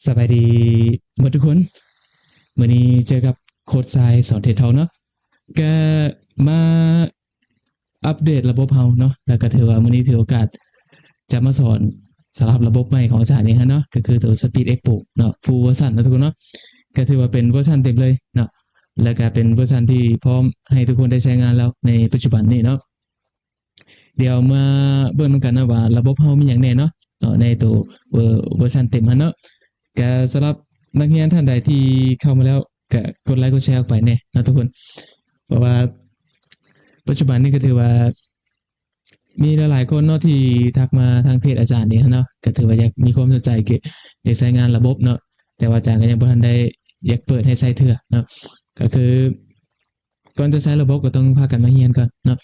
ສະບາຍດີໝົດທຸກຄົນ. ມື້ນີ້ເຈີກັບໂຄດຊາຍສອນເທຣດທອກເນາະ, ກະມາອັບເດດລະບົບເຮົາເນາະ, ແລ້ວກະຖືວ່າມື້ນີ້ຖືໂອກາດຈະມາສອນສຳລັບລະບົບໃໝ່ຂອງອາຈານເອງຫັ້ນເນາະ, ກະຄືໂຕ Speed Expo ເນາະ, Full Version ເນາະທຸກຄົນເນາະ. ກະຖືວ່າເປັນເວີຊັນເຕັມເລີຍເນາະ, ແລ້ວກະເປັນເວີຊັນທີ່ພ້ອມໃຫ້ທຸກຄົນໄດ້ໃຊ້ງານແລ້ວໃນປັດຈຸບັນນີ້ເນາະ. ດຽວມາເບິ່ງນຳກັນເນາະວ່າລະບົບເຮົາມີຫຍັງແດ່ເນາະ, ເນາະ ໃນໂຕເວີ ເວີຊັນເຕັມຫັ້ນເນາະ. ກະສຳລັບນັກຮຽນທ່ານໃດທີ່ເຂົ້າມາແລ້ວ ກະກົດໄລກົດແຊອອກໄປແດ່ເນາະທຸກຄົນ, ເພາະວ່າປັດຈຸບັນນີ້ກະຖືວ່າມີຫຼາຍໆຄົນເນາະທີ່ທັກມາທາງເພຈອາຈານນີ້ຫັ້ນເນາະ, ກະຖືວ່າຢາກມີຄວາມສົນໃຈ ກະຢາກໃຊ້ງານລະບົບເນາະ, ແຕ່ວ່າອາຈານກະຍັງບໍ່ທັນໄດ້ຢາກເປີດໃຫ້ໃຊ້ເທື່ອເນາະ. ກະຄື ກ່ອນຈະໃຊ້ລະບົບກໍຕ້ອງພາກັນມາຮຽນກ່ອນເນາະ,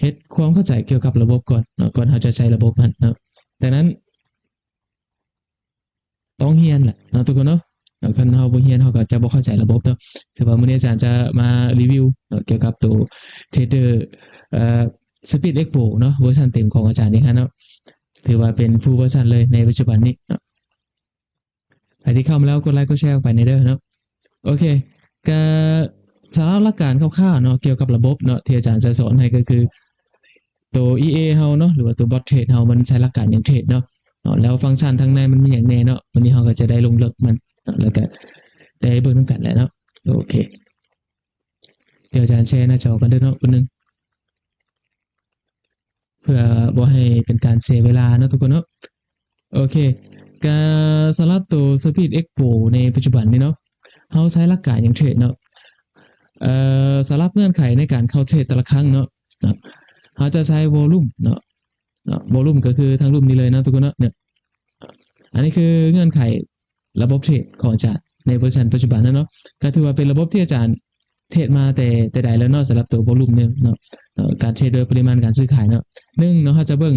ເຮັດຄວາມເຂົ້າໃຈກ່ຽວກັບລະບົບກ່ອນເນາະ, ກ່ອນເຮົາຈະໃຊ້ລະບົບຫັ້ນເນາະ. ດັ່ງນັ້ນຕ້ອງຮຽນແຫຼະເນາະທຸກຄົນເນາະ, ຄັນເຮົາບໍ່ຮຽນເຮົາກໍຈະບໍ່ເຂົ້າໃຈລະບົບເນາະ. ຖືວ່າມື້ນີ້ອາຈານຈະມາຣີວິວເນາະ ກ່ຽວກັບໂຕ Trader ເອີ Speed Expo ເນາະ, ເວີຊັນເຕັມຂອງອາຈານເອງຫັ້ນເນາະ, ຖືວ່າເປັນ Full Version ເລີຍໃນປັດຈຸບັນນີ້ເນາະ. ໃຜທີ່ເຂົ້າມາແລ້ວກົດໄລກົດແຊອອກໄປແດ່ເດີເນາະ. ໂອເຄ ກະສຳລັບຫຼັກການຄ່າວໆເນາະ ກ່ຽວກັບລະບົບເນາະ ທີ່ອາຈານຈະສອນໃຫ້ກໍຄື ໂຕ EA ເຮົາເນາະ ຫຼືວ່າໂຕ Bot Trade ເຮົາ ມັນໃຊ້ຫຼັກການຫຍັງເທຣດເນາະ, ເນາະ ແລ້ວຟັງຊັນທາງໃນມັນມີຫຍັງແດ່ເນາະ, ວັນນີ້ເຮົາກໍຈະໄດ້ລົງເລິກມັນເນາະ ແລ້ວກະໄດ້ເບິ່ງນຳກັນແຫຼະເນາະ. ໂອເຄ ດຽວອາຈານແຊໜ້າຈໍກັນເດີເນາະ ຄົນໜຶ່ງ ເພື່ອບໍ່ໃຫ້ເປັນການເສຍເວລາເນາະທຸກຄົນເນາະ. ໂອເຄ ກະສຳລັບໂຕ Speed Expo ໃນປັດຈຸບັນນີ້ເນາະ ເຮົາໃຊ້ຫຼັກການຫຍັງເທຣດເນາະ? ເອີ ສຳລັບເງື່ອນໄຂໃນການເຂົ້າເທຣດແຕ່ລະຄັ້ງເນາະ ເນາະ ເຮົາຈະໃຊ້ Volume ເນາະ, ເນາະ Volume ກໍຄືທາງລຸ່ມນີ້ເລີຍເນາະທຸກຄົນເນາະ. ເນາະ ອັນນີ້ຄືເງື່ອນໄຂລະບົບເທຣດຂອງອາຈານໃນເວີຊັນປັດຈຸບັນນັ້ນເນາະ, ກໍຖືວ່າເປັນລະບົບທີ່ອາຈານເທຣດມາແຕ່ ແຕ່ໃດແລ້ວເນາະ, ສຳລັບໂຕ Volume ໜຶ່ງເນາະ, ເນາະ ການເທຣດໂດຍປະລິມານການຊື້ຂາຍເນາະ. ໜຶ່ງເນາະ ເຮົາຈະເບິ່ງ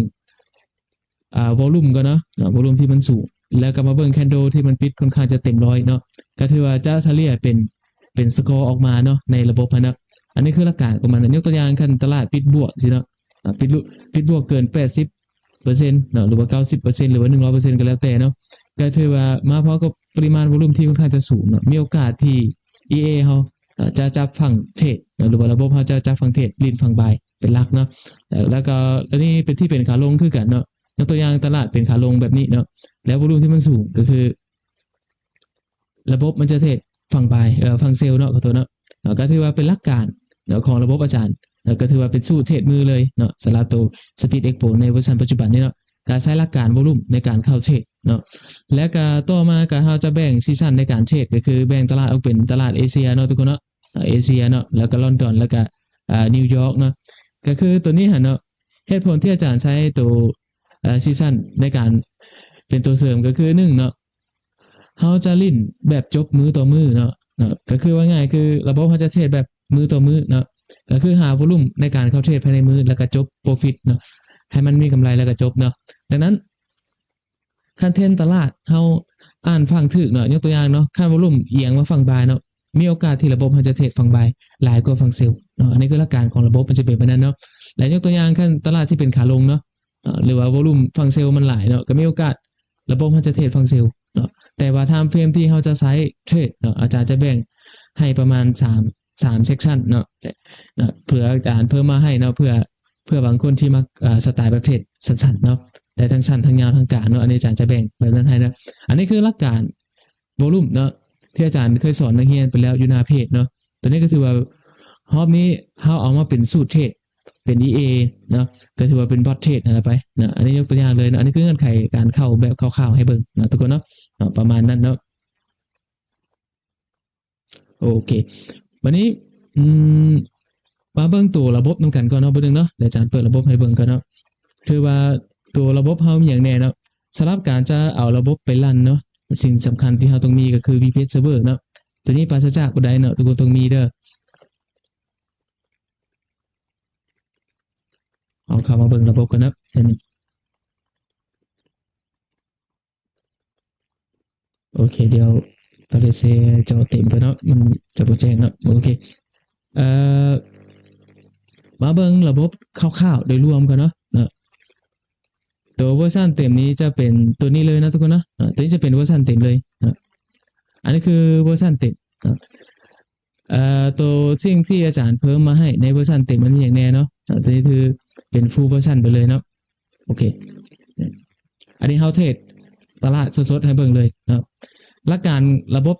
ອ່າ Volume ກ່ອນເນາະ, ເນາະ Volume ທີ່ມັນສູງ ແລ້ວກໍມາເບິ່ງ Candle ທີ່ມັນປິດຄ່ອນຂ້າງຈະເຕັມຮ້ອຍເນາະ, ກໍຖືວ່າຈະສະເລ່ຍເປັນ ເປັນ Score ອອກມາເນາະ ໃນລະບົບຫັ້ນນະ. ອັນນີ້ຄືຫຼັກການຂອງມັນນະ, ຍົກຕົວຢ່າງ ຄັນຕະຫຼາດປິດບວກຊີ້ເນາະ, ອ່າ ປິດ ປິດບວກເກີນແປດສິບເປີເຊັນເນາະ ຫຼືວ່າເກົ້າສິບເປີເຊັນ ຫຼືວ່າໜຶ່ງຮ້ອຍເປີເຊັນກໍແລ້ວແຕ່ເນາະ, ກໍຖືວ່າມາພ້ອມກັບປະລິມານ Volume ທີ່ຄ່ອນຂ້າງຈະສູງເນາະ, ມີໂອກາດທີ່ EA ເຮົາ ເອີ ຈະຈັບຝັ່ງເທຣດເນາະ ຫຼືວ່າລະບົບເຮົາຈະຈັບຝັ່ງເທຣດ ຫຼິ້ນຝັ່ງບາຍເປັນຫຼັກເນາະ. ແລ້ວ ແລ້ວກໍອັນນີ້ເປັນທີ່ເປັນຂາລົງຄືກັນເນາະ, ຍົກຕົວຢ່າງຕະຫຼາດເປັນຂາລົງແບບນີ້ເນາະ ແລ້ວ Volume ທີ່ມັນສູງ ກໍຄືລະບົບມັນຈະເທຣດຝັ່ງບາຍ ເອີ ຝັ່ງເຊວເນາະ, ຂໍໂທດເນາະ, ເນາະ ກໍຖືວ່າເປັນຫຼັກການເນາະຂອງລະບົບອາຈານ, ແລ້ວກໍຖືວ່າເປັນສູດເທຣດມືເລີຍເນາະ ສຳລັບໂຕ Speed Expo ໃນເວີຊັນປັດຈຸບັນນີ້ເນາະ. ການໃຊ້ຫຼັກການ Volume ໃນການເຂົ້າເທຣດເນາະ, ແລ້ວກະຕໍ່ມາກະເຮົາຈະແບ່ງ Season ໃນການເທຣດ ກໍຄືແບ່ງຕະຫຼາດອອກເປັນຕະຫຼາດເອເຊຍເນາະ ທຸກຄົນເນາະ, ເອເຊຍເນາະ ແລ້ວກະລອນດອນ ແລ້ວກະ ອ່າ ນິວຢອກເນາະ. ກໍຄືໂຕນີ້ຫັ້ນເນາະ ເຫດຜົນທີ່ອາຈານໃຊ້ໂຕ ເອີ Season ໃນການເປັນໂຕເສີມ ກໍຄື ໜຶ່ງເນາະ ເຮົາຈະຫຼິ້ນແບບຈົບມື້ຕໍ່ມື້ເນາະ, ເນາະ ກໍຄືວ່າງ່າຍ ຄືລະບົບເຮົາຈະເທຣດແບບມື້ຕໍ່ມື້ເນາະ, ກໍຄືຫາ Volume ໃນການເຂົ້າເທຣດພາຍໃນມື້ ແລ້ວກໍຈົບ Profit ເນາະ, ໃຫ້ມັນມີກຳໄລແລ້ວກໍຈົບເນາະ. ດັ່ງນັ້ນ ຄັນເທຣນຕະຫຼາດເຮົາອ່ານຝັ່ງຖືກເນາະ, ຍົກຕົວຢ່າງເນາະ ຄັນ Volume ອຽງມາຝັ່ງບາຍເນາະ, ມີໂອກາດທີ່ລະບົບເຮົາຈະເທຣດຝັ່ງບາຍຫຼາຍກວ່າຝັ່ງເຊວເນາະ. ອັນນີ້ຄືຫຼັກການຂອງລະບົບ ມັນຈະເປັນແບບນັ້ນເນາະ. ແລະ ຍົກຕົວຢ່າງ ຄັນຕະຫຼາດທີ່ເປັນຂາລົງເນາະ, ເນາະ ຫຼືວ່າ Volume ຝັ່ງເຊວມັນຫຼາຍເນາະ, ກໍມີໂອກາດລະບົບເຮົາຈະເທຣດຝັ່ງເຊວເນາະ. ແຕ່ວ່າ Time Frame ທີ່ເຮົາຈະໃຊ້ເທຣດເນາະ ອາຈານຈະແບ່ງໃຫ້ປະມານສາມ ສາມ Section ເນາະ, ເນາະ ເພື່ອອາຈານເພີ່ມມາໃຫ້ເນາະ, ເພື່ອ ເພື່ອບາງຄົນທີ່ມັກ ເອີ ສະໄຕແບບເທຣດສັ້ນໆເນາະ, ໄດ້ທັງສັ້ນ ທັງຍາວ ທັງກາງເນາະ, ອັນນີ້ອາຈານຈະແບ່ງໄປນັ້ນໃຫ້ເນາະ. ອັນນີ້ຄືຫຼັກການ Volume ເນາະ ທີ່ອາຈານເຄີຍສອນນັກຮຽນໄປແລ້ວຢູ່ໜ້າເພຈເນາະ. ຕົວນີ້ກໍຖືວ່າຮອບນີ້ເຮົາເອົາມາເປັນສູດເທຣດ ເປັນ EA ເນາະ, ກໍຖືວ່າເປັນ Bot Trade ຫັ້ນລະໄປເນາະ. ອັນນີ້ຍົກຕົວຢ່າງເລີຍເນາະ, ອັນນີ້ຄືເງື່ອນໄຂການເຂົ້າແບບຄ່າວໆໃຫ້ເບິ່ງເນາະ ທຸກຄົນເນາະ, ເນາະ ປະມານນັ້ນເນາະ. ໂອເຄ ບາດນີ້ ອືມ ມາເບິ່ງໂຕລະບົບນຳກັນກ່ອນເນາະ ບາດໜຶ່ງເນາະ, ດຽວອາຈານເປີດລະບົບໃຫ້ເບິ່ງກ່ອນເນາະ. ຄືວ່າໂຕລະບົບເຮົາມີຫຍັງແດ່ເນາະ? ສຳລັບການຈະເອົາລະບົບໄປຣັນເນາະ, ສິ່ງສຳຄັນທີ່ເຮົາຕ້ອງມີກໍຄື VPS Server ເນາະ. ໂຕນີ້ປາສະຈາກບໍ່ໄດ້ເນາະ, ທຸກຄົນຕ້ອງມີເດີ. ເຮົາເຂົ້າມາເບິ່ງລະບົບກ່ອນເນາະ. ໂອເຄ ດຽວ Palace ຈະເຕັມໄປເນາະ, ມັນຈະບໍ່ແຈ້ງເນາະ. ໂອເຄ ເອີ ມາເບິ່ງລະບົບຄ່າວໆໂດຍລວມກ່ອນເນາະ, ເນາະ. ໂຕເວີຊັນເຕັມນີ້ຈະເປັນໂຕນີ້ເລີຍເນາະ ທຸກຄົນເນາະ, ເນາະ ໂຕນີ້ຈະເປັນເວີຊັນເຕັມເລີຍເນາະ. ອັນນີ້ຄືເວີຊັນເຕັມເນາະ. ເອີ ໂຕສິ່ງທີ່ອາຈານເພີ່ມມາໃຫ້ໃນເວີຊັນເຕັມມັນມີຫຍັງແດ່ເນາະ. ເອີ ຕົວນີ້ຄືເປັນຟູເວີຊັນໄປເລີຍເນາະ. ໂອເຄ ອັນນີ້ເຮົາເທຣດຕະຫຼາດສົດໆໃຫ້ເບິ່ງເລີຍເນາະ. ຫຼັກການລະບົບ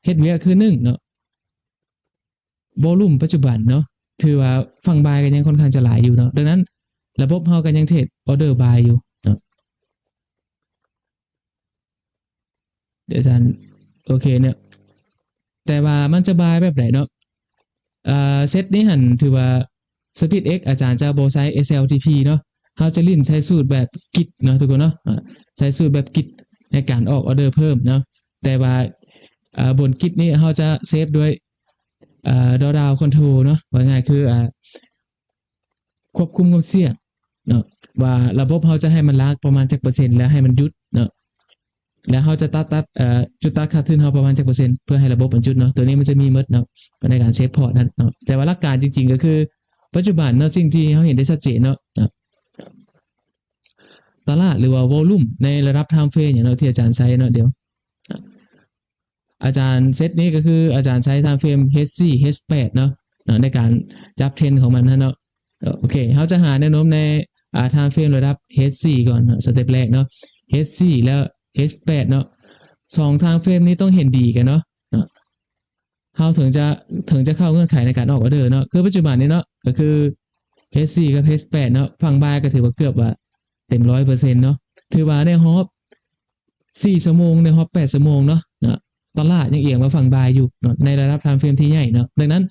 ເຮັດວຽກຄື ໜຶ່ງເນາະ ວໍລຸ່ມປັດຈຸບັນເນາະ ຖືວ່າຝັ່ງບາຍກໍຍັງຄ່ອນຂ້າງຈະຫຼາຍຢູ່ເນາະ. ດັ່ງນັ້ນລະບົບເຮົາກໍຍັງເທຣດອໍເດີບາຍຢູ່ເນາະ. ດຽວຊັ້ນ ໂອເຄເນາະ ແຕ່ວ່າມັນຈະບາຍແບບໃດເນາະ? ເອີ ເຊັດນີ້ຫັ້ນຖືວ່າ SPIXX ອາຈານຈະບໍ່ໃຊ້ SLTP ເນາະ. ເຮົາຈະຫຼິ້ນໃຊ້ສູດແບບກິດເນາະທຸກຄົນເນາະ. ເອີ ໃຊ້ສູດແບບກິດໃນການອອກອໍເດີເພີ່ມເນາະ. ແຕ່ວ່າ ເອີ ບົນກິດນີ້ເຮົາຈະເຊບດ້ວຍ ເອີ ດຣອບດາວຄອນໂທຣເນາະ. ເວົ້າງ່າຍຄື ອາ ຄວບຄຸມຄວາມສ່ຽງເນາະ ວ່າລະບົບເຮົາຈະໃຫ້ມັນລາກປະມານຈັກເປີເຊັນ ແລ້ວໃຫ້ມັນຢຸດເນາະ. ແລ້ວເຮົາຈະຕັດ ຕັດ ເອີ ຈຸດຕັດຂາດທຶນເຮົາປະມານຈັກເປີເຊັນ ເພື່ອໃຫ້ລະບົບມັນຢຸດເນາະ. ໂຕນີ້ມັນຈະມີໝົດເນາະ ໃນການເຊບພອດນັ້ນເນາະ. ແຕ່ວ່າຫຼັກການຈິງໆກໍຄື ປັດຈຸບັນເນາະ ສິ່ງທີ່ເຮົາເຫັນໄດ້ຊັດເຈນເນາະ ຕະຫຼາດ ຫຼືວ່າວໍລຸ່ມໃນລະດັບທາມເຟຣມຫຍັງເນາະ ທີ່ອາຈານໃຊ້ເນາະ ດຽວ ອາຈານເຊັດນີ້ກໍຄືອາຈານໃຊ້ທາມເຟຣມ H four H eight ເນາະ ເນາະ ໃນການຈັບເທຣນຂອງມັນຫັ້ນເນາະ. ໂອເຄ ເຮົາຈະຫາແນວໂນ້ມໃນ ອາ ທາມເຟຣມລະດັບ H four ກ່ອນເນາະ ສະເຕັບແລກເນາະ H four ແລ້ວ H eight ເນາະ. ສອງທາມເຟຣມນີ້ຕ້ອງເຫັນດີກັນເນາະ ເນາະ ເຮົາເຖິງຈະ ເຖິງຈະເຂົ້າເງື່ອນໄຂໃນການອອກອໍເດີເນາະ. ຄືປັດຈຸບັນນີ້ເນາະ ກໍຄື H four ກັບ H eight ເນາະ ຝັ່ງບາຍກໍຖືວ່າເກືອບວ່າເຕັມຮ້ອຍເປີເຊັນເນາະ ຖືວ່າໃນຮອບ ສີ່ຊົ່ວໂມງ ໃນຮອບແປດຊົ່ວໂມງເນາະ ເນາະ ຕະຫຼາດຍັງອຽງມາຝັ່ງບາຍຢູ່ເນາະ ໃນລະດັບທາມເຟຣມທີ່ໃຫຍ່ເນາະ. ດັ່ງນັ້ນ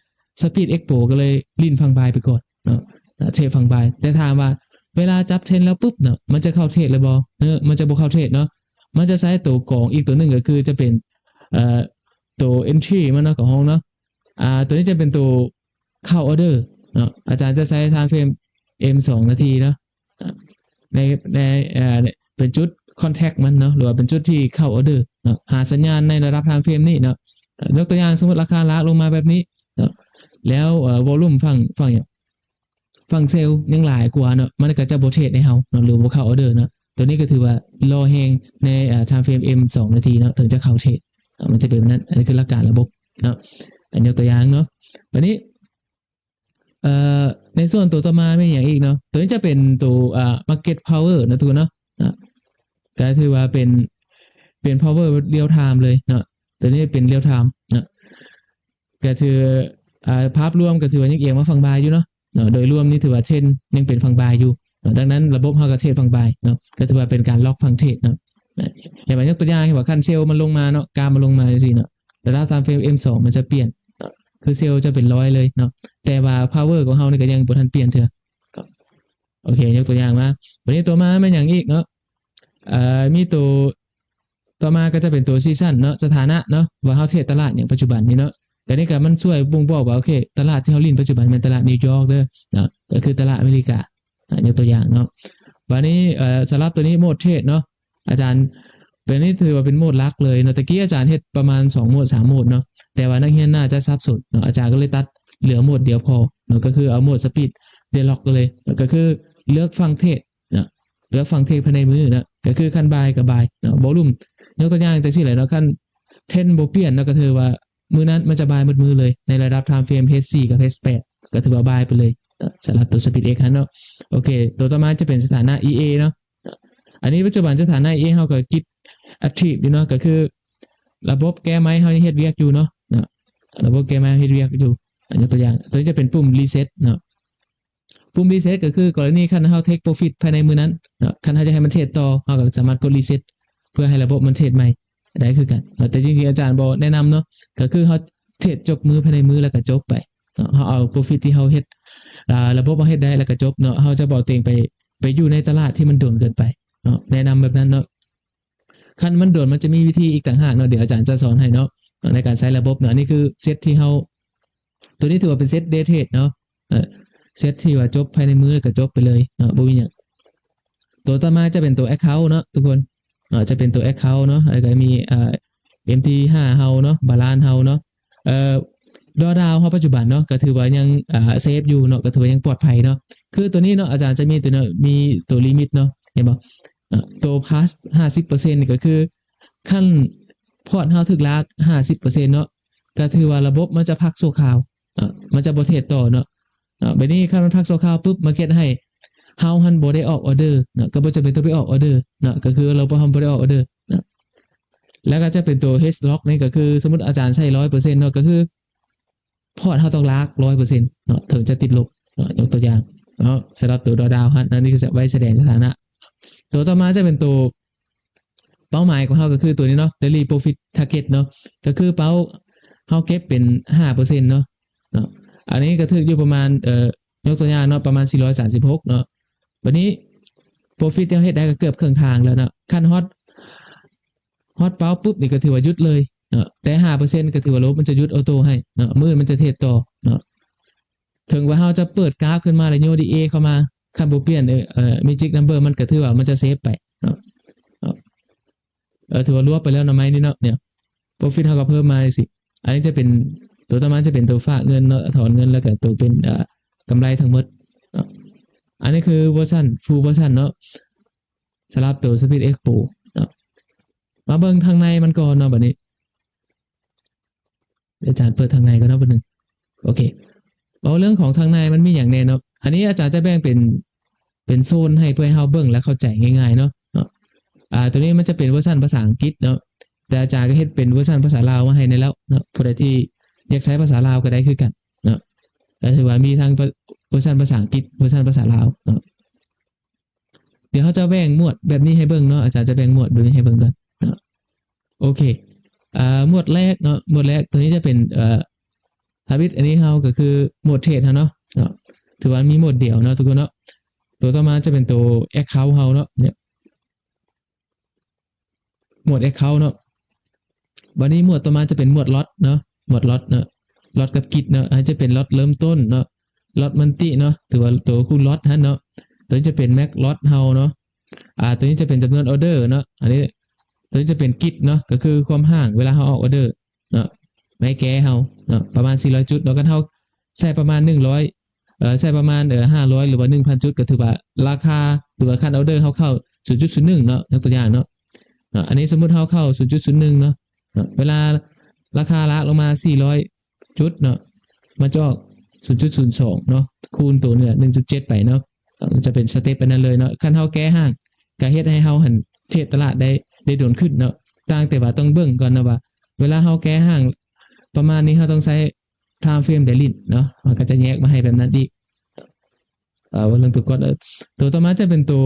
SPIXX Pro ກໍເລີຍຫຼິ້ນຝັ່ງບາຍໄປກ່ອນເນາະ ເນາະ ເທຣດຝັ່ງບາຍ. ແຕ່ຖາມວ່າເວລາຈັບເທຣນແລ້ວປຸບເນາະ ມັນຈະເຂົ້າເທຣດຫຼືບໍ່? ເນາະ ມັນຈະບໍ່ເຂົ້າເທຣດເນາະ. ມັນຈະໃຊ້ໂຕກອງອີກໂຕໜຶ່ງ ກໍຄືຈະເປັນ ເອີ ໂຕ entry ມັນເນາະ ຂອງເຮົາເນາະ. ອາ ໂຕນີ້ຈະເປັນໂຕ ເຂົ້າອໍເດີເນາະ ອາຈານຈະໃຊ້ທາມເຟຣມ M ສອງນາທີເນາະ ໃນ ໃນ ເປັນຈຸດ contact ມັນເນາະ ຫຼືວ່າເປັນຈຸດທີ່ເຂົ້າອໍເດີເນາະ ຫາສັນຍານໃນລະດັບທາມເຟຣມນີ້ເນາະ. ຍົກຕົວຢ່າງ ສົມມຸດລາຄາລາກລົງມາແບບນີ້ເນາະ ແລ້ວ ເອີ ວໍລຸ່ມຝັ່ງ ຝັ່ງຫຍັງ ຝັ່ງເຊວຍັງຫຼາຍກວ່າເນາະ ມັນກໍຈະບໍ່ເທຣດໃຫ້ເຮົາເນາະ ຫຼືບໍ່ເຂົ້າອໍເດີເນາະ. ໂຕນີ້ກໍຖືວ່າລໍແຮງໃນ ເອີ ທາມເຟຣມ M ສອງນາທີເນາະ ເຖິງຈະເຂົ້າເທຣດ ມັນຈະເປັນແບບນັ້ນ. ອັນນີ້ຄືຫຼັກການລະບົບເນາະ ອັນຍົກຕົວຢ່າງເນາະ. ບາດນີ້ ເອີ ໃນສ່ວນໂຕຕໍ່ມາແມ່ນຫຍັງອີກເນາະ? ໂຕນີ້ຈະເປັນໂຕ ອາ market power ເນາະທຸກຄົນເນາະ ກໍຖືວ່າເປັນ ເປັນ power real time ເລີຍເນາະ. ໂຕນີ້ເປັນ real time ເນາະ ກໍຖື ອາ ພາບລວມກໍຖືວ່າຍັງອຽງມາຝັ່ງບາຍຢູ່ເນາະ ເນາະ. ໂດຍລວມນີ້ຖືວ່າເທຣນຍັງເປັນຝັ່ງບາຍຢູ່ເນາະ. ດັ່ງນັ້ນລະບົບເຮົາກໍເທຣດຝັ່ງບາຍເນາະ ກໍຖືວ່າເປັນການລັອກຝັ່ງເທຣດເນາະ. ເຫັນບໍ່? ຍົກຕົວຢ່າງ ເຫັນວ່າຄັນເຊວມັນລົງມາເນາະ ກາບມັນລົງມາຈັ່ງຊີ້ເນາະ ລະດັບທາມເຟຣມ M ສອງມັນຈະປ່ຽນເນາະ ຄືເຊວຈະເປັນຮ້ອຍເລີຍເນາະ ແຕ່ວ່າ power ຂອງເຮົານີ້ກໍຍັງບໍ່ທັນປ່ຽນເທື່ອ. ໂອເຄ ຍົກຕົວຢ່າງມາ. ບາດນີ້ຕໍ່ມາແມ່ນຫຍັງອີກເນາະ? ເອີ ມີໂຕ ຕໍ່ມາກໍຈະເປັນໂຕ season ເນາະ ສະຖານະເນາະ ວ່າເຮົາເທຣດຕະຫຼາດຫຍັງປັດຈຸບັນນີ້ເນາະ. ແຕ່ນີ້ກໍມັນຊ່ວຍບົ່ງບອກວ່າ ໂອເຄ ຕະຫຼາດທີ່ເຮົາຫຼິ້ນປັດຈຸບັນແມ່ນຕະຫຼາດນິວຢອກເດີເນາະ ກໍຄືຕະຫຼາດອາເມລິກາ ອາ ຍົກຕົວຢ່າງເນາະ. ບາດນີ້ ເອີ ສຳລັບໂຕນີ້ໂໝດເທຣດເນາະ ອາຈານ ໂຕນີ້ຖືວ່າເປັນໂໝດຫຼັກເລີຍເນາະ. ແຕ່ກີ້ອາຈານເຮັດປະມານສອງໂໝດ ສາມໂໝດເນາະ ແຕ່ວ່ານັກຮຽນໜ້າຈະສັບສົນເນາະ ອາຈານກໍເລີຍຕັດເຫຼືອໂໝດດຽວພໍເນາະ ກໍຄືເອົາໂໝດ speed deadlock ໄປເລີຍ ກໍຄືເລືອກຝັ່ງເທຣດເນາະ ເລືອກຝັ່ງເທຣດພາຍໃນມື້ເນາະ ກໍຄືຄັນບາຍກໍບາຍເນາະ. ວໍລຸ່ມ ຍົກຕົວຢ່າງຈັ່ງຊີ້ແຫຼະເນາະ ຄັນເທຣນບໍ່ປ່ຽນເນາະ ກໍຖືວ່າມື້ນັ້ນມັນຈະບາຍໝົດມື້ເລີຍ ໃນລະດັບທາມເຟຣມ H four ກັບ H eight ກໍຖືວ່າບາຍໄປເລີຍເນາະ ສຳລັບໂຕ SPIXX ຫັ້ນເນາະ. ໂອເຄ ໂຕຕໍ່ມາຈະເປັນສະຖານະ EA ເນາະ. ອັນນີ້ປັດຈຸບັນສະຖານະ EA ເຮົາກໍກິດ active ຢູ່ເນາະ ກໍຄືລະບົບແກ້ໄມ້ເຮົາຍັງເຮັດວຽກຢູ່ເນາະ ເນາະ ລະບົບແກ້ໄມ້ເຮັດວຽກຢູ່. ອາ ຍົກຕົວຢ່າງ ໂຕນີ້ຈະເປັນປຸ່ມ reset ເນາະ. ປຸ່ມ reset ກໍຄືກໍລະນີຄັນເຮົາ take profit ພາຍໃນມື້ນັ້ນເນາະ ຄັນເຮົາຢາກໃຫ້ມັນເທຣດຕໍ່ ເຮົາກໍສາມາດກົດ reset ເພື່ອໃຫ້ລະບົບມັນເທຣດໃໝ່ໄດ້ຄືກັນເນາະ. ແຕ່ຈິງໆອາຈານບໍ່ແນະນຳເນາະ ກໍຄືເຮົາເທຣດຈົບມື້ພາຍໃນມື້ແລ້ວກໍຈົບໄປເນາະ. ເຮົາເອົາ profit ທີ່ເຮົາເຮັດ ອາ ລະບົບເຮົາເຮັດໄດ້ແລ້ວກໍຈົບເນາະ. ເຮົາຈະບໍ່ເອົາຕົວເອງໄປ ໄປຢູ່ໃນຕະຫຼາດທີ່ມັນດົນເກີນໄປເນາະ ແນະນຳແບບນັ້ນເນາະ. ຄັນມັນດົນ ມັນຈະມີວິທີອີກຕ່າງຫາກເນາະ ດຽວອາຈານຈະສອນໃຫ້ເນາະ ໃນການໃຊ້ລະບົບເນາະ. ອັນນີ້ຄືເຊັດທີ່ເຮົາ ໂຕນີ້ຖືວ່າເປັນເຊັດ day trade ເນາະ ເຊັດທີ່ວ່າຈົບພາຍໃນມື້ ແລ້ວກໍຈົບໄປເລີຍເນາະ ບໍ່ມີຫຍັງ. ໂຕຕໍ່ມາຈະເປັນໂຕ account ເນາະທຸກຄົນ ເນາະ ຈະເປັນໂຕ account ເນາະ ແລ້ວກໍມີ ເອີ M T ຫ້າເຮົາເນາະ balance ເຮົາເນາະ ເອີ ດຣອບດາວເຮົາປັດຈຸບັນເນາະ ກໍຖືວ່າຍັງ ເອີ ເຊຟຢູ່ເນາະ ກໍຖືວ່າຍັງປອດໄພເນາະ. ຄືໂຕນີ້ເນາະ ອາຈານຈະມີໂຕເນາະ ມີໂຕ limit ເນາະ ເຫັນບໍ່? ເອີ ໂຕ plus ຫ້າສິບເປີເຊັນ ນີ້ກໍຄື ຄັນ ພອດເຮົາຖືກລາກຫ້າສິບເປີເຊັນເນາະ ກໍຖືວ່າລະບົບມັນຈະພັກຊົ່ວຄາວເນາະ ມັນຈະບໍ່ເທຣດຕໍ່ເນາະ ເນາະ ບາດນີ້ຄັນມັນພັກຊົ່ວຄາວປຶບ ມັນເຮັດໃຫ້ເຮົາຫັ້ນບໍ່ໄດ້ອອກອອເດີເນາະ ກໍບໍ່ຈຳເປັນຕ້ອງໄປອອກອອເດີເນາະ ກໍຄືລະບົບເຮົາບໍ່ໄດ້ອອກອອເດີເນາະ ແລ້ວກໍຈະເປັນຕົວ hedge lock ນີ້ກໍຄື ສົມມຸດອາຈານໃຊ້ຮ້ອຍເປີເຊັນເນາະ ກໍຄືພອດເຮົາຕ້ອງລາກຮ້ອຍເປີເຊັນເນາະ ເຖິງຈະຕິດລົບເນາະ ຍົກຕົວຢ່າງເນາະ ສຳລັບຕົວດອດາວຫັ້ນ ອັນນີ້ຄືໄວ້ສະແດງສະຖານະ. ຕົວຕໍ່ມາຈະເປັນຕົວ ເປົ້າໝາຍຂອງເຮົາກໍຄືຕົວນີ້ເນາະ daily profit target ເນາະ ກໍຄືເປົ້າເຮົາເກັບເປັນຫ້າເປີເຊັນເນາະ ເນາະ ອັນນີ້ກໍຖືກຢູ່ປະມານ ເອີ ຍົກຕົວຢ່າງເນາະ ປະມານສີ່ຮ້ອຍສາມສິບຫົກເນາະ ບາດນີ້ profit ທີ່ເຮົາເຮັດໄດ້ກໍເກືອບເຄິ່ງທາງແລ້ວເນາະ ຄັນຮອດ ຮອດເປົ້າປຶບນີ້ກໍຖືວ່າຢຸດເລີຍເນາະ ແຕ່ຫ້າເປີເຊັນກໍຖືວ່າລົບ ມັນຈະຢຸດອອໂຕ້ໃຫ້ເນາະ ມື້ມັນຈະເທຣດຕໍ່ເນາະ ເຖິງວ່າເຮົາຈະເປີດກາຟຂຶ້ນມາແລ້ວໂຍກ DA ເຂົ້າມາ ຄັນບໍ່ປ່ຽນ ເອີ magic number ມັນກໍຖືວ່າມັນຈະເຊຟໄປເນາະ ເນາະ ເອີ ຖືວ່າລວບໄປແລ້ວເນາະ ໄມ້ນີ້ເນາະ ເນຍ profit ເຮົາກໍເພີ່ມມາຈັ່ງຊີ້ ອັນນີ້ຈະເປັນ ຕົວຕໍ່ມາຈະເປັນຕົວຝາກເງິນເນາະ ຖອນເງິນ ແລ້ວກໍຕົວເປັນ ເອີ ກຳໄລທັງໝົດເນາະ ອັນນີ້ຄືເວີຊັນ full ເວີຊັນເນາະ ສຳລັບຕົວ Speed Expo ເນາະ ມາເບິ່ງທາງໃນມັນກ່ອນເນາະ ບາດນີ້ ອາຈານເປີດທາງໃນກ່ອນເນາະ ແປັບໜຶ່ງ ໂອເຄ ເວົ້າເລື່ອງຂອງທາງໃນມັນມີຫຍັງແດ່ເນາະ ອັນນີ້ອາຈານຈະແບ່ງເປັນ ເປັນໂຊນໃຫ້ເພື່ອໃຫ້ເຮົາເບິ່ງ ແລະ ເຂົ້າໃຈງ່າຍໆເນາະ ເນາະ ອາ ຕົວນີ້ມັນຈະເປັນເວີຊັນພາສາອັງກິດເນາະ ແຕ່ອາຈານກໍເຮັດເປັນເວີຊັນພາສາລາວມາໃຫ້ແດ່ແລ້ວເນາະ ຜູ້ໃດທີ່ຢາກໃຊ້ພາສາລາວກໍໄດ້ຄືກັນເນາະ ກໍຖືວ່າມີທັງ ເວີຊັນພາສາອັງກິດ ເວີຊັນພາສາລາວເນາະ ດຽວເຮົາຈະແບ່ງໝວດແບບນີ້ໃຫ້ເບິ່ງເນາະ ອາຈານຈະແບ່ງໝວດແບບນີ້ໃຫ້ເບິ່ງກ່ອນເນາະ ໂອເຄ ອາ ໝວດແລກເນາະ ໝວດແລກ ຕົວນີ້ຈະເປັນ ເອີ ທຳອິດ ອັນນີ້ເຮົາກໍຄືໂໝດເທຣດເຮົາເນາະ ເນາະ ຖືວ່າມີໂໝດດຽວເນາະທຸກຄົນເນາະ ຕົວຕໍ່ມາຈະເປັນຕົວ account ເຮົາເນາະ ເນຍ ໝວດ account ເນາະ ບາດນີ້ໝວດຕໍ່ມາຈະເປັນໝວດ lot ເນາະ ໝວດ lot ເນາະ lot ກັບ grid ເນາະ ອາດຈະເປັນ lot ເລີ່ມຕົ້ນເນາະ lot multi ເນາະ ຖືວ່າຕົວຄູນ lot ຫັ້ນເນາະ ຕົວນີ້ຈະເປັນ max lot ເຮົາເນາະ ອາ ຕົວນີ້ຈະເປັນຈຳນວນ order ເນາະ ອັນນີ້ ຕົວນີ້ຈະເປັນ grid ເນາະ ກໍຄືຄວາມຫ່າງເວລາເຮົາອອກ order ເນາະ ໃຫ້ແກ່ເຮົາເນາະ ປະມານສີ່ຮ້ອຍຈຸດເນາະ ຄັນເຮົາໃສ່ປະມານໜຶ່ງຮ້ອຍ ເອີ ໃສ່ປະມານ ເອີ ຫ້າຮ້ອຍ ຫຼືວ່າໜຶ່ງພັນຈຸດ ກໍຖືວ່າລາຄາ ຫຼືວ່າຄັນ order ເຮົາເຂົ້າສູນຈຸດສູນໜຶ່ງເນາະ ຍົກຕົວຢ່າງເນາະ ເນາະ ອັນນີ້ສົມມຸດເຮົາເຂົ້າສູນຈຸດສູນໜຶ່ງເນາະ ເນາະ ເວລາລາຄາລາກລົງມາສີ່ຮ້ອຍຈຸດເນາະ ມັນຈະອອກສູນຈຸດສູນສອງເນາະ ຄູນໂຕນີ້ໜຶ່ງຈຸດເຈັດໄປເນາະ ເນາະ ມັນຈະເປັນສະເຕັບອັນນັ້ນເລີຍເນາະ ຄັນເຮົາແກ່ຫ່າງ ກໍເຮັດໃຫ້ເຮົາຫັ້ນເທຣດຕະຫຼາດໄດ້ ໄດ້ດົນຂຶ້ນເນາະ ຕ່າງແຕ່ວ່າຕ້ອງເບິ່ງກ່ອນເນາະວ່າ ເວລາເຮົາແກ່ຫ່າງປະມານນີ້ ເຮົາຕ້ອງໃຊ້ time frame ໃດຫຼິ້ນເນາະ ມັນກໍຈະແຍກມາໃຫ້ແບບນັ້ນອີກ ເອີ ວ່າເລື່ອງຕົວກ່ອນ ເອີ ຕົວຕໍ່ມາຈະເປັນຕົວ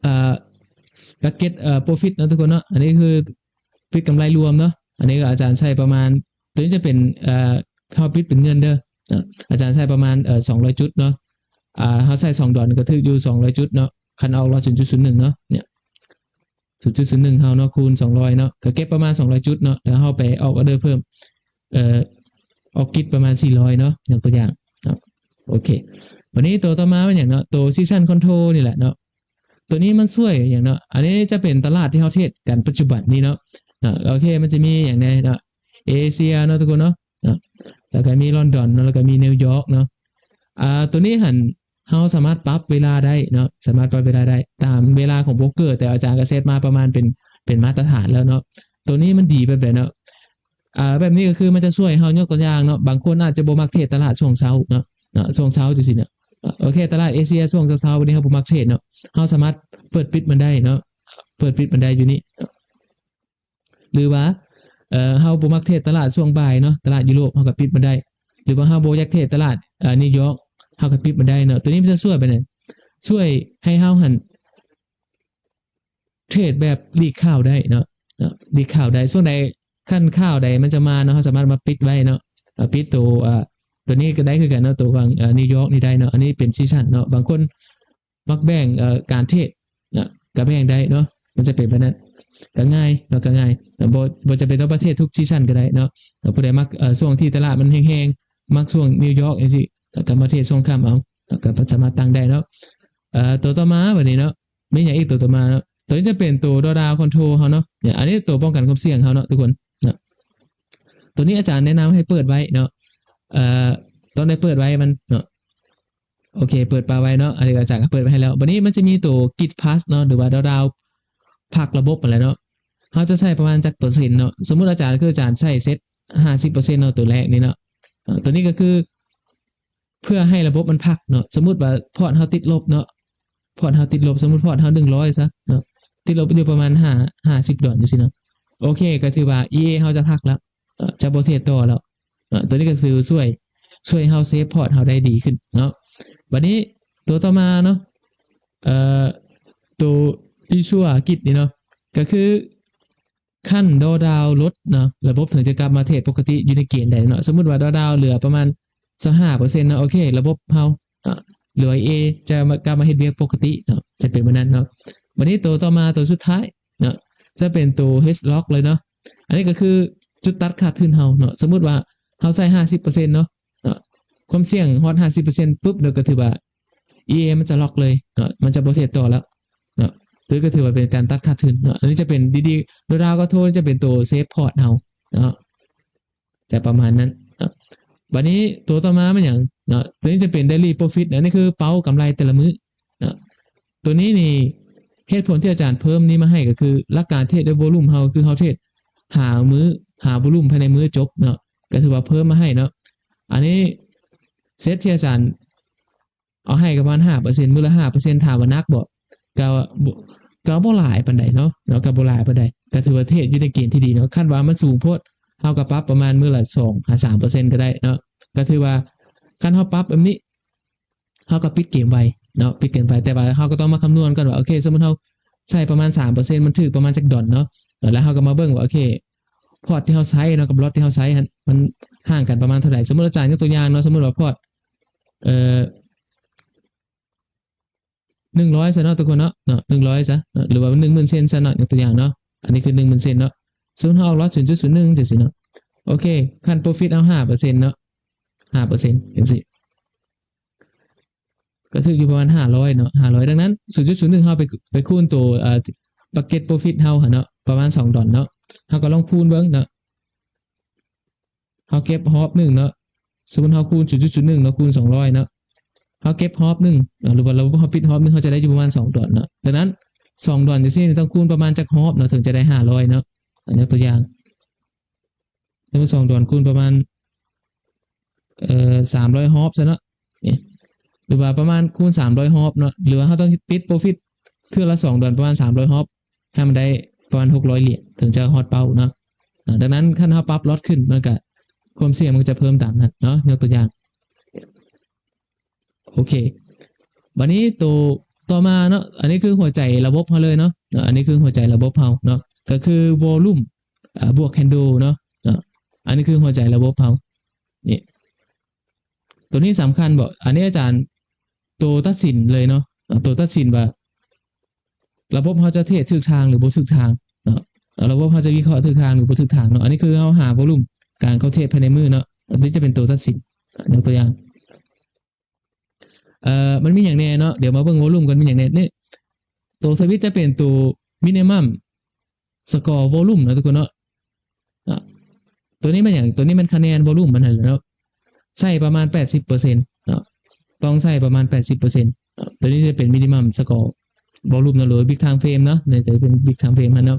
ເອີ target ເອີ profit ເນາະທຸກຄົນເນາະ ອັນນີ້ຄືປິດກຳໄລລວມເນາະ ອັນນີ້ກໍອາຈານໃສ່ປະມານ ຕົວນີ້ຈະເປັນ ເອີ ເຮົາປິດເປັນເງິນເດີ ເນາະ ອາຈານໃສ່ປະມານ ເອີ ສອງຮ້ອຍຈຸດເນາະ ອາ ເຮົາໃສ່ສອງດອນກໍຖືກຢູ່ສອງຮ້ອຍຈຸດເນາະ ຄັນອອກລອດສູນຈຸດສູນໜຶ່ງເນາະ ເນຍ ສູນຈຸດສູນໜຶ່ງເຮົາເນາະ ຄູນສອງຮ້ອຍເນາະ ກໍເກັບປະມານສອງຮ້ອຍຈຸດເນາະ ແລ້ວເຮົາໄປອອກ order ເພີ່ມ ເອີ ອອກ grid ປະມານສີ່ຮ້ອຍເນາະ ຍົກຕົວຢ່າງເນາະ ໂອເຄ ບາດນີ້ຕົວຕໍ່ມາແມ່ນຫຍັງເນາະ ຕົວ season control ນີ້ແຫຼະເນາະ ຕົວນີ້ມັນຊ່ວຍຫຍັງເນາະ ອັນນີ້ຈະເປັນຕະຫຼາດທີ່ເຮົາເທຣດກັນປັດຈຸບັນນີ້ເນາະ ເນາະ ໂອເຄ ມັນຈະມີຫຍັງແດ່ເນາະ ເອເຊຍເນາະທຸກຄົນເນາະ ເນາະ ແລ້ວກໍມີລອນດອນເນາະ ແລ້ວກໍມີນິວຢອກເນາະ ອາ ຕົວນີ້ຫັ້ນ ເຮົາສາມາດປັບເວລາໄດ້ເນາະ ສາມາດປັບເວລາໄດ້ຕາມເວລາຂອງໂບຣກເກີ ແຕ່ອາຈານກໍເຊັດມາປະມານເປັນ ເປັນມາດຕະຖານແລ້ວເນາະ ຕົວນີ້ມັນດີແບບໃດເນາະ ອາ ແບບນີ້ກໍຄືມັນຈະຊ່ວຍເຮົາ ຍົກຕົວຢ່າງເນາະ ບາງຄົນອາດຈະບໍ່ມັກເທຣດຕະຫຼາດຊ່ວງເຊົ້າເນາະ ເນາະ ຊ່ວງເຊົ້າຈັ່ງຊີ້ເນາະ ໂອເຄ ຕະຫຼາດເອເຊຍຊ່ວງເຊົ້າໆ ບາດນີ້ເຮົາບໍ່ມັກເທຣດເນາະ ເຮົາສາມາດເປີດປິດມັນໄດ້ເນາະ ເປີດປິດມັນໄດ້ຢູ່ນີ້ເນາະ ຫຼືວ່າ ເອີ ເຮົາບໍ່ມັກເທຣດຕະຫຼາດຊ່ວງບ່າຍເນາະ ຕະຫຼາດຢູໂຣບ ເຮົາກໍປິດມັນໄດ້ ຫຼືວ່າເຮົາບໍ່ຢາກເທຣດຕະຫຼາດ ເອີ ນິວຢອກ ເຮົາກໍປິດມັນໄດ້ເນາະ ຕົວນີ້ມັນຈະຊ່ວຍປານໃດ ຊ່ວຍໃຫ້ເຮົາຫັ້ນເທຣດແບບຫຼີກຂ່າວໄດ້ເນາະ ເນາະ ຫຼີກຂ່າວໄດ້ ຊ່ວງໃດ ຄັນຂ່າວໃດມັນຈະມາເນາະ ເຮົາສາມາດມາປິດໄວ້ເນາະ ເອີ ປິດໂຕ ເອີ ຕົວນີ້ກໍໄດ້ຄືກັນເນາະ ຕົວຂອງ ເອີ ນິວຢອກນີ້ໄດ້ເນາະ ອັນນີ້ເປັນ season ເນາະ ບາງຄົນ ມັກແບ່ງ ເອີ ການເທຣດນະ ກະແບ່ງໄດ້ເນາະ ມັນຈະເປັນແບບນັ້ນ ກະງ່າຍເນາະ ກະງ່າຍ ບໍ່ ບໍ່ຈຳເປັນຕ້ອງໄປເທຣດທຸກຊີຊັນກະໄດ້ເນາະ ເອີ ຜູ້ໃດມັກ ເອີ ຊ່ວງທີ່ຕະຫຼາດມັນແຮງໆ ມັກຊ່ວງນິວຢອກຈັ່ງຊີ້ ກະມາເທຣດຊ່ວງຄ່ຳເອົາ ກະສາມາດຕັ້ງໄດ້ເນາະ ເອີ ຕົວຕໍ່ມາບາດນີ້ເນາະ ມີຫຍັງອີກ ຕົວຕໍ່ມາເນາະ ຕົວນີ້ຈະເປັນຕົວດອດາວຄອນໂທຣເຮົາເນາະ ອັນນີ້ຕົວປ້ອງກັນຄວາມສ່ຽງເຮົາເນາະທຸກຄົນເນາະ ຕົວນີ້ອາຈານແນະນຳໃຫ້ເປີດໄວ້ເນາະ ເອີ ຕ້ອງໄດ້ເປີດໄວ້ມັນເນາະ ໂອເຄ ເປີດປະໄວ້ເນາະ ອັນນີ້ອາຈານກໍເປີດໄວ້ໃຫ້ແລ້ວ ບາດນີ້ມັນຈະມີໂຕ Grid Plus ເນາະ ຫຼືວ່າດາວໆ ພັກລະບົບຫັ້ນແຫຼະເນາະ ເຮົາຈະໃຊ້ປະມານຈັກເປີເຊັນເນາະ. ສົມມຸດອາຈານ ຄືອາຈານໃຊ້ເຊັດຫ້າສິບເປີເຊັນເນາະ ໂຕແລກນີ້ເນາະ. ເອີ ໂຕນີ້ກໍຄືເພື່ອໃຫ້ລະບົບມັນພັກເນາະ. ສົມມຸດວ່າພອດເຮົາຕິດລົບເນາະ, ພອດເຮົາຕິດລົບ, ສົມມຸດພອດເຮົາໜຶ່ງຮ້ອຍຊະເນາະ, ຕິດລົບຢູ່ປະມານຫ້າ ຫ້າສິບດອນຈັ່ງຊີ້ເນາະ. ໂອເຄ ກໍຖືວ່າ ອີເອ ເຮົາຈະພັກແລ້ວເນາະ, ຈະບໍ່ເທຣດຕໍ່ແລ້ວເນາະ. ໂຕນີ້ກໍຄືຊ່ວຍ ຊ່ວຍເຮົາເຊຟພອດເຮົາໄດ້ດີຂຶ້ນເນາະ. ບັດນີ້ໂຕຕໍ່ມາເນາະ ເອີ ໂຕ Issuer Grid ນີ້ເນາະ ກໍຄື ຂັ້ນ drawdown ລົດເນາະ, ລະບົບເຖິງຈະກັບມາເທຣດປົກກະຕິຢູ່ໃນເກນໄດ້ເນາະ. ສົມມຸດວ່າ drawdown ເຫຼືອປະມານຊາວຫ້າເປີເຊັນເນາະ, ໂອເຄ ລະບົບເຮົາ ອາ ຫຼືວ່າ ເອ ຈະມາ ກັບມາເຮັດວຽກປົກກະຕິເນາະ, ຈະເປັນແບບນັ້ນເນາະ. ບັດນີ້ໂຕຕໍ່ມາ ໂຕສຸດທ້າຍເນາະ ຈະເປັນໂຕ Hedge Lock ເລີຍເນາະ. ອັນນີ້ກໍຄືຈຸດຕັດຂາດທຶນເຮົາເນາະ. ສົມມຸດວ່າເຮົາໃຊ້ຫ້າສິບເປີເຊັນເນາະ, ເນາະ ຄວາມສ່ຽງຮອດຫ້າສິບເປີເຊັນປຸບ ແລ້ວກໍຖືວ່າ ອີເອ ມັນຈະລັອກເລີຍເນາະ, ມັນຈະບໍ່ເທຣດຕໍ່ແລ້ວເນາະ. ໂຕນີ້ກໍຖືວ່າເປັນການຕັດຂາດທຶນເນາະ. ອັນນີ້ຈະເປັນດີໆ ໂດດາວກໍໂທຈະເປັນໂຕເຊຟພອດເຮົາເນາະ, ຈະປະມານນັ້ນເນາະ. ບັດນີ້ໂຕຕໍ່ມາແມ່ນຫຍັງເນາະ? ໂຕນີ້ຈະເປັນ Daily Profit ເນາະ, ອັນນີ້ຄືເປົ້າກຳໄລແຕ່ລະມື້ເນາະ. ໂຕນີ້ນີ້ ເຫດຜົນທີ່ອາຈານເພີ່ມນີ້ມາໃຫ້ກໍຄື ຫຼັກການເທຣດດ້ວຍ volume ເຮົາ ຄືເຮົາເທຣດຫາມື້ ຫາ volume ພາຍໃນມື້ຈົບເນາະ, ກໍຖືວ່າເພີ່ມມາໃຫ້ເນາະ. ອັນນີ້ເຊັດທີ່ອາຈານເອົາໃຫ້ກໍປະມານຫ້າເປີເຊັນ ມື້ລະຫ້າເປີເຊັນ. ຖາມວ່າໜັກບໍ່? ກໍບໍ່ ກໍບໍ່ຫຼາຍປານໃດເນາະ, ເນາະ ກໍບໍ່ຫຼາຍປານໃດ, ກໍຖືວ່າເທຣດຢູ່ໃນເກນທີ່ດີເນາະ. ຄັນວ່າມັນສູງໂພດ ເຮົາກໍປັບປະມານມື້ລະສອງຫາສາມເປີເຊັນກໍໄດ້ເນາະ. ກໍຖືວ່າຄັນເຮົາປັບແບບນີ້ ເຮົາກໍປິດເກມໄວເນາະ, ປິດເກມໄວ. ແຕ່ວ່າເຮົາກໍຕ້ອງມາຄຳນວນກ່ອນວ່າ ໂອເຄ ສົມມຸດເຮົາໃຊ້ປະມານສາມເປີເຊັນ ມັນຖືກປະມານຈັກດອນເນາະ, ແລ້ວເຮົາກໍມາເບິ່ງວ່າ ໂອເຄ ພອດທີ່ເຮົາໃຊ້ເນາະ ກັບລັອດທີ່ເຮົາໃຊ້ຫັ້ນ ມັນຫ່າງກັນປະມານເທົ່າໃດ. ສົມມຸດອາຈານຍົກຕົວຢ່າງເນາະ, ສົມມຸດວ່າພອດ ເອີ ໜຶ່ງຮ້ອຍຊະເນາະທຸກຄົນເນາະ, ເນາະ ໜຶ່ງຮ້ອຍຊະເນາະ ຫຼືວ່າໜຶ່ງໝື່ນເຊັນຊະເນາະ, ຍົກຕົວຢ່າງເນາະ, ອັນນີ້ຄືໜຶ່ງໝື່ນເຊັນເນາະ. ສົມມຸດເຮົາອອກລັອດສູນຈຸດສູນໜຶ່ງຈັ່ງຊີ້ເນາະ, ໂອເຄ ຂັ້ນ profit ເຮົາຫ້າເປີເຊັນເນາະ, ຫ້າເປີເຊັນຈັ່ງຊີ້ ກໍຖືກຢູ່ປະມານຫ້າຮ້ອຍເນາະ, ຫ້າຮ້ອຍ. ດັ່ງນັ້ນ ສູນຈຸດສູນໜຶ່ງເຮົາໄປ ໄປຄູນໂຕ ເອີ bucket profit ເຮົາຫັ້ນເນາະ, ປະມານສອງດອນເນາະ. ເຮົາກໍລອງຄູນເບິ່ງເນາະ, ເຮົາເກັບຮອບໜຶ່ງເນາະ, ສົມມຸດເຮົາຄູນສູນຈຸດສູນໜຶ່ງເນາະ ຄູນສອງຮ້ອຍເນາະ, ເຮົາເກັບຮອບໜຶ່ງເນາະ ຫຼືວ່າເຮົາປິດຮອບໜຶ່ງ ເຮົາຈະໄດ້ຢູ່ປະມານສອງດອນເນາະ. ດັ່ງນັ້ນ ສອງດອນຈັ່ງຊີ້ນີ້ ຕ້ອງຄູນປະມານຈັກຮອບເນາະ ເຖິງຈະໄດ້ຫ້າຮ້ອຍເນາະ. ຍົກຕົວຢ່າງ ເປັນສອງດອນຄູນປະມານ ເອີ ສາມຮ້ອຍຮອບຊະເນາະ, ນີ້ ຫຼືວ່າປະມານຄູນສາມຮ້ອຍຮອບເນາະ, ຫຼືວ່າເຮົາຕ້ອງປິດ profit ເທື່ອລະສອງດອນປະມານສາມຮ້ອຍຮອບ ໃຫ້ມັນໄດ້ປະມານຫົກຮ້ອຍຫຼຽນ ເຖິງຈະຮອດເປົ້າເນາະ. ອາ ດັ່ງນັ້ນ ຄັນເຮົາປັບລັອດຂຶ້ນ ມັນກະ ຄວາມສ່ຽງມັນຈະເພີ່ມຕາມນັ້ນເນາະ, ຍົກຕົວຢ່າງ. ໂອເຄ ບັດນີ້ໂຕຕໍ່ມາເນາະ, ອັນນີ້ຄືຫົວໃຈລະບົບເຮົາເລີຍເນາະ, ເນາະ ອັນນີ້ຄືຫົວໃຈລະບົບເຮົາເນາະ, ກໍຄື volume ອາ ບວກ candle ເນາະ, ເນາະ ອັນນີ້ຄືຫົວໃຈລະບົບເຮົາ ນີ້ ໂຕນີ້ສຳຄັນບໍ່? ອັນນີ້ອາຈານ ໂຕຕັດສິນເລີຍເນາະ, ເນາະ ໂຕຕັດສິນວ່າ ລະບົບເຮົາຈະເທຣດຖືກທາງ ຫຼື ບໍ່ຖືກທາງເນາະ, ລະບົບເຮົາຈະວິເຄາະຖືກທາງ ຫຼື ບໍ່ຖືກທາງເນາະ. ອັນນີ້ຄືເຮົາຫາ volume ການເຂົ້າເທຣດພາຍໃນມື້ເນາະ, ອັນນີ້ຈະເປັນໂຕຕັດສິນ. ອາ ຍົກຕົວຢ່າງ ເອີ ມັນມີຫຍັງແດ່ເນາະ, ດຽວມາເບິ່ງ volume ກ່ອນ ມີຫຍັງແດ່. ນີ້ ໂຕ switch ຈະເປັນໂຕ minimum score volume ເນາະທຸກຄົນເນາະ. ເນາະ ໂຕນີ້ແມ່ນຫຍັງ? ໂຕນີ້ແມ່ນຄະແນນ volume ມັນຫັ້ນແຫຼະເນາະ, ໃຊ້ປະມານແປດສິບເປີເຊັນເນາະ, ຕ້ອງໃຊ້ປະມານແປດສິບເປີເຊັນເນາະ. ໂຕນີ້ຈະເປັນ minimum score volume ເນາະ ຫຼື big time frame ເນາະ, ໃນ ຈະເປັນ big time frame ຫັ້ນເນາະ.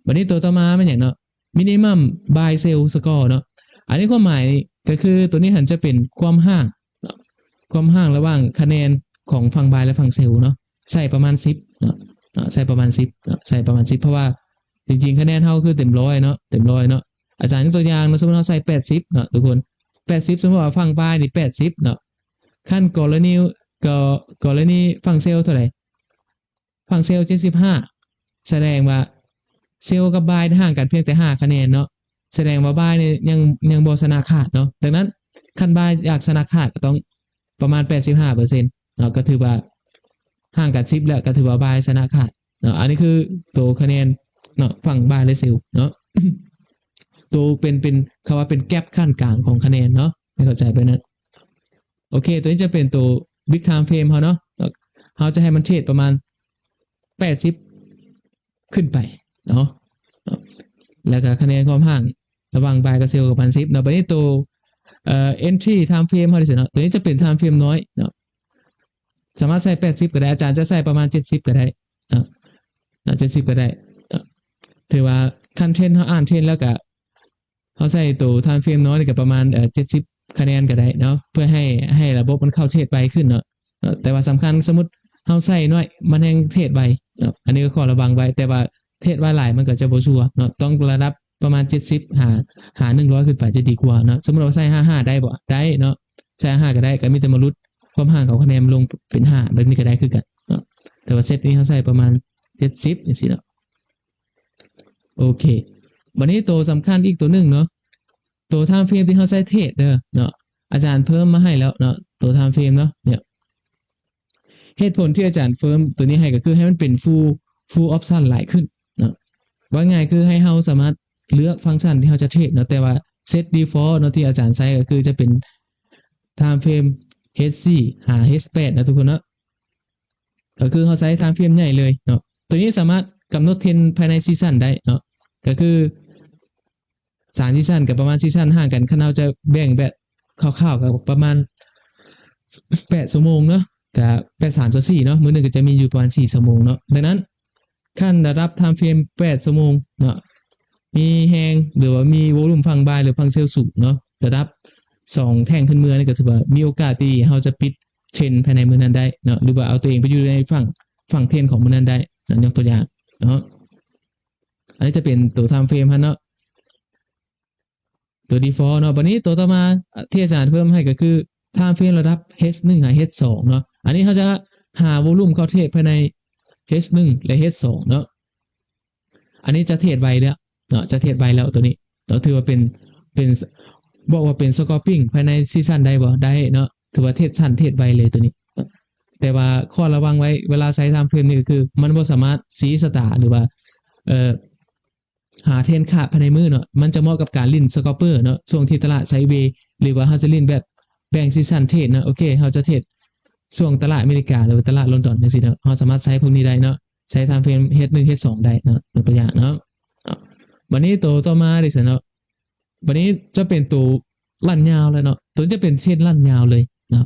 ບັດນີ້ໂຕຕໍ່ມາແມ່ນຫຍັງເນາະ? minimum buy sell score ເນາະ. ອັນນີ້ຄວາມໝາຍນີ້ກໍຄື ໂຕນີ້ຫັ້ນຈະເປັນຄວາມຫ່າງເນາະ, ຄວາມຫ່າງລະຫວ່າງຄະແນນຂອງຝັ່ງ buy ແລະ ຝັ່ງ sell ເນາະ, ໃຊ້ປະມານສິບເນາະ, ເນາະ ໃຊ້ປະມານສິບເນາະ, ໃຊ້ປະມານສິບ ເພາະວ່າ ຈິງໆ ຄະແນນເຮົາຄືເຕັມຮ້ອຍເນາະ, ເຕັມຮ້ອຍເນາະ. ອາຈານຍົກຕົວຢ່າງເນາະ, ສົມມຸດເຮົາໃສ່ແປດສິບເນາະທຸກຄົນ, ແປດສິບ ສົມມຸດວ່າຝັ່ງ buy ນີ້ແປດສິບເນາະ, ຄັນກໍລະນີ ກໍ ກໍລະນີຝັ່ງ sell ເທົ່າໃດ? ຝັ່ງ sell ເຈັດສິບຫ້າ ສະແດງວ່າ sell ກັບ buy ຫ່າງກັນພຽງແຕ່ຫ້າຄະແນນເນາະ, ສະແດງວ່າ buy ນີ້ຍັງ ຍັງບໍ່ຊະນະຂາດເນາະ. ດັ່ງນັ້ນ ຄັນ buy ຢາກຊະນະຂາດກໍຕ້ອງປະມານແປດສິບຫ້າເປີເຊັນເນາະ, ກໍຖືວ່າຫ່າງກັນສິບແລ້ວ ກໍຖືວ່າ buy ຊະນະຂາດເນາະ. ອັນນີ້ຄືໂຕຄະແນນເນາະ ຝັ່ງ buy ແລະ sell ເນາະ, ໂຕເປັນ ເປັນ ເຂົາວ່າເປັນ gap ຂັ້ນກາງຂອງຄະແນນເນາະ, ໃຫ້ເຂົ້າໃຈແບບນັ້ນ. ໂອເຄ ໂຕນີ້ຈະເປັນໂຕ big time frame ເຮົາເນາະ, ເຮົາຈະໃຫ້ມັນເທຣດປະມານແປດສິບຂຶ້ນໄປເນາະ, ແລ້ວກໍຄະແນນຄວາມຫ່າງລະຫວ່າງ buy ກັບ sell ປະມານສິບເນາະ. ບັດນີ້ໂຕ ເອີ entry time frame ເຮົາເດເນາະ, ໂຕນີ້ຈະເປັນ time frame ນ້ອຍເນາະ, ສາມາດໃສ່ແປດສິບກໍໄດ້, ອາຈານຈະໃສ່ປະມານເຈັດສິບກໍໄດ້ເນາະ, ເນາະ ເຈັດສິບກໍໄດ້ເນາະ. ຖືວ່າຄັນເທຣນ ເຮົາອ່ານເທຣນແລ້ວກະ ເຮົາໃຊ້ໂຕ time frame ນ້ອຍນີ້ກໍປະມານ ເອີ ເຈັດສິບຄະແນນກໍໄດ້ເນາະ ເພື່ອໃຫ້ ໃຫ້ລະບົບມັນເຂົ້າເທຣດໄວຂຶ້ນເນາະ. ເອີ ແຕ່ວ່າສຳຄັນ ສົມມຸດເຮົາໃຊ້ໜ້ອຍ ມັນແຮ່ງເທຣດໄວເນາະ. ອັນນີ້ກໍຂໍລະວັງໄວ້ ແຕ່ວ່າເທຣດໄວຫຼາຍມັນກໍຈະບໍ່ຊັວເນາະ. ຕ້ອງລະດັບປະມານເຈັດສິບ ຫາ ຫາໜຶ່ງຮ້ອຍຂຶ້ນໄປຈະດີກວ່າເນາະ. ສົມມຸດວ່າໃຊ້ຫ້າ ຫ້າໄດ້ບໍ່? ໄດ້ເນາະ ໃຊ້ຫ້າ ຫ້າກໍໄດ້ ກໍມີແຕ່ມາຫຼຸດຄວາມຫ່າງຂອງຄະແນນລົງເປັນຫ້າ ແບບນີ້ກໍໄດ້ຄືກັນເນາະ. ແຕ່ວ່າເຊັດນີ້ເຮົາໃຊ້ປະມານເຈັດສິບ ຈັ່ງຊີ້ເນາະ. ໂອເຄ ບັດນີ້ໂຕສຳຄັນອີກໂຕໜຶ່ງເນາະ ໂຕ time frame ທີ່ເຮົາໃຊ້ເທຣດເດີເນາະ ອາຈານເພີ່ມມາໃຫ້ແລ້ວເນາະ ໂຕ time frame ເນາະ. ເນຍ ເຫດຜົນທີ່ອາຈານເພີ່ມໂຕນີ້ໃຫ້ກໍຄືໃຫ້ມັນເປັນ full full option ຫຼາຍຂຶ້ນເນາະ. ເວົ້າງ່າຍຄືໃຫ້ເຮົາສາມາດເລືອກຟັງຊັນທີ່ເຮົາຈະເທຣດເນາະ ແຕ່ວ່າ set default ເນາະ ທີ່ອາຈານໃຊ້ກໍຄືຈະເປັນ time frame ເຮດສີ່ ຫາ ເຮດແປດ ເນາະທຸກຄົນເນາະ. ກໍຄືເຮົາໃຊ້ time frame ໃຫຍ່ເລີຍເນາະ. ໂຕນີ້ສາມາດກຳນົດເທຣນພາຍໃນຊີຊັນໄດ້ເນາະ ກໍຄື ສາມຊີຊັນກໍປະມານຊີຊັນຫ່າງກັນ ຄັນເຮົາຈະແບ່ງແບບຄ່າວໆກໍປະມານແປດຊົ່ວໂມງເນາະ ກໍແປດສາມຊາວສີ່ເນາະ ມື້ໜຶ່ງກໍຈະມີຢູ່ປະມານສີ່ຊົ່ວໂມງເນາະ. ດັ່ງນັ້ນ ຄັນລະດັບ time frame ແປດຊົ່ວໂມງເນາະ ມີແຮງ ຫຼືວ່າມີ volume ຝັ່ງບາຍ ຫຼືຝັ່ງເຊລສູງເນາະ ລະດັບສອງແທ່ງຂຶ້ນເມືອນີ້ ກໍຖືວ່າມີໂອກາດທີ່ເຮົາຈະປິດເທຣນພາຍໃນມື້ນັ້ນໄດ້ເນາະ ຫຼືວ່າເອົາຕົວເອງໄປຢູ່ໃນຝັ່ງ ຝັ່ງເທຣນຂອງມື້ນັ້ນໄດ້ເນາະ. ຍົກຕົວຢ່າງເນາະ ອັນນີ້ຈະເປັນໂຕ time frame ຫັ້ນເນາະ ໂຕ default ເນາະ. ບັດນີ້ໂຕຕໍ່ມາ ອາ ທີ່ອາຈານເພີ່ມໃຫ້ກໍຄື time frame ລະດັບ ເຮດໜຶ່ງ ຫາ ເຮດສອງ ເນາະ. ອັນນີ້ເຮົາຈະຫາ volume ເຂົ້າເທຣດພາຍໃນ ເຮດໜຶ່ງ ແລະ ເຮດສອງ ເນາະ. ອັນນີ້ຈະເທຣດໄວແລ້ວເນາະ ຈະເທຣດໄວແລ້ວໂຕນີ້ເນາະ. ຖືວ່າເປັນ ເປັນ ບອກວ່າເປັນ scalping ພາຍໃນຊີຊັນໄດ້ບໍ່? ໄດ້ເນາະ. ຖືວ່າເທຣດສັ້ນ ເທຣດໄວເລີຍໂຕນີ້. ແຕ່ວ່າຂໍ້ລະວັງໄວ້ ເວລາໃຊ້ time frame ນີ້ກໍຄື ມັນບໍ່ສາມາດຊີ້ຊະຕາ ຫຼືວ່າ ເອີ ຫາເທຣນຂາດພາຍໃນມື້ເນາະ. ມັນຈະເໝາະກັບການຫຼິ້ນ scalper ເນາະ ຊ່ວງທີ່ຕະຫຼາດໄຊເວ ຫຼືວ່າເຮົາຈະຫຼິ້ນແບບແບ່ງຊີຊັນເທຣດເນາະ. ໂອເຄ ເຮົາຈະເທຣດຊ່ວງຕະຫຼາດອາເມລິກາ ຫຼືວ່າຕະຫຼາດລອນດອນຈັ່ງຊີ້ເນາະ. ເຮົາສາມາດໃຊ້ພວກນີ້ໄດ້ເນາະ ໃຊ້ time frame ເຮດໜຶ່ງ ເຮດສອງ ໄດ້ເນາະ ຍົກຕົວຢ່າງເນາະ. ບັດນີ້ໂຕຕໍ່ມາເດຊະເນາະ ບັດນີ້ຈະເປັນໂຕລັນຍາວແລ້ວເນາະ. ໂຕນີ້ຈະເປັນເທຣນລັນຍາວເລີຍເນາະ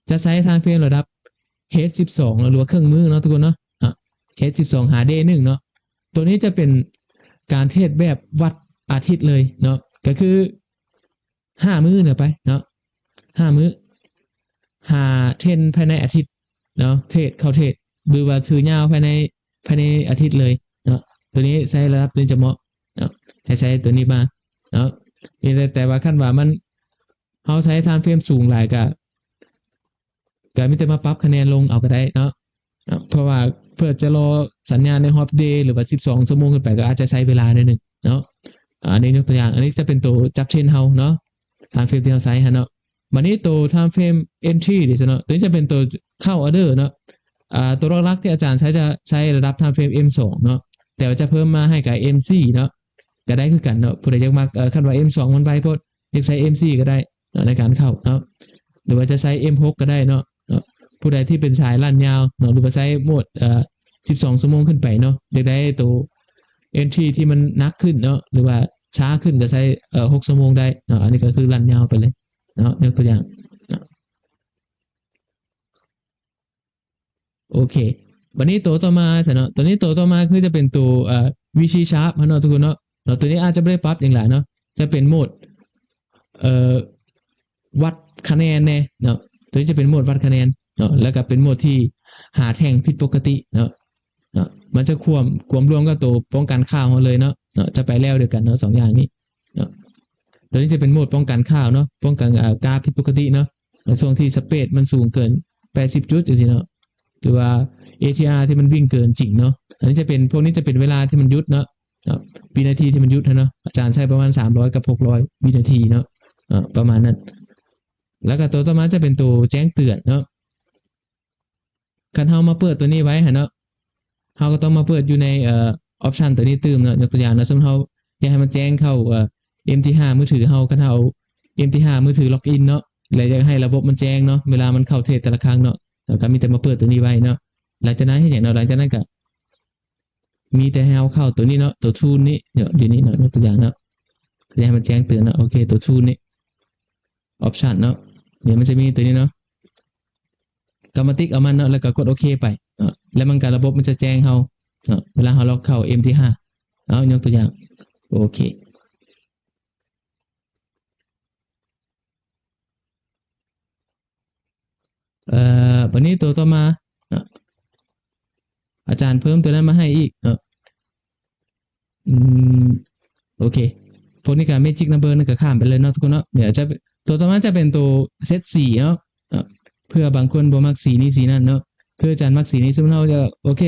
ຈະໃຊ້ time frame ລະດັບ ເຮດສິບສອງ ເນາະ ຫຼືວ່າເຄິ່ງມື້ເນາະທຸກຄົນເນາະ ເນາະ ເຮດສິບສອງ ຫາ day ໜຶ່ງເນາະ. ໂຕນີ້ຈະເປັນການເທຣດແບບວັດອາທິດເລີຍເນາະ ກໍຄືຫ້າມື້ເນາະ ໄປເນາະ ຫ້າມື້ ຫາເທຣນພາຍໃນອາທິດເນາະ ເທຣດເຂົ້າເທຣດ ຫຼືວ່າຖືຍາວພາຍໃນ ພາຍໃນອາທິດເລີຍເນາະ. ໂຕນີ້ໃຊ້ລະດັບໂຕນີ້ຈະເໝາະເນາະ ໃຫ້ໃຊ້ໂຕນີ້ມາເນາະ. ນີ້ແຕ່ ແຕ່ວ່າຄັນວ່າມັນ ເຮົາໃຊ້ time frame ສູງຫຼາຍກະ ກະມີແຕ່ມາປັບຄະແນນລົງເອົາກໍໄດ້ເນາະ ເພາະວ່າເພື່ອຈະລໍສັນຍານໃນຮອບ day ຫຼືວ່າສິບສອງຊົ່ວໂມງຂຶ້ນໄປ ກໍອາດຈະໃຊ້ເວລາໜ້ອຍໜຶ່ງເນາະ. ອັນນີ້ຍົກຕົວຢ່າງ ອັນນີ້ຈະເປັນໂຕຈັບເທຣນເຮົາເນາະ time frame ທີ່ເຮົາໃຊ້ຫັ້ນເນາະ. ບັດນີ້ໂຕ time frame entry ເດຊະເນາະ ໂຕນີ້ຈະເປັນໂຕເຂົ້າ order ເນາະ. ອາ ໂຕຫຼັກໆທີ່ອາຈານໃຊ້ ຈະໃຊ້ລະດັບ time frame ເອັມສອງ ເນາະ ແຕ່ວ່າຈະເພີ່ມມາໃຫ້ກັບ ເອັມສີ່ ເນາະ ກໍໄດ້ຄືກັນເນາະ. ຜູ້ໃດຢາກມັກ ເອີ ຄັນວ່າ ເອັມສອງ ມັນໄວໂພດ ຢາກໃຊ້ ເອັມສີ່ ກໍໄດ້ເນາະ ໃນການເຂົ້າເນາະ ຫຼືວ່າຈະໃຊ້ ເອັມຫົກ ກໍໄດ້ເນາະ ເນາະ. ຜູ້ໃດທີ່ເປັນສາຍລັນຍາວເນາະ ຫຼືວ່າໃຊ້ໂໝດ ເອີ ສິບສອງຊົ່ວໂມງຂຶ້ນໄປເນາະ ຢາກໄດ້ໂຕ entry ທີ່ມັນໜັກຂຶ້ນເນາະ ຫຼືວ່າຊ້າຂຶ້ນ ກໍໃຊ້ ເອີ ຫົກຊົ່ວໂມງໄດ້ເນາະ. ອັນນີ້ກໍຄືລັນຍາວໄປເລີຍເນາະ ຍົກຕົວຢ່າງເນາະ. ໂອເຄ ບັດນີ້ໂຕຕໍ່ມາຊະເນາະ ໂຕນີ້ໂຕຕໍ່ມາຄືຈະເປັນໂຕ ເອີ VG Sharp ເນາະທຸກຄົນເນາະ. ເນາະ ໂຕນີ້ອາດຈະບໍ່ໄດ້ປັບຫຍັງຫຼາຍເນາະ ຈະເປັນໂໝດ ເອີ ວັດຄະແນນແດ່ເນາະ. ໂຕນີ້ຈະເປັນໂໝດວັດຄະແນນເນາະ ແລ້ວກໍເປັນໂໝດທີ່ຫາແທ່ງຜິດປົກກະຕິເນາະ ເນາະ. ມັນຈະຄວມ ຄວມລວມກັບໂຕປ້ອງກັນຂ່າວເຮົາເລີຍເນາະ ເນາະ ຈະໄປແລ້ວດຽວກັນເນາະ ສອງຢ່າງນີ້ເນາະ. ໂຕນີ້ຈະເປັນໂໝດປ້ອງກັນຂ່າວເນາະ ປ້ອງກັນ ເອີ ກາຜິດປົກກະຕິເນາະ ໃນຊ່ວງທີ່ spread ມັນສູງເກີນ ແປດສິບຈຸດ ຈັ່ງຊີ້ເນາະ ຫຼືວ່າ ATR ທີ່ມັນວິ່ງເກີນຈິງເນາະ. ອັນນີ້ຈະເປັນ ພວກນີ້ຈະເປັນເວລາທີ່ມັນຢຸດເນາະ ເນາະ ວິນາທີທີ່ມັນຢຸດຫັ້ນເນາະ. ອາຈານໃຊ້ປະມານສາມຮ້ອຍກັບຫົກຮ້ອຍວິນາທີເນາະ ເນາະ ປະມານນັ້ນ. ແລ້ວກໍໂຕຕໍ່ມາຈະເປັນໂຕແຈ້ງເຕືອນເນາະ. ຄັນເຮົາມາເປີດໂຕນີ້ໄວ້ຫັ້ນເນາະ ເຮົາກໍຕ້ອງມາເປີດຢູ່ໃນ ເອີ option ໂຕນີ້ຕື່ມເນາະ. ຍົກຕົວຢ່າງເນາະ ສົມມຸດເຮົາຢາກໃຫ້ມັນແຈ້ງເຂົ້າ ເອີ MT5 ມືຖືເຮົາ ຄັນເຮົາເອົາ MT5 ມືຖື log in ເນາະ ແລະ ຢາກໃຫ້ລະບົບມັນແຈ້ງເນາະ ເວລາມັນເຂົ້າເທຣດແຕ່ລະຄັ້ງເນາະ ເຮົາກໍມີແຕ່ມາເປີດໂຕນີ້ໄວ້ເນາະ. ຫຼັງຈາກນັ້ນເຮັດຫຍັງເນາະ? ຫຼັງຈາກນັ້ນກໍມີແຕ່ໃຫ້ເຮົາເຂົ້າໂຕນີ້ເນາະ ໂຕ tool ນີ້ເນາະ ຢູ່ນີ້ເນາະ. ຍົກຕົວຢ່າງເນາະ ຢາກໃຫ້ມັນແຈ້ງເຕືອນເນາະ ໂອເຄ ໂຕ tool ນີ້ option ເນາະ ດຽວມັນຈະມີໂຕນີ້ເນາະ ກໍມາຕິກເອົາມັນເນາະ ແລ້ວກໍກົດໂອເຄໄປເນາະ ແລ້ວມັນກໍ ລະບົບມັນຈະແຈ້ງເຮົາເນາະ ເວລາເຮົາລັອກເຂົ້າ MT5 ເອົາ ຍົກຕົວຢ່າງ ໂອເຄ ເອີ ບາດນີ້ຕົວຕໍ່ມາເນາະ ອາຈານເພີ່ມຕົວນັ້ນມາໃຫ້ອີກເນາະ ອືມ ໂອເຄ ພວກນີ້ກໍ Magic Number ນັ້ນກໍຂ້າມໄປເລີຍເນາະທຸກຄົນເນາະ ດຽວຈະ ຕົວຕໍ່ມາຈະເປັນຕົວເຊັດສີເນາະ ເພື່ອບາງຄົນບໍ່ມັກສີນີ້ສີນັ້ນເນາະ ຄືອາຈານມັກສີນີ້ ສົມມຸດເຮົາຈະ ໂອເຄ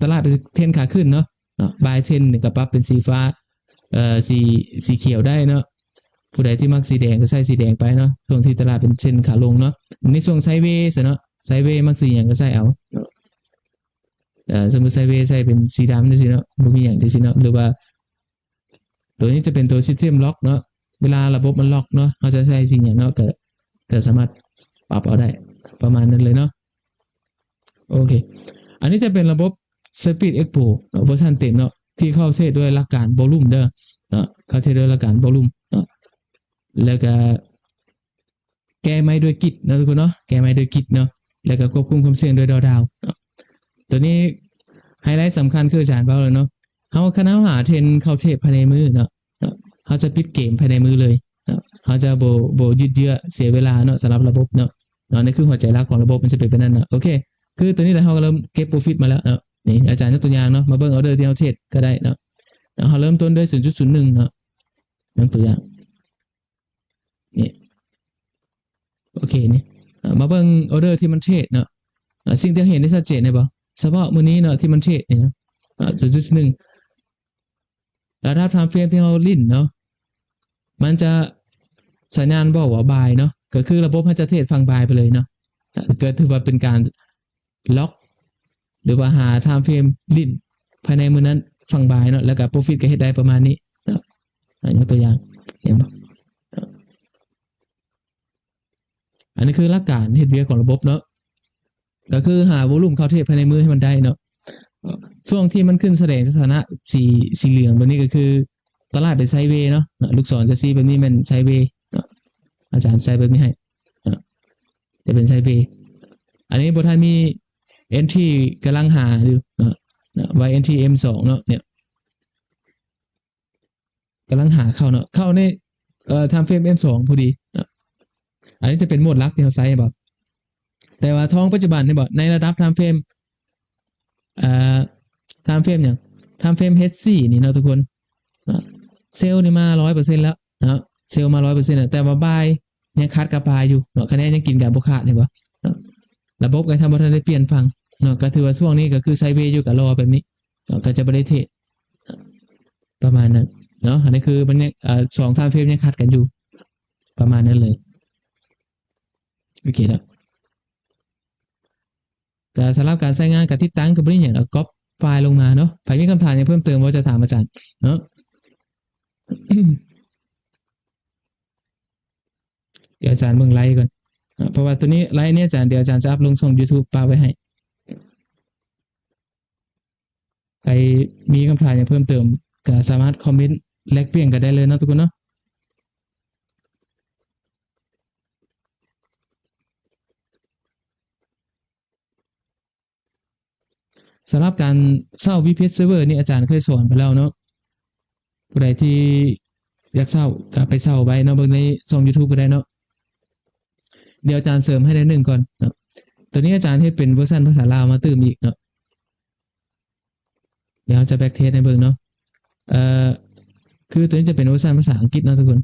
ຕະຫຼາດເປັນເທຣນຂາຂຶ້ນເນາະ ເນາະ Buy Trend ນີ້ກໍປັບເປັນສີຟ້າ ເອີ ສີ ສີຂຽວໄດ້ເນາະ ຜູ້ໃດທີ່ມັກສີແດງກໍໃສ່ສີແດງໄປເນາະ ຊ່ວງທີ່ຕະຫຼາດເປັນເທຣນຂາລົງເນາະ ໃນຊ່ວງ Sideways ຊະເນາະ Sideways ມັກສີຫຍັງກໍໃສ່ເອົາເນາະ ເອີ ສົມມຸດ Sideways ໃສ່ເປັນສີດຳຈັ່ງຊີ້ເນາະ ບໍ່ມີຫຍັງຈັ່ງຊີ້ເນາະ ຫຼືວ່າ ຕົວນີ້ຈະເປັນຕົວ System Lock ເນາະ ເວລາລະບົບມັນລັອກເນາະ ເຮົາຈະໃສ່ສິ່ງຫຍັງເນາະ ກໍ ກໍສາມາດປັບເອົາໄດ້ ປະມານນັ້ນເລີຍເນາະ ໂອເຄ ອັນນີ້ຈະເປັນລະບົບ Speed Expo ເນາະ ເວີຊັນເຕັມເນາະ ທີ່ເຂົ້າເທຣດດ້ວຍຫຼັກການ Volume ເດີເນາະ ເຂົ້າເທຣດດ້ວຍຫຼັກການ Volume ເນາະ ແລ້ວກໍ ແກ້ໄມ້ດ້ວຍກິດເນາະທຸກຄົນເນາະ ແກ້ໄມ້ດ້ວຍກິດເນາະ ແລ້ວກໍຄວບຄຸມຄວາມສ່ຽງດ້ວຍ Drawdown ເນາະ ຕົວນີ້ໄຮໄລສຳຄັນຄືອາຈານເວົ້າແລ້ວເນາະ ເຮົາ ຄັນເຮົາຫາເທຣນເຂົ້າເທຣດພາຍໃນມື້ເນາະ ເຮົາຈະປິດເກມພາຍໃນມື້ເລີຍເນາະ ເຮົາຈະບໍ່ ບໍ່ຍືດເຍື້ອເສຍເວລາເນາະ ສຳລັບລະບົບເນາະ ເນາະ ນີ້ຄືຫົວໃຈຫຼັກຂອງລະບົບ ມັນຈະເປັນແບບນັ້ນເນາະ ໂອເຄ ຄືຕົວນີ້ລະ ເຮົາກໍເລີ່ມເກັບ Profit ມາແລ້ວເນາະ ນີ້ອາຈານຍົກຕົວຢ່າງເນາະ ມາເບິ່ງ Order ທີ່ເຮົາເທຣດກໍໄດ້ເນາະ ເຮົາເລີ່ມຕົ້ນດ້ວຍ ສູນຈຸດສູນໜຶ່ງ ເນາະ ຍົກຕົວຢ່າງ ນີ້ ໂອເຄ ນີ້ ເອີ ມາເບິ່ງ Order ທີ່ມັນເທຣດເນາະ ເອີ ສິ່ງທີ່ເຮົາເຫັນໄດ້ຊັດເຈນເຫັນບໍ່ ສະເພາະມື້ນີ້ເນາະ ທີ່ມັນເທຣດນີ້ເນາະ ເອີ ສູນຈຸດໜຶ່ງ ລະດັບ Time Frame ທີ່ເຮົາຫຼິ້ນເນາະ ມັນຈະ ສັນຍານບອກວ່າ Buy ເນາະ ກໍຄືລະບົບເຮົາຈະເທຣດຝັ່ງ Buy ໄປເລີຍເນາະ ກໍຖືວ່າເປັນການ Lock ຫຼືວ່າຫາ Time Frame ຫຼິ້ນພາຍໃນມື້ນັ້ນຝັ່ງ Buy ເນາະ ແລ້ວກໍ Profit ກໍເຮັດໄດ້ປະມານນີ້ເນາະ ອາ ຍົກຕົວຢ່າງ ເຫັນບໍ່ ອັນນີ້ຄືຫຼັກການເຮັດວຽກຂອງລະບົບເນາະ ກໍຄືຫາ Volume ເຂົ້າເທຣດພາຍໃນມື້ໃຫ້ມັນໄດ້ເນາະ ຊ່ວງທີ່ມັນຂຶ້ນສະແດງສະຖານະສີ ສີເຫຼືອງແບບນີ້ ກໍຄືຕະຫຼາດເປັນ Sideways ເນາະ ເນາະ ລູກສອນຈະຊີ້ແບບນີ້ແມ່ນ Sideways ເນາະ ອາຈານໃສ່ແບບນີ້ໃຫ້ເນາະ ຈະເປັນ Sideways ອັນນີ້ບໍ່ທັນມີ Entry ກຳລັງຫາຢູ່ເນາະ ເນາະ ໄວ້ Entry M ສອງເນາະ ເນຍ ກຳລັງຫາເຂົ້າເນາະ ເຂົ້າໃນ ເອີ Time Frame M ສອງ ພໍດີເນາະ ອັນນີ້ຈະເປັນໂໝດຫຼັກທີ່ເຮົາໃຊ້ເຫັນບໍ່ ແຕ່ວ່າທອງປັດຈຸບັນເຫັນບໍ່ ໃນລະດັບ Time Frame ເອີ Time Frame ຫຍັງ Time Frame H four ນີ້ເນາະທຸກຄົນເນາະ Sell ນີ້ມາ ຮ້ອຍເປີເຊັນ ແລ້ວເນາະ Sell ມາ ຮ້ອຍເປີເຊັນ ແລ້ວ ແຕ່ວ່າ Buy ຍັງຂາດກະປາຢູ່ເນາະ ຄະແນນຍັງກິນກັນບໍ່ຂາດ ເຫັນບໍ່ເນາະ ລະບົບກໍທຳບໍ່ທັນໄດ້ປ່ຽນຝັ່ງເນາະ ກໍຖືວ່າຊ່ວງນີ້ກໍຄື Sideways ຢູ່ ກໍລໍແບບນີ້ເນາະ ກໍຈະບໍ່ໄດ້ເທຣດ ປະມານນັ້ນເນາະ ອັນນີ້ຄືມັນຍັງ ເອີ ສອງ Time Frame ຍັງຂັດກັນຢູ່ ປະມານນັ້ນເລີຍ ໂອເຄແລ້ວ ກໍສຳລັບການໃຊ້ງານ ການຕິດຕັ້ງກໍບໍ່ໄດ້ຫຍັງດອກ ກັອບໄຟລ໌ລົງມາເນາະ ໃຜມີຄຳຖາມຫຍັງເພີ່ມເຕີມ ບໍ່ຈະຖາມອາຈານເນາະ ດຽວອາຈານເບິ່ງໄລກ່ອນ ເພາະວ່າໂຕນີ້ ໄລນີ້ອາຈານ ດຽວອາຈານຈະອັບລົງຊ່ອງ YouTube ປະໄວ້ໃຫ້ ໃຜມີຄຳຖາມຫຍັງເພີ່ມເຕີມ ກໍສາມາດຄອມເມັນແລກປ່ຽນກັນໄດ້ເລີຍເນາະທຸກຄົນເນາະ ສຳລັບການເຊົ່າ VPS Server ນີ້ອາຈານເຄີຍສອນໄປແລ້ວເນາະ ຜູ້ໃດທີ່ຢາກເຊົ່າກໍໄປເຊົ່າໄວ້ເນາະ ເບິ່ງໃນຊ່ອງ YouTube ກໍໄດ້ເນາະ ດຽວອາຈານເສີມໃຫ້ໜ້ອຍໜຶ່ງກ່ອນເນາະ ໂຕນີ້ອາຈານເຮັດເປັນເວີຊັນພາສາລາວມາຕື່ມອີກເນາະ ດຽວເຮົາຈະ back test ໃຫ້ເບິ່ງເນາະ ເອີ ຄືໂຕນີ້ຈະເປັນເວີຊັນພາສາອັງກິດເນາະທຸກຄົນ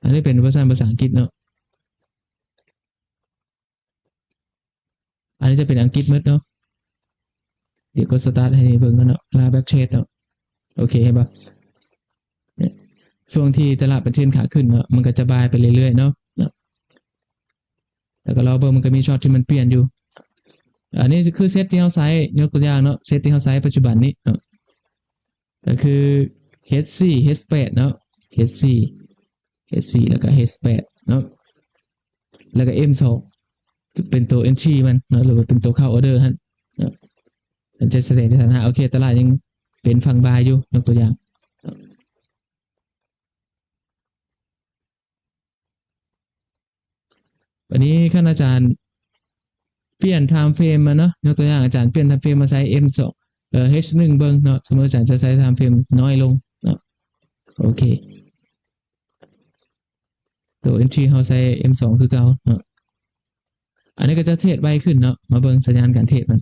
ອັນນີ້ເປັນເວີຊັນພາສາອັງກິດເນາະ ອັນນີ້ຈະເປັນອັງກິດໝົດເນາະ ດຽວກົດ start ໃຫ້ເບິ່ງກ່ອນເນາະ ລາ back test ເນາະ ໂອເຄ ເຫັນບໍ່ ຊ່ວງທີ່ຕະຫຼາດເປັນເທຣນຂາຂຶ້ນເນາະ ມັນກໍຈະບາຍໄປເລື້ອຍໆເນາະ ແລ້ວກໍລໍເບິ່ງ ມັນກໍມີຊັອດທີ່ມັນປ່ຽນຢູ່ ອັນນີ້ຄືເຊັດທີ່ເຮົາໃຊ້ ຍົກຕົວຢ່າງເນາະ ເຊັດທີ່ເຮົາໃຊ້ປັດຈຸບັນນີ້ເນາະ ກໍຄື H four H eight ເນາະ H four H four ແລ້ວກໍ H eight ເນາະ ແລ້ວກໍ M two ເປັນໂຕ entry ມັນເນາະ ຫຼືວ່າເປັນໂຕເຂົ້າ order ຫັ້ນເນາະ ມັນຈະສະແດງສະຖານະ ໂອເຄ ຕະຫຼາດຍັງເປັນຝັ່ງບາຍຢູ່ ຍົກຕົວຢ່າງ ບາດນີ້ຄັນອາຈານປ່ຽນ time frame ມາເນາະ ຍົກຕົວຢ່າງອາຈານປ່ຽນ time frame ມາໃຊ້ M two ເອີ ເອັດເອັສໜຶ່ງເບິ່ງເນາະ ສົມມຸດອາຈານຈະໃຊ້ທາມເຟຣມນ້ອຍລົງເນາະ ໂອເຄ ໂຕເອັນທີເຮົາໃຊ້ເອັມສອງຄືເກົ່າເນາະ ອັນນີ້ກໍຈະເທຣດໄວຂຶ້ນເນາະ ມາເບິ່ງສັນຍານການເທຣດມັນ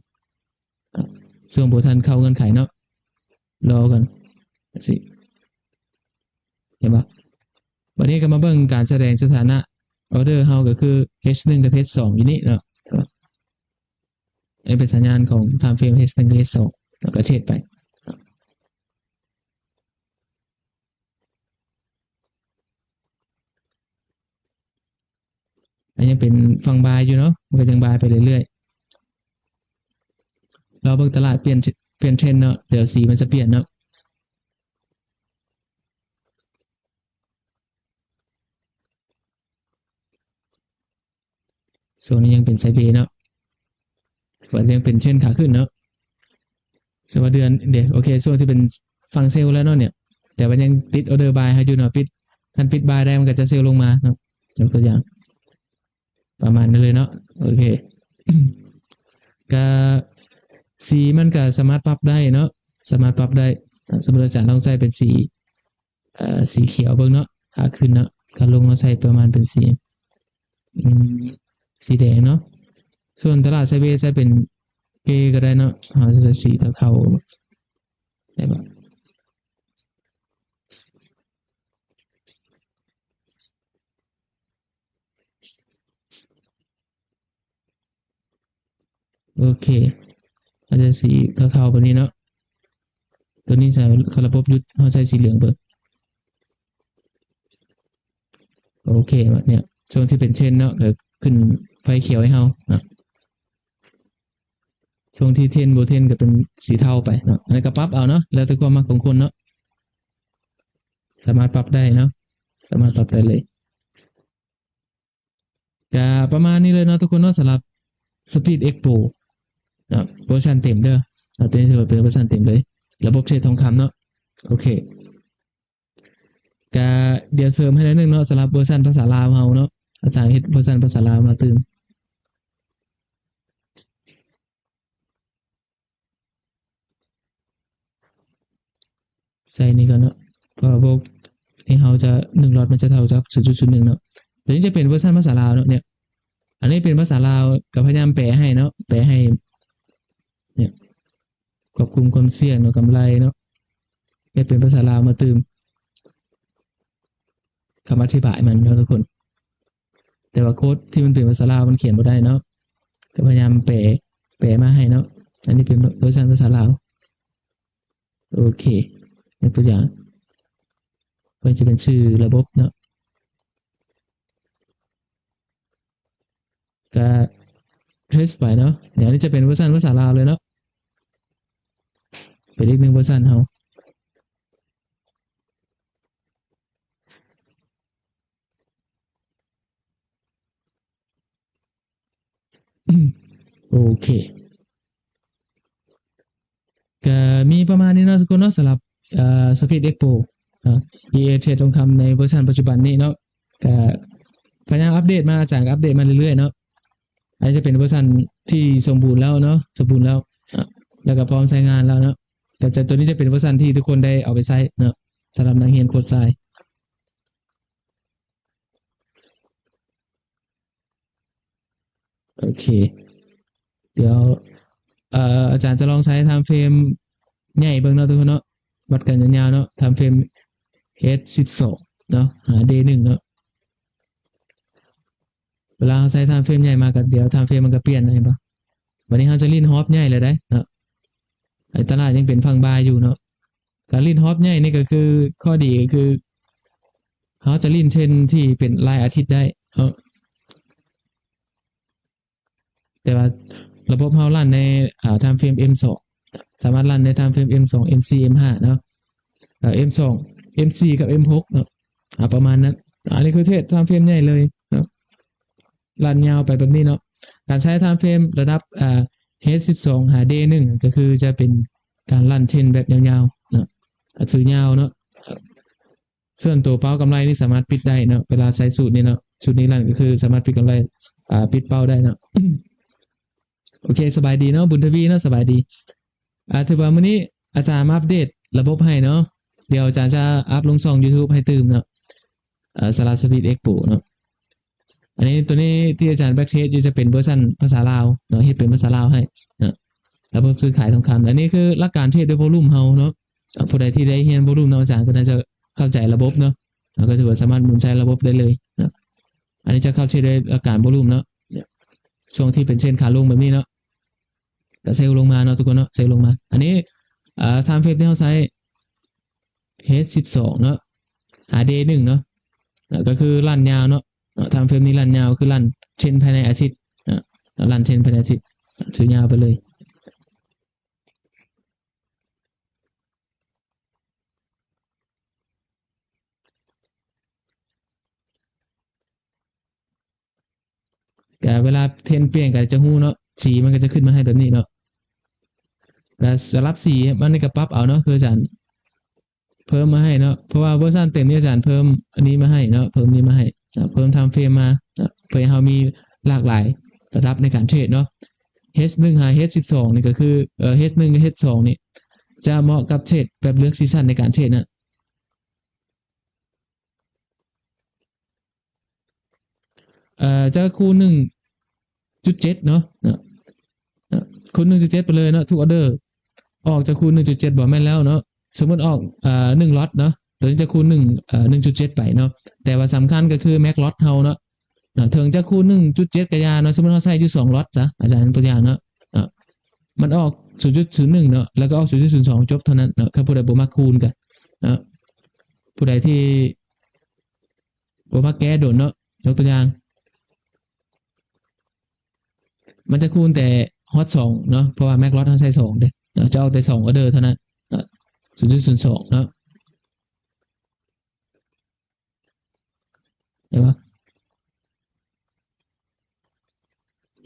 ຊ່ວງບໍ່ທັນເຂົ້າເງື່ອນໄຂເນາະ ລໍກ່ອນ ຈັ່ງຊີ້ ເຫັນບໍ່? ບັດນີ້ກໍມາເບິ່ງການສະແດງສະຖານະອອເດີເຮົາ ກໍຄືເອັດເອັສໜຶ່ງກັບເອັດເອັສສອງຢູ່ນີ້ເນາະ ອັນນີ້ເປັນສັນຍານຂອງທາມເຟຣມເອັດເອັສໜຶ່ງກັບເອັດເອັສສອງ ແລ້ວກໍເທຣດໄປ ອັນຍັງເປັນຝັ່ງບາຍຢູ່ເນາະ ມັນກໍຍັງບາຍໄປເລື້ອຍໆ ລໍເບິ່ງຕະຫຼາດປ່ຽນ ປ່ຽນເທຣນເນາະ ດຽວສີມັນຈະປ່ຽນເນາະ ຊ່ວງນີ້ຍັງເປັນໄຊເວເນາະ ຖືວ່າຍັງເປັນເທຣນຂາຂຶ້ນເນາະ ແຕ່ວ່າເດືອນເດ ໂອເຄ ຊ່ວງທີ່ເປັນຝັ່ງເຊວແລ້ວເນາະເນຍ ແຕ່ວ່າຍັງຕິດອອເດີບາຍເຮົາຢູ່ເນາະ ປິດ ຄັນປິດບາຍໄດ້ມັນກໍຈະເຊວລົງມາເນາະ ຍົກຕົວຢ່າງປະມານນັ້ນເລີຍເນາະ ໂອເຄ ກະສີມັນກະສາມາດປັບໄດ້ເນາະ ສາມາດປັບໄດ້ ສົມມຸດອາຈານລອງໃຊ້ເປັນສີ ເອີ ສີຂຽວເບິ່ງເນາະ ຂາຂຶ້ນເນາະ ຂາລົງເຮົາໃຊ້ປະມານເປັນສີ ອືມ ສີແດງເນາະ ສ່ວນຕະຫຼາດໄຊເວໃຊ້ເປັນເກກໍໄດ້ເນາະ ເຮົາຈະໃຊ້ສີເທົາໆ ໄດ້ບໍ່? ໂອເຄ ອາດຈະສີເທົາໆ ແບບນີ້ເນາະ ຕົວນີ້ໃຊ້ລະບົບຢຸດ ເຮົາໃຊ້ສີເຫຼືອງເບິ່ງ ໂອເຄ ແບບເນີ້ຍ ຊ່ວງທີ່ເປັນເທຣນເນາະ ກໍຂຶ້ນໄຟຂຽວໃຫ້ເຮົາເນາະ ຊ່ວງທີ່ເທຣນບໍ່ເທຣນກໍເປັນສີເທົາໄປເນາະ ອັນນັ້ນກໍປັບເອົາເນາະ ແລ້ວແຕ່ຄວາມມັກຂອງຄົນເນາະ ສາມາດປັບໄດ້ເນາະ ສາມາດປັບໄດ້ເລີຍ ກະປະມານນີ້ເລີຍເນາະທຸກຄົນເນາະ ສຳລັບ Speed Expo ເນາະ ເວີຊັນເຕັມເດີເນາະ ຕົວນີ້ຖືວ່າເປັນເວີຊັນເຕັມເລີຍ ລະບົບເທຣດທອງຄຳເນາະ ໂອເຄ ກະດຽວເສີມໃຫ້ໜ້ອຍໜຶ່ງເນາະ ສຳລັບເວີຊັນພາສາລາວເຮົາເນາະ ອາຈານເຮັດເວີຊັນພາສາລາວມາຕື່ມ ໃສ່ນີ້ກ່ອນເນາະ ເພາະວ່າບວກນີ້ເຮົາຈະ ໜຶ່ງລັອດມັນຈະເທົ່າກັບ ສູນຈຸດສູນໜຶ່ງເນາະ ຕົວນີ້ຈະເປັນເວີຊັນພາສາລາວເນາະ ເນຍ ອັນນີ້ເປັນພາສາລາວ ກໍພະຍາຍາມແປໃຫ້ເນາະ ແປໃຫ້ ເນຍ ຄວບຄຸມຄວາມສ່ຽງເນາະ ກຳໄລເນາະ ເຮັດເປັນພາສາລາວມາຕື່ມ ຄຳອະທິບາຍມັນເນາະທຸກຄົນ ແຕ່ວ່າໂຄດທີ່ມັນເປັນພາສາລາວມັນຂຽນບໍ່ໄດ້ເນາະ ກໍພະຍາຍາມແປ ແປມາໃຫ້ເນາະ ອັນນີ້ເປັນເວີຊັນພາສາລາວ ໂອເຄ ຍົກຕົວຢ່າງ ມັນຈະເປັນຊື່ລະບົບເນາະ ກະເທສໄປເນາະ ອັນນີ້ຈະເປັນເວີຊັນພາສາລາວເລີຍເນາະ ເປັນອີກໜຶ່ງເວີຊັນເຮົາ ໂອເຄ ກະມີປະມານນີ້ເນາະທຸກຄົນເນາະ ສຳລັບ ເອີ Speed Expo ເນາະ EA Trade ທອງຄຳໃນເວີຊັນປັດຈຸບັນນີ້ເນາະ ກະພະຍາຍາມອັບເດດມາ ອາຈານກໍອັບເດດມາເລື້ອຍໆເນາະ ອັນນີ້ຈະເປັນເວີຊັນທີ່ສົມບູນແລ້ວເນາະ ສົມບູນແລ້ວ ແລ້ວກໍພ້ອມໃຊ້ງານແລ້ວເນາະ ແຕ່ ແຕ່ຕົວນີ້ຈະເປັນເວີຊັນທີ່ທຸກຄົນໄດ້ເອົາໄປໃຊ້ເນາະ ສຳລັບນັກຮຽນໂຄດຊາຍ ໂອເຄ ດຽວ ເອີ ອາຈານຈະລອງໃຊ້ທາມເຟຣມໃຫຍ່ເບິ່ງເນາະທຸກຄົນເນາະ ວັດກັນຍາວໆເນາະ ທາມເຟຣມ ເອັດສິບສອງ ເນາະ ຫາ ເດ ໜຶ່ງ ເນາະ ເວລາເຮົາໃຊ້ທາມເຟຣມໃຫຍ່ມາກໍ ດຽວທາມເຟຣມມັນກໍປ່ຽນ ເຫັນບໍ່? ບັດນີ້ເຮົາຈະຫຼິ້ນຮອບໃຫຍ່ແລ້ວເດ້ເນາະ ໃນຕະຫຼາດຍັງເປັນຝັ່ງບາຍຢູ່ເນາະ ການຫຼິ້ນຮອບໃຫຍ່ນີ້ກໍຄື ຂໍ້ດີກໍຄື ເຮົາຈະຫຼິ້ນເທຣນທີ່ເປັນລາຍອາທິດໄດ້ເນາະ ແຕ່ວ່າລະບົບເຮົາລັນໃນ ອ່າ ທາມເຟຣມ ເອັມສອງ ສາມາດລັນໃນທາມເຟຣມ ເອັມສອງ ເອັມສີ່ ເອັມຫ້າ ເນາະ ເອີ ເອັມສອງ ເອັມສີ່ ກັບ ເອັມຫົກ ເນາະ ອ່າ ປະມານນັ້ນ ອັນນີ້ຄືເທຣດທາມເຟຣມໃຫຍ່ເລີຍເນາະ ລັນຍາວໄປແບບນີ້ເນາະ ການໃຊ້ທາມເຟຣມລະດັບ ອ່າ ເອັດສິບສອງ ຫາ ເດ ໜຶ່ງ ກໍຄືຈະເປັນການລັນເທຣນແບບຍາວໆເນາະ ອາ ຖືຍາວເນາະ ສ່ວນໂຕເປົ້າກຳໄລນີ້ສາມາດປິດໄດ້ເນາະ ເວລາໃຊ້ສູດນີ້ເນາະ ສູດນີ້ລັນກໍຄືສາມາດປິດກຳໄລ ອ່າ ປິດເປົ້າໄດ້ເນາະ ໂອເຄ ສະບາຍດີເນາະ ບຸນທະວີເນາະ ສະບາຍດີ ອ່າ ຖືວ່າມື້ນີ້ອາຈານມາອັບເດດລະບົບໃຫ້ເນາະ. ດຽວອາຈານຈະອັບລົງຊ່ອງ YouTube ໃຫ້ຕື່ມເນາະ, ເອີ ສາລາສະປີດເອັກໂປເນາະ. ອັນນີ້ ຕົວນີ້ທີ່ອາຈານແບັກເທສຢູ່ຈະເປັນເວີຊັນພາສາລາວເນາະ, ເຮັດເປັນພາສາລາວໃຫ້ເນາະ. ລະບົບຊື້ຂາຍທອງຄຳ ອັນນີ້ຄືຫຼັກການເທຣດດ້ວຍໂວລຸມເຮົາເນາະ. ເອີ ຜູ້ໃດທີ່ໄດ້ຮຽນໂວລຸມເນາະ ອາຈານກໍໜ້າຈະເຂົ້າໃຈລະບົບເນາະ, ເຮົາກໍຖືວ່າສາມາດໝູນໃຊ້ລະບົບໄດ້ເລີຍເນາະ. ອັນນີ້ຈະເຂົ້າເທຣດດ້ວຍຫຼັກການໂວລຸມເນາະ, ຊ່ວງທີ່ເປັນເທຣນຂາລົງແບບນີ້ເນາະ ກໍເຊວລົງມາເນາະທຸກຄົນເນາະ, ເຊວລົງມາ. ອັນນີ້ ເອີ ທາມເຟຣມທີ່ເຮົາໃຊ້ ເຮດສິບສອງເນາະ ຫາເດໜຶ່ງເນາະ, ກໍຄືລັນຍາວເນາະ. ທາມເຟຣມນີ້ລັນຍາວ ຄືລັນເທຣນພາຍໃນອາທິດເນາະ, ລັນເທຣນພາຍໃນອາທິດ ຖືຍາວໄປເລີຍ. ກະເວລາເທຣນປ່ຽນກໍຈະຮູ້ເນາະ, ສີມັນກໍຈະຂຶ້ນມາໃຫ້ແບບນີ້ເນາະ. ກະສຳລັບສີມັນນີ້ກໍປັບເອົາເນາະ, ຄືອາຈານເພີ່ມມາໃຫ້ເນາະ, ເພາະວ່າເວີຊັນເຕັມນີ້ອາຈານເພີ່ມອັນນີ້ມາໃຫ້ເນາະ, ເພີ່ມນີ້ມາໃຫ້ເນາະ, ເພີ່ມທາມເຟຣມມາເນາະ ເພື່ອໃຫ້ເຮົາມີຫຼາກຫຼາຍລະດັບໃນການເທຣດເນາະ. ເຮດໜຶ່ງຫາເຮດສິບສອງນີ້ກໍຄື ເອີ ເຮດໜຶ່ງກັບເຮດສອງນີ້ຈະເໝາະກັບເທຣດແບບເລືອກຊີຊັນໃນການເທຣດນະ. ເອີ ຈະຄູນໜຶ່ງຈຸດເຈັດເນາະ, ເນາະ ເນາະ ຄູນໜຶ່ງຈຸດເຈັດໄປເລີຍເນາະ, ທຸກອໍເດີອອກຈະຄູນໜຶ່ງຈຸດເຈັດ ບໍ່ແມ່ນແລ້ວເນາະ. ສົມມຸດອອກ ເອີ ໜຶ່ງລັອດເນາະ, ໂຕນີ້ຈະຄູນໜຶ່ງ ເອີ ໜຶ່ງຈຸດເຈັດໄປເນາະ, ແຕ່ວ່າສຳຄັນກໍຄືແມັກລັອດເຮົາເນາະ. ເນາະ ເຖິງຈະຄູນໜຶ່ງຈຸດເຈັດກໍຢ່າເນາະ, ສົມມຸດເຮົາໃຊ້ຢູ່ສອງລັອດຊະ, ອາຈານຍົກຕົວຢ່າງເນາະ, ເນາະ ມັນອອກສູນຈຸດສູນໜຶ່ງເນາະ ແລ້ວກໍອອກສູນຈຸດສູນສອງ ຈົບເທົ່ານັ້ນເນາະ. ຄັນຜູ້ໃດບໍ່ມັກຄູນກໍເນາະ, ຜູ້ໃດທີ່ ບໍ່ມັກແກ້ດົນເນາະ, ຍົກຕົວຢ່າງ ມັນຈະຄູນແຕ່ຮອດສອງເນາະ, ເພາະວ່າແມັກລັອດເຮົາໃຊ້ສອງເດ້ເນາະ, ຈະອອກແຕ່ສອງອໍເດີເທົ່ານັ້ນເນາະ, ສູນຈຸດສູນສອງເນາະ, ເຫັນບໍ່?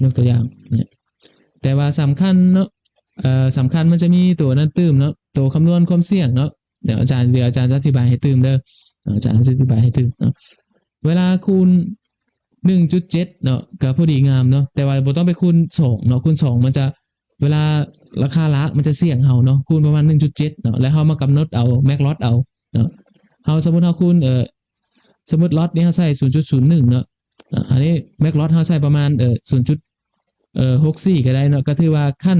ຍົກຕົວຢ່າງເນຍ, ແຕ່ວ່າສຳຄັນເນາະ, ເອີ ສຳຄັນມັນຈະມີໂຕນັ້ນຕື່ມເນາະ, ໂຕຄຳນວນຄວາມສ່ຽງເນາະ. ດຽວອາຈານ ດຽວອາຈານຈະອະທິບາຍໃຫ້ຕື່ມເດີ, ອາຈານຈະອະທິບາຍໃຫ້ຕື່ມເນາະ. ເວລາຄູນໜຶ່ງຈຸດເຈັດເນາະ ກໍພໍດີງາມເນາະ, ແຕ່ວ່າບໍ່ຕ້ອງໄປຄູນສອງເນາະ, ຄູນສອງມັນຈະ ເວລາລາຄາລາກມັນຈະສ່ຽງເຮົາເນາະ, ຄູນປະມານໜຶ່ງຈຸດເຈັດເນາະ, ແລ້ວເຮົາມາກຳນົດເອົາແມັກລັອດເອົາເນາະ. ເຮົາສົມມຸດເຮົາຄູນ ເອີ ສົມມຸດລັອດນີ້ເຮົາໃຊ້ສູນຈຸດສູນໜຶ່ງເນາະ, ອັນນີ້ແມັກລັອດເຮົາໃຊ້ປະມານ ເອີ ສູນຈຸດຫົກສີ່ກໍໄດ້ເນາະ, ກໍຖືວ່າຂັ້ນ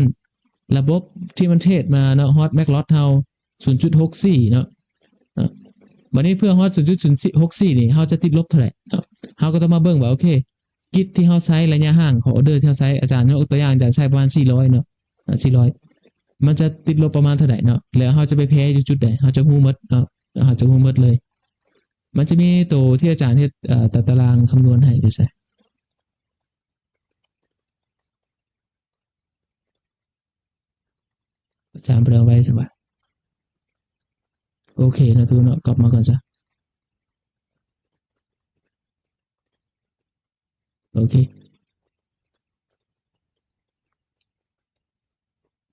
ລະບົບທີ່ມັນເທຣດມາເນາະ ຮອດແມັກລັອດເຮົາສູນຈຸດຫົກສີ່ເນາະ. ບັດນີ້ເພື່ອຮອດສູນຈຸດສູນຫົກສີ່ນີ້ ເຮົາຈະຕິດລົບເທົ່າໃດເນາະ, ເຮົາກໍຕ້ອງມາເບິ່ງວ່າ ໂອເຄ ກິດທີ່ເຮົາໃຊ້ ໄລຍະຫ່າງຂອງອໍເດີທີ່ເຮົາໃຊ້, ອາຈານຍົກຕົວຢ່າງ ອາຈານໃຊ້ປະມານສີ່ຮ້ອຍເນາະ, ສີ່ຮ້ອຍ ມັນຈະຕິດລົບປະມານເທົ່າໃດເນາະ, ແລ້ວເຮົາຈະໄປແພ້ຢູ່ຈຸດໃດ ເຮົາຈະຮູ້ໝົດເນາະ, ເຮົາຈະຮູ້ໝົດເລີຍ. ມັນຈະມີໂຕທີ່ອາຈານເຮັດ ເອີ ຕາຕະລາງຄຳນວນໃຫ້ຢູ່ໃສ? ອາຈານບໍ່ໄດ້ເອົາໄວ້ຊະຫວາ? ໂອເຄເນາະ ທຸກຄົນເນາະ, ກັອບມາກ່ອນຊະ. ໂອເຄ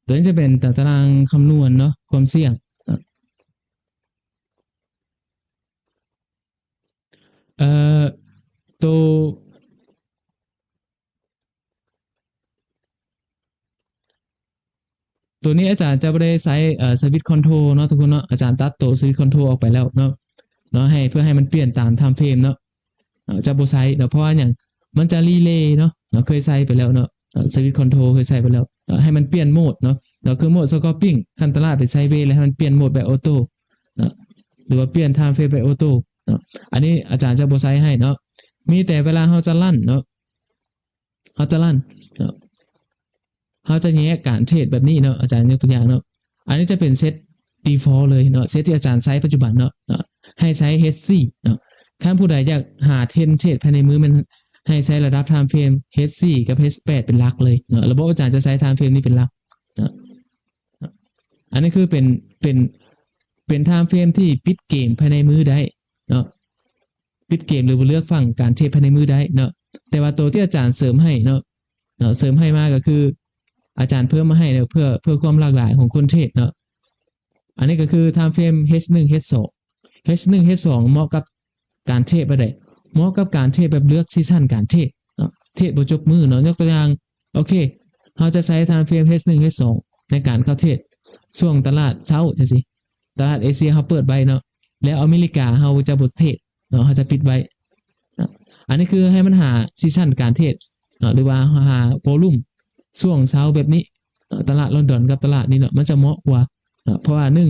ຕົວນີ້ຈະເປັນຕາຕະລາງຄຳນວນເນາະ, ຄວາມສ່ຽງເນາະ. ເອີ ໂຕ ຕົວນີ້ອາຈານຈະບໍ່ໄດ້ໃຊ້ ເອີ Switch Control ເນາະ ທຸກຄົນເນາະ, ອາຈານຕັດໂຕ Switch Control ອອກໄປແລ້ວເນາະ, ເນາະ ໃຫ້ ເພື່ອໃຫ້ມັນປ່ຽນຕາມ time frame ເນາະ, ເນາະ ຈະບໍ່ໃຊ້ເນາະ. ເພາະວ່າຫຍັງ? ມັນຈະ relay ເນາະ, ເນາະ ເຄີຍໃຊ້ໄປແລ້ວເນາະ, ເນາະ Switch Control ເຄີຍໃຊ້ໄປແລ້ວເນາະ, ໃຫ້ມັນປ່ຽນ mode ເນາະ, ເນາະ ຄື mode scalping ຂັ້ນຕະຫຼາດໄປ sideways ແລ້ວໃຫ້ມັນປ່ຽນ mode ແບບ auto ເນາະ, ຫຼືວ່າປ່ຽນ time frame ແບບ auto ເນາະ. ອັນນີ້ອາຈານຈະບໍ່ໃຊ້ໃຫ້ເນາະ, ມີແຕ່ເວລາເຮົາຈະ run ເນາະ ເຮົາຈະ run ເນາະ, ເຮົາຈະແຍກການເທຣດແບບນີ້ເນາະ, ອາຈານຍົກຕົວຢ່າງເນາະ, ອັນນີ້ຈະເປັນ set default ເລີຍເນາະ, set ທີ່ອາຈານໃຊ້ປັດຈຸບັນເນາະ, ເນາະ ໃຫ້ໃຊ້ H four ເນາະ. ຄັນຜູ້ໃດຢາກຫາເທຣນເທຣດພາຍໃນມື້ ແມ່ນໃຫ້ໃຊ້ລະດັບ time frame H four ກັບ H eight ເປັນຫຼັກເລີຍເນາະ, ລະບົບອາຈານຈະໃຊ້ time frame ນີ້ເປັນຫຼັກເນາະ. ອັນນີ້ຄືເປັນ ເປັນ ເປັນ time frame ທີ່ປິດເກມພາຍໃນມື້ໄດ້ເນາະ, ປິດເກມ ຫຼືວ່າເລືອກຝັ່ງການເທຣດພາຍໃນມື້ໄດ້ເນາະ. ແຕ່ວ່າໂຕທີ່ອາຈານເສີມໃຫ້ເນາະ, ເນາະ ເສີມໃຫ້ມາກໍຄືອາຈານເພີ່ມມາໃຫ້ເນາະ ເພື່ອ ເພື່ອຄວາມຫຼາກຫຼາຍຂອງຄົນເທຣດເນາະ. ອັນນີ້ກໍຄື time frame H one H two, H one H two ເໝາະກັບການເທຣດແບບໃດ? ເໝາະກັບການເທຣດແບບເລືອກຊີຊັນການເທຣດເນາະ, ເທຣດບໍ່ຈົບມື້ເນາະ. ຍົກຕົວຢ່າງ ໂອເຄ ເຮົາຈະໃຊ້ time frame H one H two ໃນການເຂົ້າເທຣດ ຊ່ວງຕະຫຼາດເຊົ້າຈັ່ງຊີ້ ຕະຫຼາດເອເຊຍເຮົາເປີດໄວ້ເນາະ ແລ້ວອາເມລິກາເຮົາຈະບໍ່ເທຣດເນາະ ເຮົາຈະປິດໄວ້ເນາະ. ອັນນີ້ຄືໃຫ້ມັນຫາຊີຊັນການເທຣດເນາະ ຫຼືວ່າຫາໂວລຸມຊ່ວງເຊົ້າແບບນີ້ເນາະ ຕະຫຼາດລອນດອນກັບຕະຫຼາດນີ້ເນາະ ມັນຈະເໝາະກວ່າເນາະ ເພາະວ່າໜຶ່ງ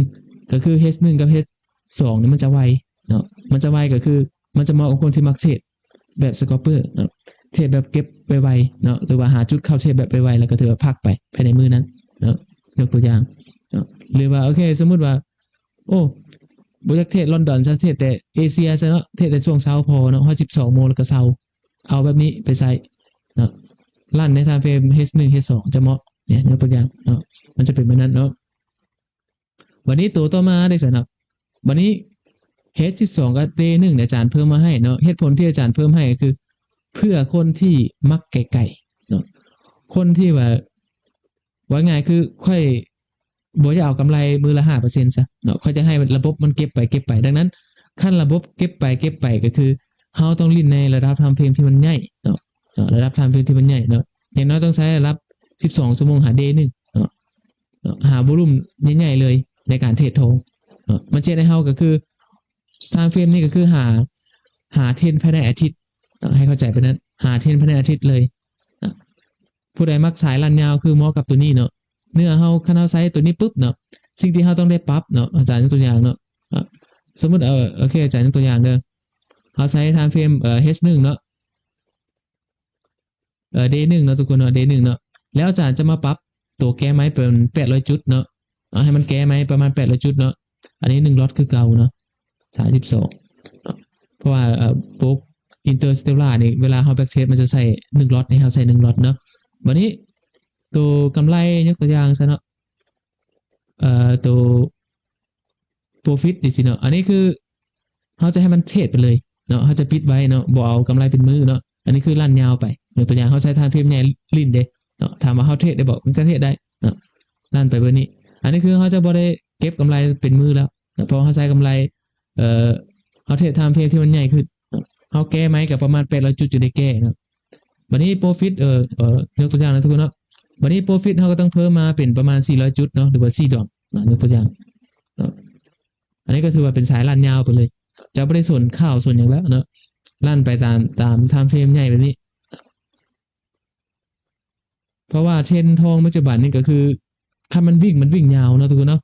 ກໍຄື ເຮດ ໜຶ່ງ ກັບ ເຮດ ສອງ ນີ້ມັນຈະໄວເນາະ ມັນຈະໄວກໍຄືມັນຈະເໝາະກັບຄົນທີ່ມັກເທຣດແບບສະກອບເປີເນາະ ເທຣດແບບເກັບໄວໆເນາະ ຫຼືວ່າຫາຈຸດເຂົ້າເທຣດແບບໄວໆ ແລ້ວກໍຖືວ່າພັກໄປພາຍໃນມື້ນັ້ນເນາະ. ຍົກຕົວຢ່າງເນາະ ຫຼືວ່າ ໂອເຄ ສົມມຸດວ່າ ໂອ້ ບໍ່ຢາກເທຣດລອນດອນຊະ ເທຣດແຕ່ເອເຊຍຊະເນາະ ເທຣດແຕ່ຊ່ວງເຊົ້າພໍເນາະ ຮອດສິບສອງໂມງແລ້ວກໍເຊົາ ເອົາແບບນີ້ໄປໃຊ້ເນາະ ລັນໃນທາມເຟຣມ ເຮດ ໜຶ່ງ ເຮດ ສອງ ຈະເໝາະ ນີ້ ຍົກຕົວຢ່າງເນາະ ມັນຈະເປັນແບບນັ້ນເນາະ. ບັດນີ້ໂຕຕໍ່ມາເດ້ຊັ້ນເນາະ ບັດນີ້ ເຮດ ສິບສອງ ກັບ ເດ ໜຶ່ງ ອາຈານເພີ່ມມາໃຫ້ເນາະ ເຫດຜົນທີ່ອາຈານເພີ່ມໃຫ້ກໍຄື ເພື່ອຄົນທີ່ມັກໄກໆເນາະ ຄົນທີ່ວ່າ ເວົ້າງ່າຍຄືຂ້ອຍບໍ່ຢາກເອົາກຳໄລມື້ລະຫ້າເປີເຊັນຊະເນາະ ຂ້ອຍຈະໃຫ້ລະບົບມັນເກັບໄປເກັບໄປ. ດັ່ງນັ້ນ ຄັນລະບົບເກັບໄປເກັບໄປ ກໍຄືເຮົາຕ້ອງຫຼິ້ນໃນລະດັບທາມເຟຣມທີ່ມັນໃຫຍ່ເນາະ ເນາະ ລະດັບທາມເຟຣມທີ່ມັນໃຫຍ່ເນາະ ຢ່າງໜ້ອຍຕ້ອງໃຊ້ລະດັບສິບສອງຊົ່ວໂມງຫາ ເດ ໜຶ່ງເນາະ ເນາະ ຫາໂວລຸມໃຫຍ່ໆເລີຍໃນການເທຣດທອງເນາະ. ມັນຈະເຮັດໃຫ້ເຮົາກໍຄື ທາມເຟຣມນີ້ກໍຄືຫາ ຫາເທຣນພາຍໃນອາທິດເນາະ ໃຫ້ເຂົ້າໃຈປານນັ້ນ ຫາເທຣນພາຍໃນອາທິດເລີຍເນາະ. ຜູ້ໃດມັກສາຍລັນຍາວຄືເໝາະກັບຕົວນີ້ເນາະ ເນື້ອເຮົາ ຄັນເຮົາໃຊ້ຕົວນີ້ປຶບເນາະ ສິ່ງທີ່ເຮົາຕ້ອງໄດ້ປັບເນາະ ອາຈານຍົກຕົວຢ່າງເນາະ ເນາະ ສົມມຸດ ເອີ ໂອເຄ ອາຈານຍົກຕົວຢ່າງເດີ ເຮົາໃຊ້ທາມເຟຣມ ເອີ ເຮດ ໜຶ່ງ ເນາະ ເອີ ເດ ໜຶ່ງ ເນາະ ທຸກຄົນເນາະ ເດ ໜຶ່ງ ເນາະ ແລ້ວອາຈານຈະມາປັບຕົວແກ້ໄມ້ເປັນແປດຮ້ອຍຈຸດເນາະ ເອົາໃຫ້ມັນແກ້ໄມ້ປະມານແປດຮ້ອຍຈຸດເນາະ. ອັນນີ້ໜຶ່ງລັອດຄືເກົ່າເນາະ ສາມສິບສອງເນາະ ເພາະວ່າ ເອີ ໂບກອິນເຕີສະເຕລານີ້ ເວລາເຮົາແບັກເທສ ມັນຈະໃສ່ໜຶ່ງລັອດ ໃຫ້ເຮົາໃສ່ໜຶ່ງລັອດເນາະ. ບັດນີ້ໂຕກຳໄລ ຍົກຕົວຢ່າງຊະເນາະ ເອີ ໂຕໂປຣຟິດຈັ່ງຊີ້ເນາະ ອັນນີ້ຄືເຮົາຈະໃຫ້ມັນເທຣດໄປເລີຍເນາະ ເຮົາຈະປິດໄວ້ເນາະ ບໍ່ເອົາກຳໄລເປັນມື້ເນາະ. ອັນນີ້ຄືລັນຍາວໄປ ຍົກຕົວຢ່າງ ເຮົາໃຊ້ທາມເຟຣມໃຫຍ່ຫຼິ້ນເດ້ເນາະ ຖາມວ່າເຮົາເທຣດໄດ້ບໍ່? ມັນກໍເທຣດໄດ້ເນາະ ລັນໄປເບີນີ້. ອັນນີ້ຄືເຮົາຈະບໍ່ໄດ້ເກັບກຳໄລເປັນມື້ແລ້ວເນາະ ເພາະເຮົາໃຊ້ກຳໄລ ເອີ ເຮົາເທຣດທາມເຟຣມທີ່ມັນໃຫຍ່ຂຶ້ນເນາະ ເຮົາແກ້ໄມ້ກໍປະມານແປດຮ້ອຍຈຸດ ຈຶ່ງໄດ້ແກ້ເນາະ. ບັດນີ້ໂປຣຟິດ ເອີ ເອີ ຍົກຕົວຢ່າງນະ ທຸກຄົນເນາະ ບັດນີ້ໂປຣຟິດເຮົາກໍຕ້ອງເພີ່ມມາເປັນປະມານສີ່ຮ້ອຍຈຸດເນາະ ຫຼືວ່າສີ່ດອນເນາະ ຍົກຕົວຢ່າງເນາະ. ອັນນີ້ກໍຖືວ່າເປັນສາຍລັນຍາວໄປເລີຍ ຈະບໍ່ໄດ້ສົນຂ່າວສົນຫຍັງແລ້ວເນາະ ລັນໄປຕາມ ຕາມທາມເຟຣມໃຫຍ່ແບບນີ້. ເພາະວ່າເທຣນທອງປັດຈຸບັນນີ້ກໍຄື ຄັນມັນວິ່ງ ມັນວິ່ງຍາວເນາະ ທຸກຄົນເນາະ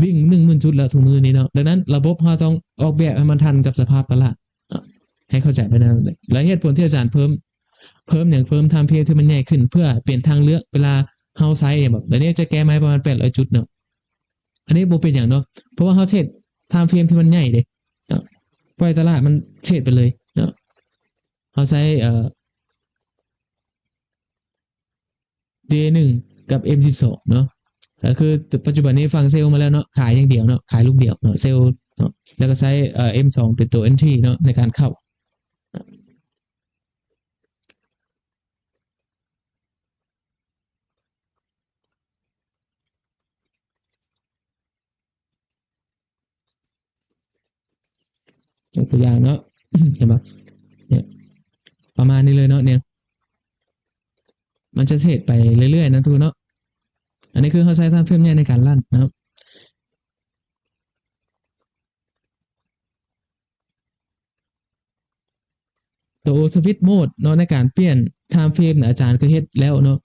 ວິ່ງໜຶ່ງໝື່ນຈຸດແລ້ວທຸກມື້ນີ້ເນາະ. ດັ່ງນັ້ນລະບົບເຮົາຕ້ອງອອກແບບໃຫ້ມັນທັນກັບສະພາບຕະຫຼາດເນາະ ໃຫ້ເຂົ້າໃຈໄປນັ້ນ. ແລະເຫດຜົນທີ່ອາຈານເພີ່ມ ເພີ່ມຫຍັງ ເພີ່ມທາມເຟຣມທີ່ມັນໃຫຍ່ຂຶ້ນ ເພື່ອເປັນທາງເລືອກເວລາເຮົາໃຊ້ ແບບດຽວນີ້ຈະແກ້ໄມ້ປະມານແປດຮ້ອຍຈຸດເນາະ ອັນນີ້ບໍ່ເປັນຫຍັງເນາະ ເພາະວ່າເຮົາເທຣດທາມເຟຣມທີ່ມັນໃຫຍ່ເດ້ເນາະ ປ່ອຍຕະຫຼາດມັນເທຣດໄປເລີຍເນາະ. ເຮົາໃຊ້ ເອີ ເດ ໜຶ່ງ ກັບ ເອັມ ສິບສອງ ເນາະ ກໍຄືປັດຈຸບັນນີ້ຝັ່ງເຊວມາແລ້ວເນາະ ຂາຍຢ່າງດຽວເນາະ ຂາຍລູກດຽວເນາະ ເຊວເນາະ ແລ້ວກໍໃຊ້ ເອີ ເອັມ ສອງ ເປັນຕົວເອັນທຣີເນາະ ໃນການເຂົ້າ. ຍົກຕົວຢ່າງເນາະ ເຫັນບໍ່ ເນຍ ປະມານນີ້ເລີຍເນາະ ເນຍ ມັນຈະເທຣດໄປເລື້ອຍໆນະທຸກຄົນເນາະ. ອັນນີ້ຄືເຮົາໃຊ້ທາມເຟຣມໃຫຍ່ໃນການລັນເນາະ. ໂຕສະວິດໂໝດເນາະ ໃນການປ່ຽນທາມເຟຣມນະ ອາຈານກໍເຮັດແລ້ວເນາະ.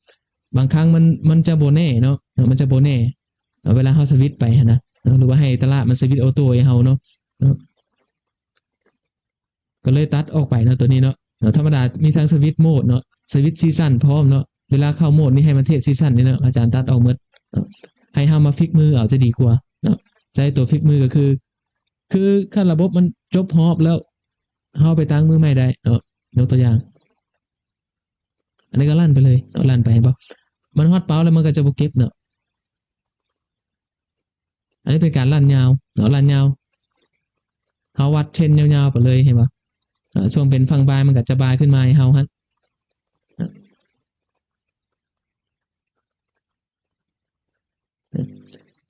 ບາງຄັ້ງມັນ ມັນຈະບໍ່ແນ່ເນາະ ເນາະ ມັນຈະບໍ່ແນ່ ເວລາເຮົາສະວິດໄປຫັ້ນນະເນາະ ຫຼືວ່າໃຫ້ຕະຫຼາດມັນສະວິດໂອໂຕ້ໃຫ້ເຮົາເນາະ ເນາະ ກໍເລີຍຕັດອອກໄປເນາະ ໂຕນີ້ເນາະ. ເນາະ ທຳມະດາມີທັງສະວິດໂໝດເນາະ ສະວິດຊີຊັນພ້ອມເນາະ. ເວລາເຂົ້າໂໝດນີ້ໃຫ້ມັນເທຣດຊີຊັນນີ້ເນາະ ອາຈານຕັດອອກໝົດເນາະ ໃຫ້ເຮົາມາຟິກມືເອົາຈະດີກວ່າເນາະ. ໃຊ້ໂຕຟິກມືກໍຄື ຄືຄັນລະບົບມັນຈົບຮອບແລ້ວ ເຮົາໄປຕັ້ງມື້ໃໝ່ໄດ້ເນາະ. ຍົກຕົວຢ່າງ ອັນນີ້ກໍລັນໄປເລີຍເນາະ ລັນໄປ ເຫັນບໍ່ ມັນຮອດເປົ້າແລ້ວມັນກໍຈະບໍ່ເກັບເນາະ. ອັນນີ້ເປັນການລັນຍາວເນາະ ລັນຍາວ ເຮົາວັດເທຣນຍາວໆໄປເລີຍ ເຫັນບໍ່. ເອີ ຊ່ວງເປັນຝັ່ງບາຍ ມັນກໍຈະບາຍຂຶ້ນມາໃຫ້ເຮົາຫັ້ນ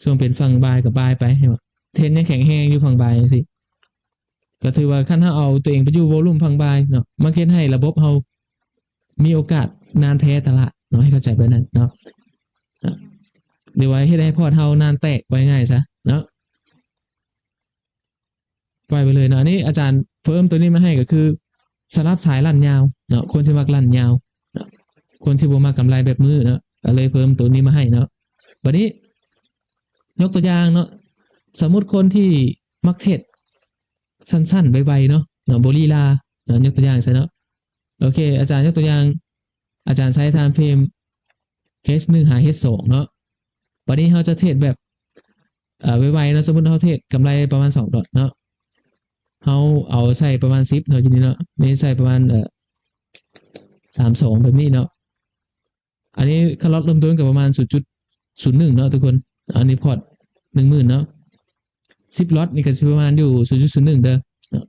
ຊ່ວງເປັນຝັ່ງບາຍກໍບາຍໄປ ເຫັນບໍ່ ເທຣນຍັງແຂງແຮງຢູ່ຝັ່ງບາຍຈັ່ງຊີ້ ກໍຖືວ່າຄັນເຮົາເອົາຕົວເອງໄປຢູ່ໂວລຸມຝັ່ງບາຍເນາະ ມັນເຮັດໃຫ້ລະບົບເຮົາມີໂອກາດນານແທ້ຕະຫຼາດເນາະ ໃຫ້ເຂົ້າໃຈແບບນັ້ນເນາະ. ອາ ຫຼືວ່າເຮັດໃຫ້ພອດເຮົາໜ້າແຕກ ວ່າງ່າຍຊະເນາະ. ໄປໄປເລີຍເນາະ. ອັນນີ້ອາຈານເພີ່ມຕົວນີ້ມາໃຫ້ ກໍຄືສຳລັບສາຍລັນຍາວເນາະ, ຄົນທີ່ມັກລັນຍາວເນາະ, ຄົນທີ່ບໍ່ມັກກຳໄລແບບມື້ເນາະ, ກໍເລີຍເພີ່ມຕົວນີ້ມາໃຫ້ເນາະ. ບັດນີ້ຍົກຕົວຢ່າງເນາະ, ສົມມຸດຄົນທີ່ມັກເທຣດສັ້ນໆ ໄວໆ ເນາະ, ເນາະ, ບໍ່ລີລາເນາະ, ຍົກຕົວຢ່າງຊະເນາະ. ໂອເຄ ອາຈານຍົກຕົວຢ່າງ ອາຈານໃຊ້ທາມເຟຣມ ເຮດໜຶ່ງ ຫາ ເຮດສອງ ເນາະ. ບັດນີ້ເຮົາຈະເທຣດແບບ ເອີ ໄວໆ ເນາະ, ສົມມຸດເຮົາເທຣດກຳໄລປະມານສອງດອດເນາະ, ເຮົາເອົາໃສ່ປະມານສິບເນາະ, ຢູ່ນີ້ເນາະ, ນີ້ໃສ່ປະມານ ເອີ ສາມສອງ ແບບນີ້ເນາະ. ອັນນີ້ຄັດລອດເລີ່ມຕົ້ນກໍປະມານ ສູນຈຸດສູນໜຶ່ງ ເນາະທຸກຄົນ. ອັນນີ້ພອດ ໜຶ່ງໝື່ນ ເນາະ, ສິບລອດນີ້ກໍຊິປະມານຢູ່ ສູນຈຸດສູນໜຶ່ງ ເດີເນາະ.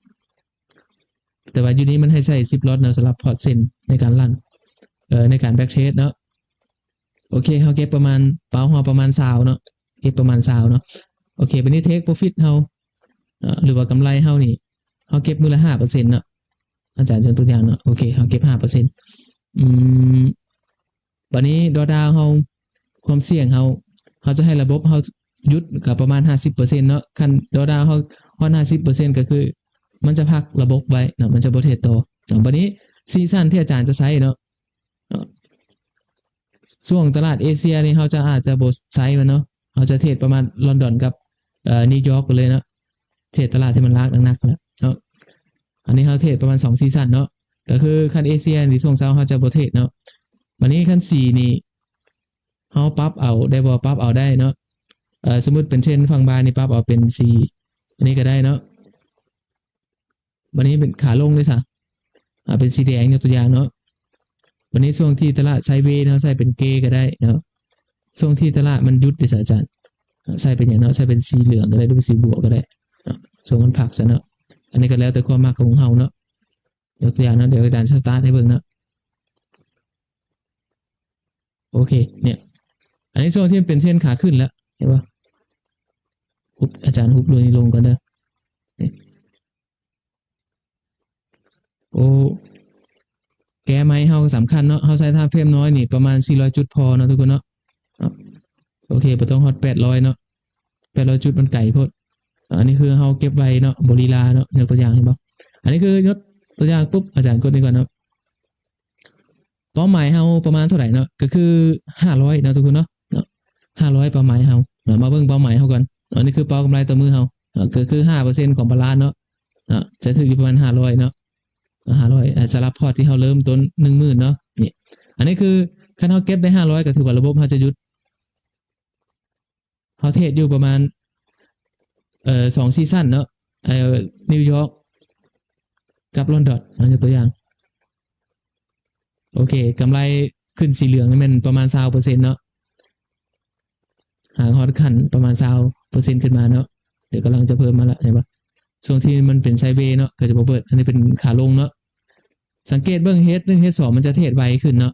ແຕ່ວ່າຢູ່ນີ້ມັນໃຫ້ໃສ່ສິບລອດເນາະ ສຳລັບພອດເຊັນໃນການລັນ ເອີ ໃນການແບັກເທຣດເນາະ. ໂອເຄ ເຮົາເກັບປະມານ ເປົ້າເຮົາປະມານຊາວເນາະ, ເກັບປະມານຊາວເນາະ. ໂອເຄ ບັດນີ້ເທກໂປຣຟິດເຮົາເນາະ ຫຼືວ່າກຳໄລເຮົານີ້ ເຮົາເກັບມື້ລະຫ້າເປີເຊັນເນາະ, ອາຈານຍົກຕົວຢ່າງເນາະ. ໂອເຄ ເຮົາເກັບຫ້າເປີເຊັນ. ອືມ ບັດນີ້ດອດດາວເຮົາ ຄວາມສ່ຽງເຮົາ ເຮົາຈະໃຫ້ລະບົບເຮົາຢຸດກໍປະມານຫ້າສິບເປີເຊັນເນາະ. ຄັນດອດດາວເຮົາຮອດຫ້າສິບເປີເຊັນ ກໍຄືມັນຈະພັກລະບົບໄວ້ເນາະ, ມັນຈະບໍ່ເທຣດຕໍ່ເນາະ. ບັດນີ້ຊີຊັນທີ່ອາຈານຈະໃຊ້ເນາະ ເນາະ ຊ່ວງຕະຫຼາດເອເຊຍນີ້ ເຮົາຈະອາດຈະບໍ່ໃຊ້ມັນເນາະ, ເຮົາຈະເທຣດປະມານລອນດອນກັບ ເອີ ນິວຢອກໄປເລີຍເນາະ, ເທຣດຕະຫຼາດທີ່ມັນລາກໜັກໆ ແລ້ວເນາະ. ອັນນີ້ເຮົາເທຣດປະມານສອງຊີຊັນເນາະ, ກໍຄືຄັນເອເຊຍນີ້ ຊ່ວງເຊົ້າເຮົາຈະບໍ່ເທຣດເນາະ. ບັດນີ້ຄັນສີນີ້ ເຮົາປັບເອົາໄດ້ບໍ່? ປັບເອົາໄດ້ເນາະ. ເອີ ສົມມຸດເປັນເທຣນຝັ່ງບ່າຍນີ້ ປັບເອົາເປັນສີ ອັນນີ້ກໍໄດ້ເນາະ. ບັດນີ້ເປັນຂາລົງເດ້ຊະ ອາ ເປັນສີແດງ ຍົກຕົວຢ່າງເນາະ. ບັດນີ້ຊ່ວງທີ່ຕະຫຼາດໄຊເວ ເຮົາໃສ່ເປັນເກກໍໄດ້ເນາະ, ຊ່ວງທີ່ຕະຫຼາດມັນຢຸດເດ້ຊະອາຈານ ໃສ່ເປັນຫຍັງເນາະ, ໃສ່ເປັນສີເຫຼືອງກໍໄດ້ ຫຼືເປັນສີບວກກໍໄດ້ເນາະ, ຊ່ວງມັນພັກຊະເນາະ. ອັນນີ້ກໍແລ້ວແຕ່ຄວາມມັກຂອງເຮົາເນາະ. ຍົກຕົວຢ່າງເນາະ, ດຽວອາຈານສະຕາດໃຫ້ເບິ່ງເນາະ. ໂອເຄ ເນຍ ອັນນີ້ຊ່ວງທີ່ມັນເປັນເທຣນຂາຂຶ້ນແລ້ວ ເຫັນບໍ່? ອາຈານຮຸບໂຕນີ້ລົງກ່ອນເດີ. ໂອ້ ແກ້ໄມ້ເຮົາກໍສຳຄັນເນາະ, ເຮົາໃຊ້ທາມເຟຣມນ້ອຍນີ້ປະມານສີ່ຮ້ອຍຈຸດພໍເນາະທຸກຄົນເນາະ. ໂອເຄ ບໍ່ຕ້ອງຮອດແປດຮ້ອຍເນາະ, ແປດຮ້ອຍຈຸດມັນໄກໂພດ. ອັນນີ້ຄືເຮົາເກັບໄວ້ເນາະ, ບໍ່ລີລາເນາະ, ຍົກຕົວຢ່າງ ເຫັນບໍ່? ອັນນີ້ຄືຍົກຕົວຢ່າງປຸບ ອາຈານກົດນີ້ກ່ອນເນາະ. ເປົ້າໝາຍເຮົາປະມານເທົ່າໃດເນາະ? ກໍຄືຫ້າຮ້ອຍເນາະທຸກຄົນເນາະ, ເນາະ ຫ້າຮ້ອຍເປົ້າໝາຍເຮົາເນາະ. ມາເບິ່ງເປົ້າໝາຍເຮົາກ່ອນເນາະ, ນີ້ຄືເປົ້າກຳໄລຕໍ່ມື້ເຮົາເນາະ, ກໍຄືຫ້າເປີເຊັນຂອງບາລານເນາະ, ເນາະ ຈະຖືກຢູ່ປະມານຫ້າຮ້ອຍເນາະ, ຫ້າຮ້ອຍ ສຳລັບພອດທີ່ເຮົາເລີ່ມຕົ້ນໜຶ່ງໝື່ນເນາະ. ນີ້ ອັນນີ້ຄືຄັນເຮົາເກັບໄດ້ຫ້າຮ້ອຍ ກໍຖືວ່າລະບົບເຮົາຈະຢຸດ. ເຮົາເທຣດຢູ່ປະມານ ເອີ ສອງຊີຊັນເນາະ, ເອີ ນິວຢອກກັບລອນດອນ ເນາະ, ຍົກຕົວຢ່າງ. ໂອເຄ ກຳໄລຂຶ້ນສີເຫຼືອງນີ້ແມ່ນປະມານຊາວເປີເຊັນເນາະ, ຫາກຮອດຂັ້ນປະມານຊາວເປີເຊັນຂຶ້ນມາເນາະ. ດຽວກຳລັງຈະເພີ່ມມາລະ ເຫັນບໍ່? ຊ່ວງທີ່ມັນເປັນໄຊເວເນາະ ກໍຈະບໍ່ເປີດ, ອັນນີ້ເປັນຂາລົງເນາະ. ສັງເກດເບິ່ງ ເຮດໜຶ່ງ ເຮດສອງ ມັນຈະເທຣດໄວຂຶ້ນເນາະ,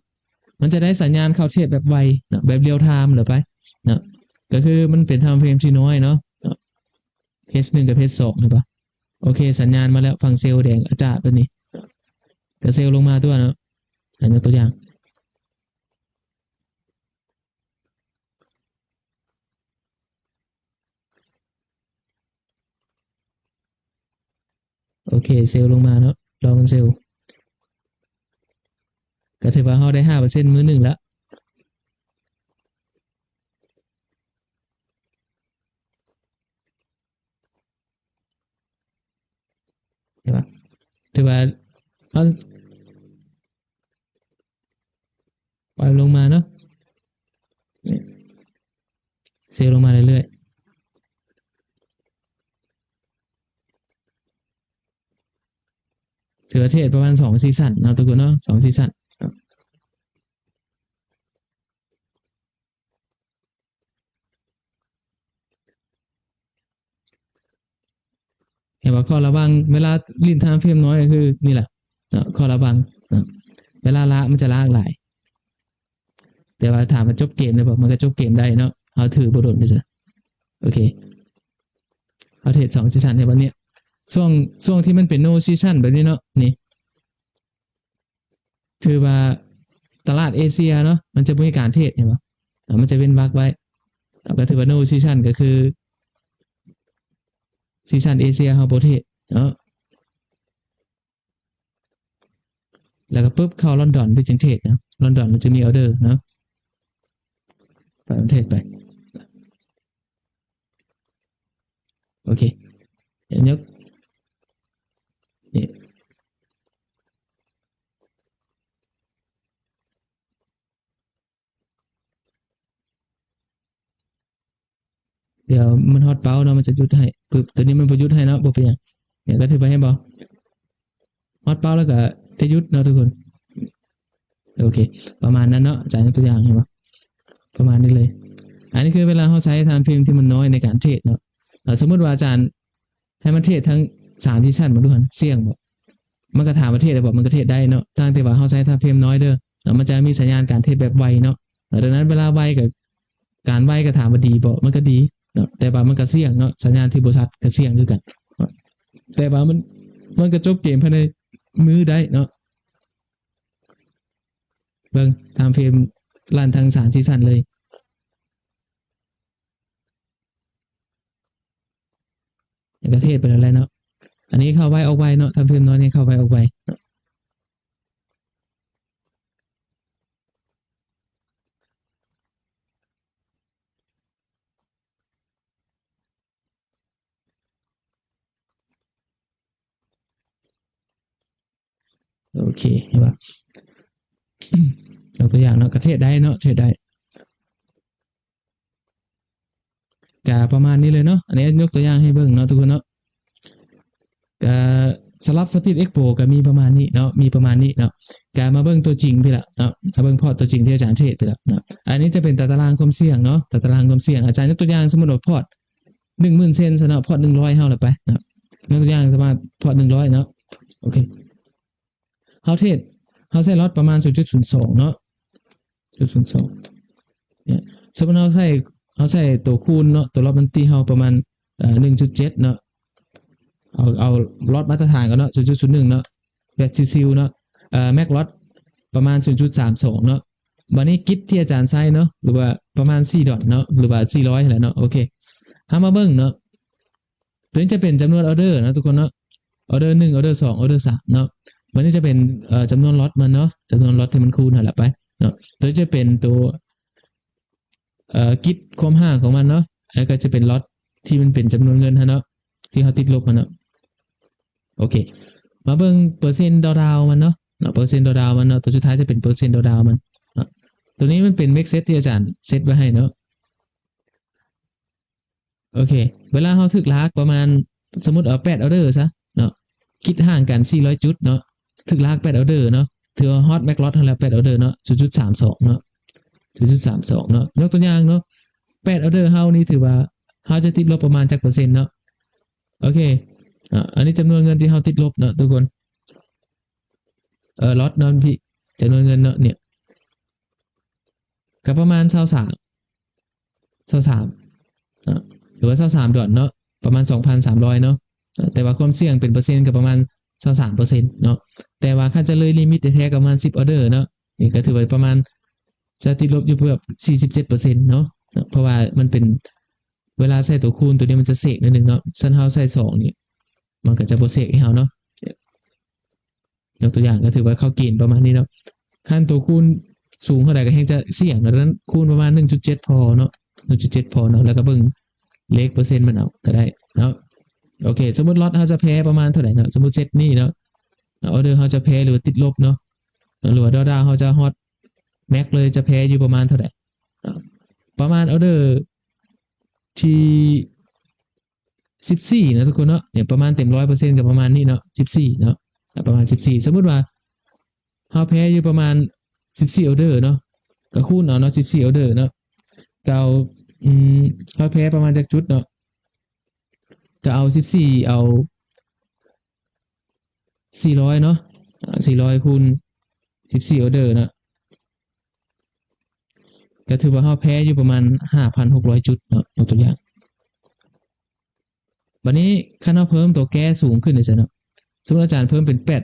ມັນຈະໄດ້ສັນຍານເຂົ້າເທຣດແບບໄວເນາະ, ແບບລຽວທາມເລີຍໄປເນາະ. ກໍຄືມັນເປັນທາມເຟຣມທີ່ນ້ອຍເນາະ, ເນາະ ເຮດໜຶ່ງກັບເຮດສອງ ເຫັນບໍ່? ໂອເຄ ສັນຍານມາແລ້ວ, ຝັ່ງເຊວແດງອາຈາດແບບນີ້ ກໍເຊວລົງມາຕົວະເນາະ. ອັນ ຍົກຕົວຢ່າງ ໂອເຄ ເຊວລົງມາເນາະ, ລອງເຊວ ກໍຖືວ່າເຮົາໄດ້ຫ້າເປີເຊັນມື້ໜຶ່ງລະ. ເຫັນບໍ່? ຖືວ່າເຮົາ ປ່ອຍລົງມາເນາະ, ເຊວລົງມາເລື້ອຍໆ. ຖືວ່າເທຣດປະມານສອງຊີຊັນເນາະທຸກຄົນເນາະ, ສອງຊີຊັນເນາະ. ເຫັນວ່າຂໍ້ລະວັງເວລາຫຼິ້ນທາມເຟຣມນ້ອຍກໍຄືນີ້ແຫຼະເນາະ, ຂໍ້ລະວັງເນາະ, ເວລາລາກມັນຈະລາກຫຼາຍ. ແຕ່ວ່າຖາມວ່າຈົບເກມໄດ້ບໍ່? ມັນກໍຈົບເກມໄດ້ເນາະ, ເຮົາຖືບໍ່ດົນໄປຊະ. ໂອເຄ ເຮົາເທຣດສອງຊີຊັນໃນວັນນີ້, ຊ່ວງ ຊ່ວງທີ່ມັນເປັນໂນຊີຊັນແບບນີ້ເນາະ, ນີ້ ຖືວ່າຕະຫຼາດເອເຊຍເນາະ ມັນຈະບໍ່ມີການເທຣດ ເຫັນບໍ່? ອາ ມັນຈະເວັ້ນວັກໄວ້ ກໍຖືວ່າ no session ກໍຄື session ເອເຊຍເຮົາບໍ່ເທຣດເນາະ. ແລ້ວກໍປຶບ ເຂົ້າລອນດອນ ເປັນຈັ່ງເທຣດເນາະ. ລອນດອນມັນຈະມີອອເດີເນາະ ໄປເທຣດໄປ. ໂອເຄ ຍົກ ນີ້ ດຽວມັນຮອດເປົ້າເນາະ ມັນຈະຢຸດໃຫ້. ປຶບ ຕົວນີ້ມັນບໍ່ຢຸດໃຫ້ເນາະ ບໍ່ເປັນຫຍັງ. ເຫັນ ກໍຖືວ່າ ເຫັນບໍ່ ຮອດເປົ້າແລ້ວກໍຈະຢຸດເນາະທຸກຄົນ. ໂອເຄ ປະມານນັ້ນເນາະ ອາຈານຍົກຕົວຢ່າງ ເຫັນບໍ່ ປະມານນີ້ເລີຍ. ອັນນີ້ຄືເວລາເຮົາໃຊ້ time frame ທີ່ມັນນ້ອຍໃນການເທຣດເນາະ. ເອີ ສົມມຸດວ່າອາຈານໃຫ້ມັນເທຣດທັງສາມ session ເບິ່ງດູຫັ້ນ ສ່ຽງບໍ່? ມັນກໍຖາມວ່າເທຣດໄດ້ບໍ່? ມັນກໍເທຣດໄດ້ເນາະ ຕ່າງແຕ່ວ່າເຮົາໃຊ້ time frame ນ້ອຍເດີ້ເນາະ. ມັນຈະມີສັນຍານການເທຣດແບບໄວເນາະ. ເອີ ດັ່ງນັ້ນເວລາໄວກໍ ການໄວກໍຖາມວ່າດີບໍ່? ມັນກໍດີເນາະ ແຕ່ວ່າມັນກໍສ່ຽງເນາະ ສັນຍານທີ່ບໍ່ຊັດກໍສ່ຽງຄືກັນເນາະ. ແຕ່ວ່າມັນ ມັນກໍຈົບເກມພາຍໃນມື້ໄດ້ເນາະ. ເບິ່ງ time frame ລັນທັງສາມ session ເລີຍ ແລ້ວກໍເທຣດໄປແລ້ວແຫຼະເນາະ. ອັນນີ້ເຂົ້າໄວອອກໄວເນາະ time frame ນ້ອຍນີ້ເຂົ້າໄວອອກໄວເນາະ. ໂອເຄ ເຫັນບໍ່? ຍົກຕົວຢ່າງເນາະ ກໍເທຣດໄດ້ເນາະ ເທຣດໄດ້. ກະປະມານນີ້ເລີຍເນາະ. ອັນນີ້ຍົກຕົວຢ່າງໃຫ້ເບິ່ງເນາະທຸກຄົນເນາະ. ກະສຳລັບ Speed Expo ກະມີປະມານນີ້ເນາະ ມີປະມານນີ້ເນາະ. ກະມາເບິ່ງຕົວຈິງພີ້ລະເນາະ ມາເບິ່ງພອດຕົວຈິງທີ່ອາຈານເທຣດພີ້ລະເນາະ. ອັນນີ້ຈະເປັນຕາຕະລາງຄວາມສ່ຽງເນາະ ຕາຕະລາງຄວາມສ່ຽງ. ອາຈານຍົກຕົວຢ່າງ ສົມມຸດວ່າພອດໜຶ່ງໝື່ນເຊັນຊະເນາະ ພອດໜຶ່ງຮ້ອຍເຮົາລະໄປເນາະ. ຍົກຕົວຢ່າງວ່າພອດໜຶ່ງຮ້ອຍເນາະ. ໂອເຄ ເຮົາເທຣດ ເຮົາໃຊ້ລັອດປະມານສູນຈຸດສູນສອງເນາະ ສູນຈຸດສູນສອງ ເນຍ. ສົມມຸດເຮົາໃຊ້ ເຮົາໃຊ້ໂຕຄູນເນາະ ໂຕລັອດມັນຕີເຮົາປະມານ ເອີ ໜຶ່ງຈຸດເຈັດເນາະ. ເອົາ ເອົາລັອດມາດຕະຖານກ່ອນເນາະ ສູນຈຸດສູນໜຶ່ງເນາະ ແບບຊິວໆເນາະ. ເອີ max loss ປະມານສູນຈຸດສາມສອງເນາະ. ບາດນີ້ກິດທີ່ອາຈານໃຊ້ເນາະ ຫຼືວ່າປະມານສີ່ດອນເນາະ ຫຼືວ່າສີ່ຮ້ອຍຫັ້ນແຫຼະເນາະ. ໂອເຄ ເຮົາມາເບິ່ງເນາະ. ຕົວນີ້ຈະເປັນຈຳນວນອອເດີເນາະທຸກຄົນເນາະ ອອເດີໜຶ່ງ ອອເດີສອງ ອອເດີສາມເນາະ. ບັດນີ້ຈະເປັນ ເອີ ຈຳນວນລັອດມັນເນາະ ຈຳນວນລັອດທີ່ມັນຄູນຫັ້ນລະໄປເນາະ. ຕົວນີ້ຈະເປັນຕົວ ເອີ ກິດຄວາມຫ່າງຂອງມັນເນາະ ແລ້ວກໍຈະເປັນລັອດທີ່ມັນເປັນຈຳນວນເງິນຫັ້ນເນາະ ທີ່ເຮົາຕິດລົບຫັ້ນເນາະ. ໂອເຄ ມາເບິ່ງເປີເຊັນດອດາວມັນເນາະ ເນາະ ເປີເຊັນດອດາວມັນເນາະ. ຕົວສຸດທ້າຍຈະເປັນເປີເຊັນດອດາວມັນເນາະ. ຕົວນີ້ມັນເປັນ max set ທີ່ອາຈານເຊັດໄວ້ໃຫ້ເນາະ. ໂອເຄ ເວລາເຮົາຖືກລາກປະມານ ສົມມຸດເອົາແປດອອເດີຊະເນາະ ກິດຫ່າງກັນສີ່ຮ້ອຍຈຸດເນາະ ຖືກລາກແປດອອເດີເນາະ ຖືວ່າຮອດ max loss ຫັ້ນແຫຼະ ແປດອອເດີເນາະ ສູນຈຸດສາມສອງເນາະ ສູນຈຸດສາມສອງເນາະ. ຍົກຕົວຢ່າງເນາະ ແປດອອເດີເຮົານີ້ຖືວ່າເຮົາຈະຕິດລົບປະມານຈັກເປີເຊັນເນາະ. ໂອເຄ ອາ ອັນນີ້ຈຳນວນເງິນທີ່ເຮົາຕິດລົບເນາະທຸກຄົນ ເອີ ລັອດເນາະພີ່ ຈຳນວນເງິນເນາະ ເນຍ ກໍປະມານຊາວສາມ ຊາວສາມເນາະ ຫຼືວ່າຊາວສາມດອນເນາະ ປະມານສອງພັນສາມຮ້ອຍເນາະ. ເອີ ແຕ່ວ່າຄວາມສ່ຽງເປັນເປີເຊັນກໍປະມານຊາວສາມເປີເຊັນເນາະ. ແຕ່ວ່າຄັນຈະເລີຍລິມິດແທ້ໆກໍປະມານສິບອອເດີເນາະ ນີ້ກໍຖືວ່າປະມານຈະຕິດລົບຢູ່ເກືອບສີ່ສິບເຈັດເປີເຊັນເນາະ ເພາະວ່າມັນເປັນ ເວລາໃສ່ຕົວຄູນຕົວນີ້ມັນຈະເສກໜ້ອຍໜຶ່ງເນາະ. ຊັ້ນເຮົາໃສ່ສອງນີ້ ມັນກໍຈະບໍ່ເສກໃຫ້ເຮົາເນາະ. ຍົກຕົວຢ່າງກໍຖືວ່າເຂົ້າເກນປະມານນີ້ເນາະ. ຄັນຕົວຄູນສູງເທົ່າໃດກໍແຮ່ງຈະສ່ຽງເນາະ. ດັ່ງນັ້ນຄູນປະມານໜຶ່ງຈຸດເຈັດພໍເນາະ ໜຶ່ງຈຸດເຈັດພໍເນາະ ແລ້ວກໍເບິ່ງເລກເປີເຊັນມັນເອົາກໍໄດ້ເນາະ. ໂອເຄ ສົມມຸດລັອດເຮົາຈະແພ້ປະມານເທົ່າໃດເນາະ ສົມມຸດເຊັດນີ້ເນາະ ອອເດີເຮົາຈະແພ້ ຫຼືວ່າຕິດລົບເນາະ ຫຼືວ່າດອດາວເຮົາຈະຮອດ max ເລີຍ ຈະແພ້ຢູ່ປະມານເທົ່າໃດເນາະ. ປະມານອອເດີທີ່ ສິບສີ່ເນາະທຸກຄົນເນາະ ເນຍ ປະມານເຕັມຮ້ອຍເປີເຊັນກໍປະມານນີ້ເນາະ ສິບສີ່ເນາະ ປະມານສິບສີ່. ສົມມຸດວ່າເຮົາແພ້ຢູ່ປະມານສິບສີ່ອອເດີເນາະ ກໍຄູນເອົາເນາະ ສິບສີ່ອອເດີເນາະ ກໍເອົາ ອືມ ເຮົາແພ້ປະມານຈັກຈຸດເນາະ ກໍເອົາສິບສີ່ ເອົາສີ່ຮ້ອຍເນາະ ອາ ສີ່ຮ້ອຍຄູນສິບສີ່ອອເດີເນາະ ກໍຖືວ່າເຮົາແພ້ຢູ່ປະມານຫ້າພັນຫົກຮ້ອຍຈຸດເນາະ ຍົກຕົວຢ່າງ. ບັດນີ້ຄັນເຮົາເພີ່ມຕົວແກ້ສູງຂຶ້ນຈັ່ງຊີ້ເນາະ ສົມມຸດອາຈານເພີ່ມເປັນແປດ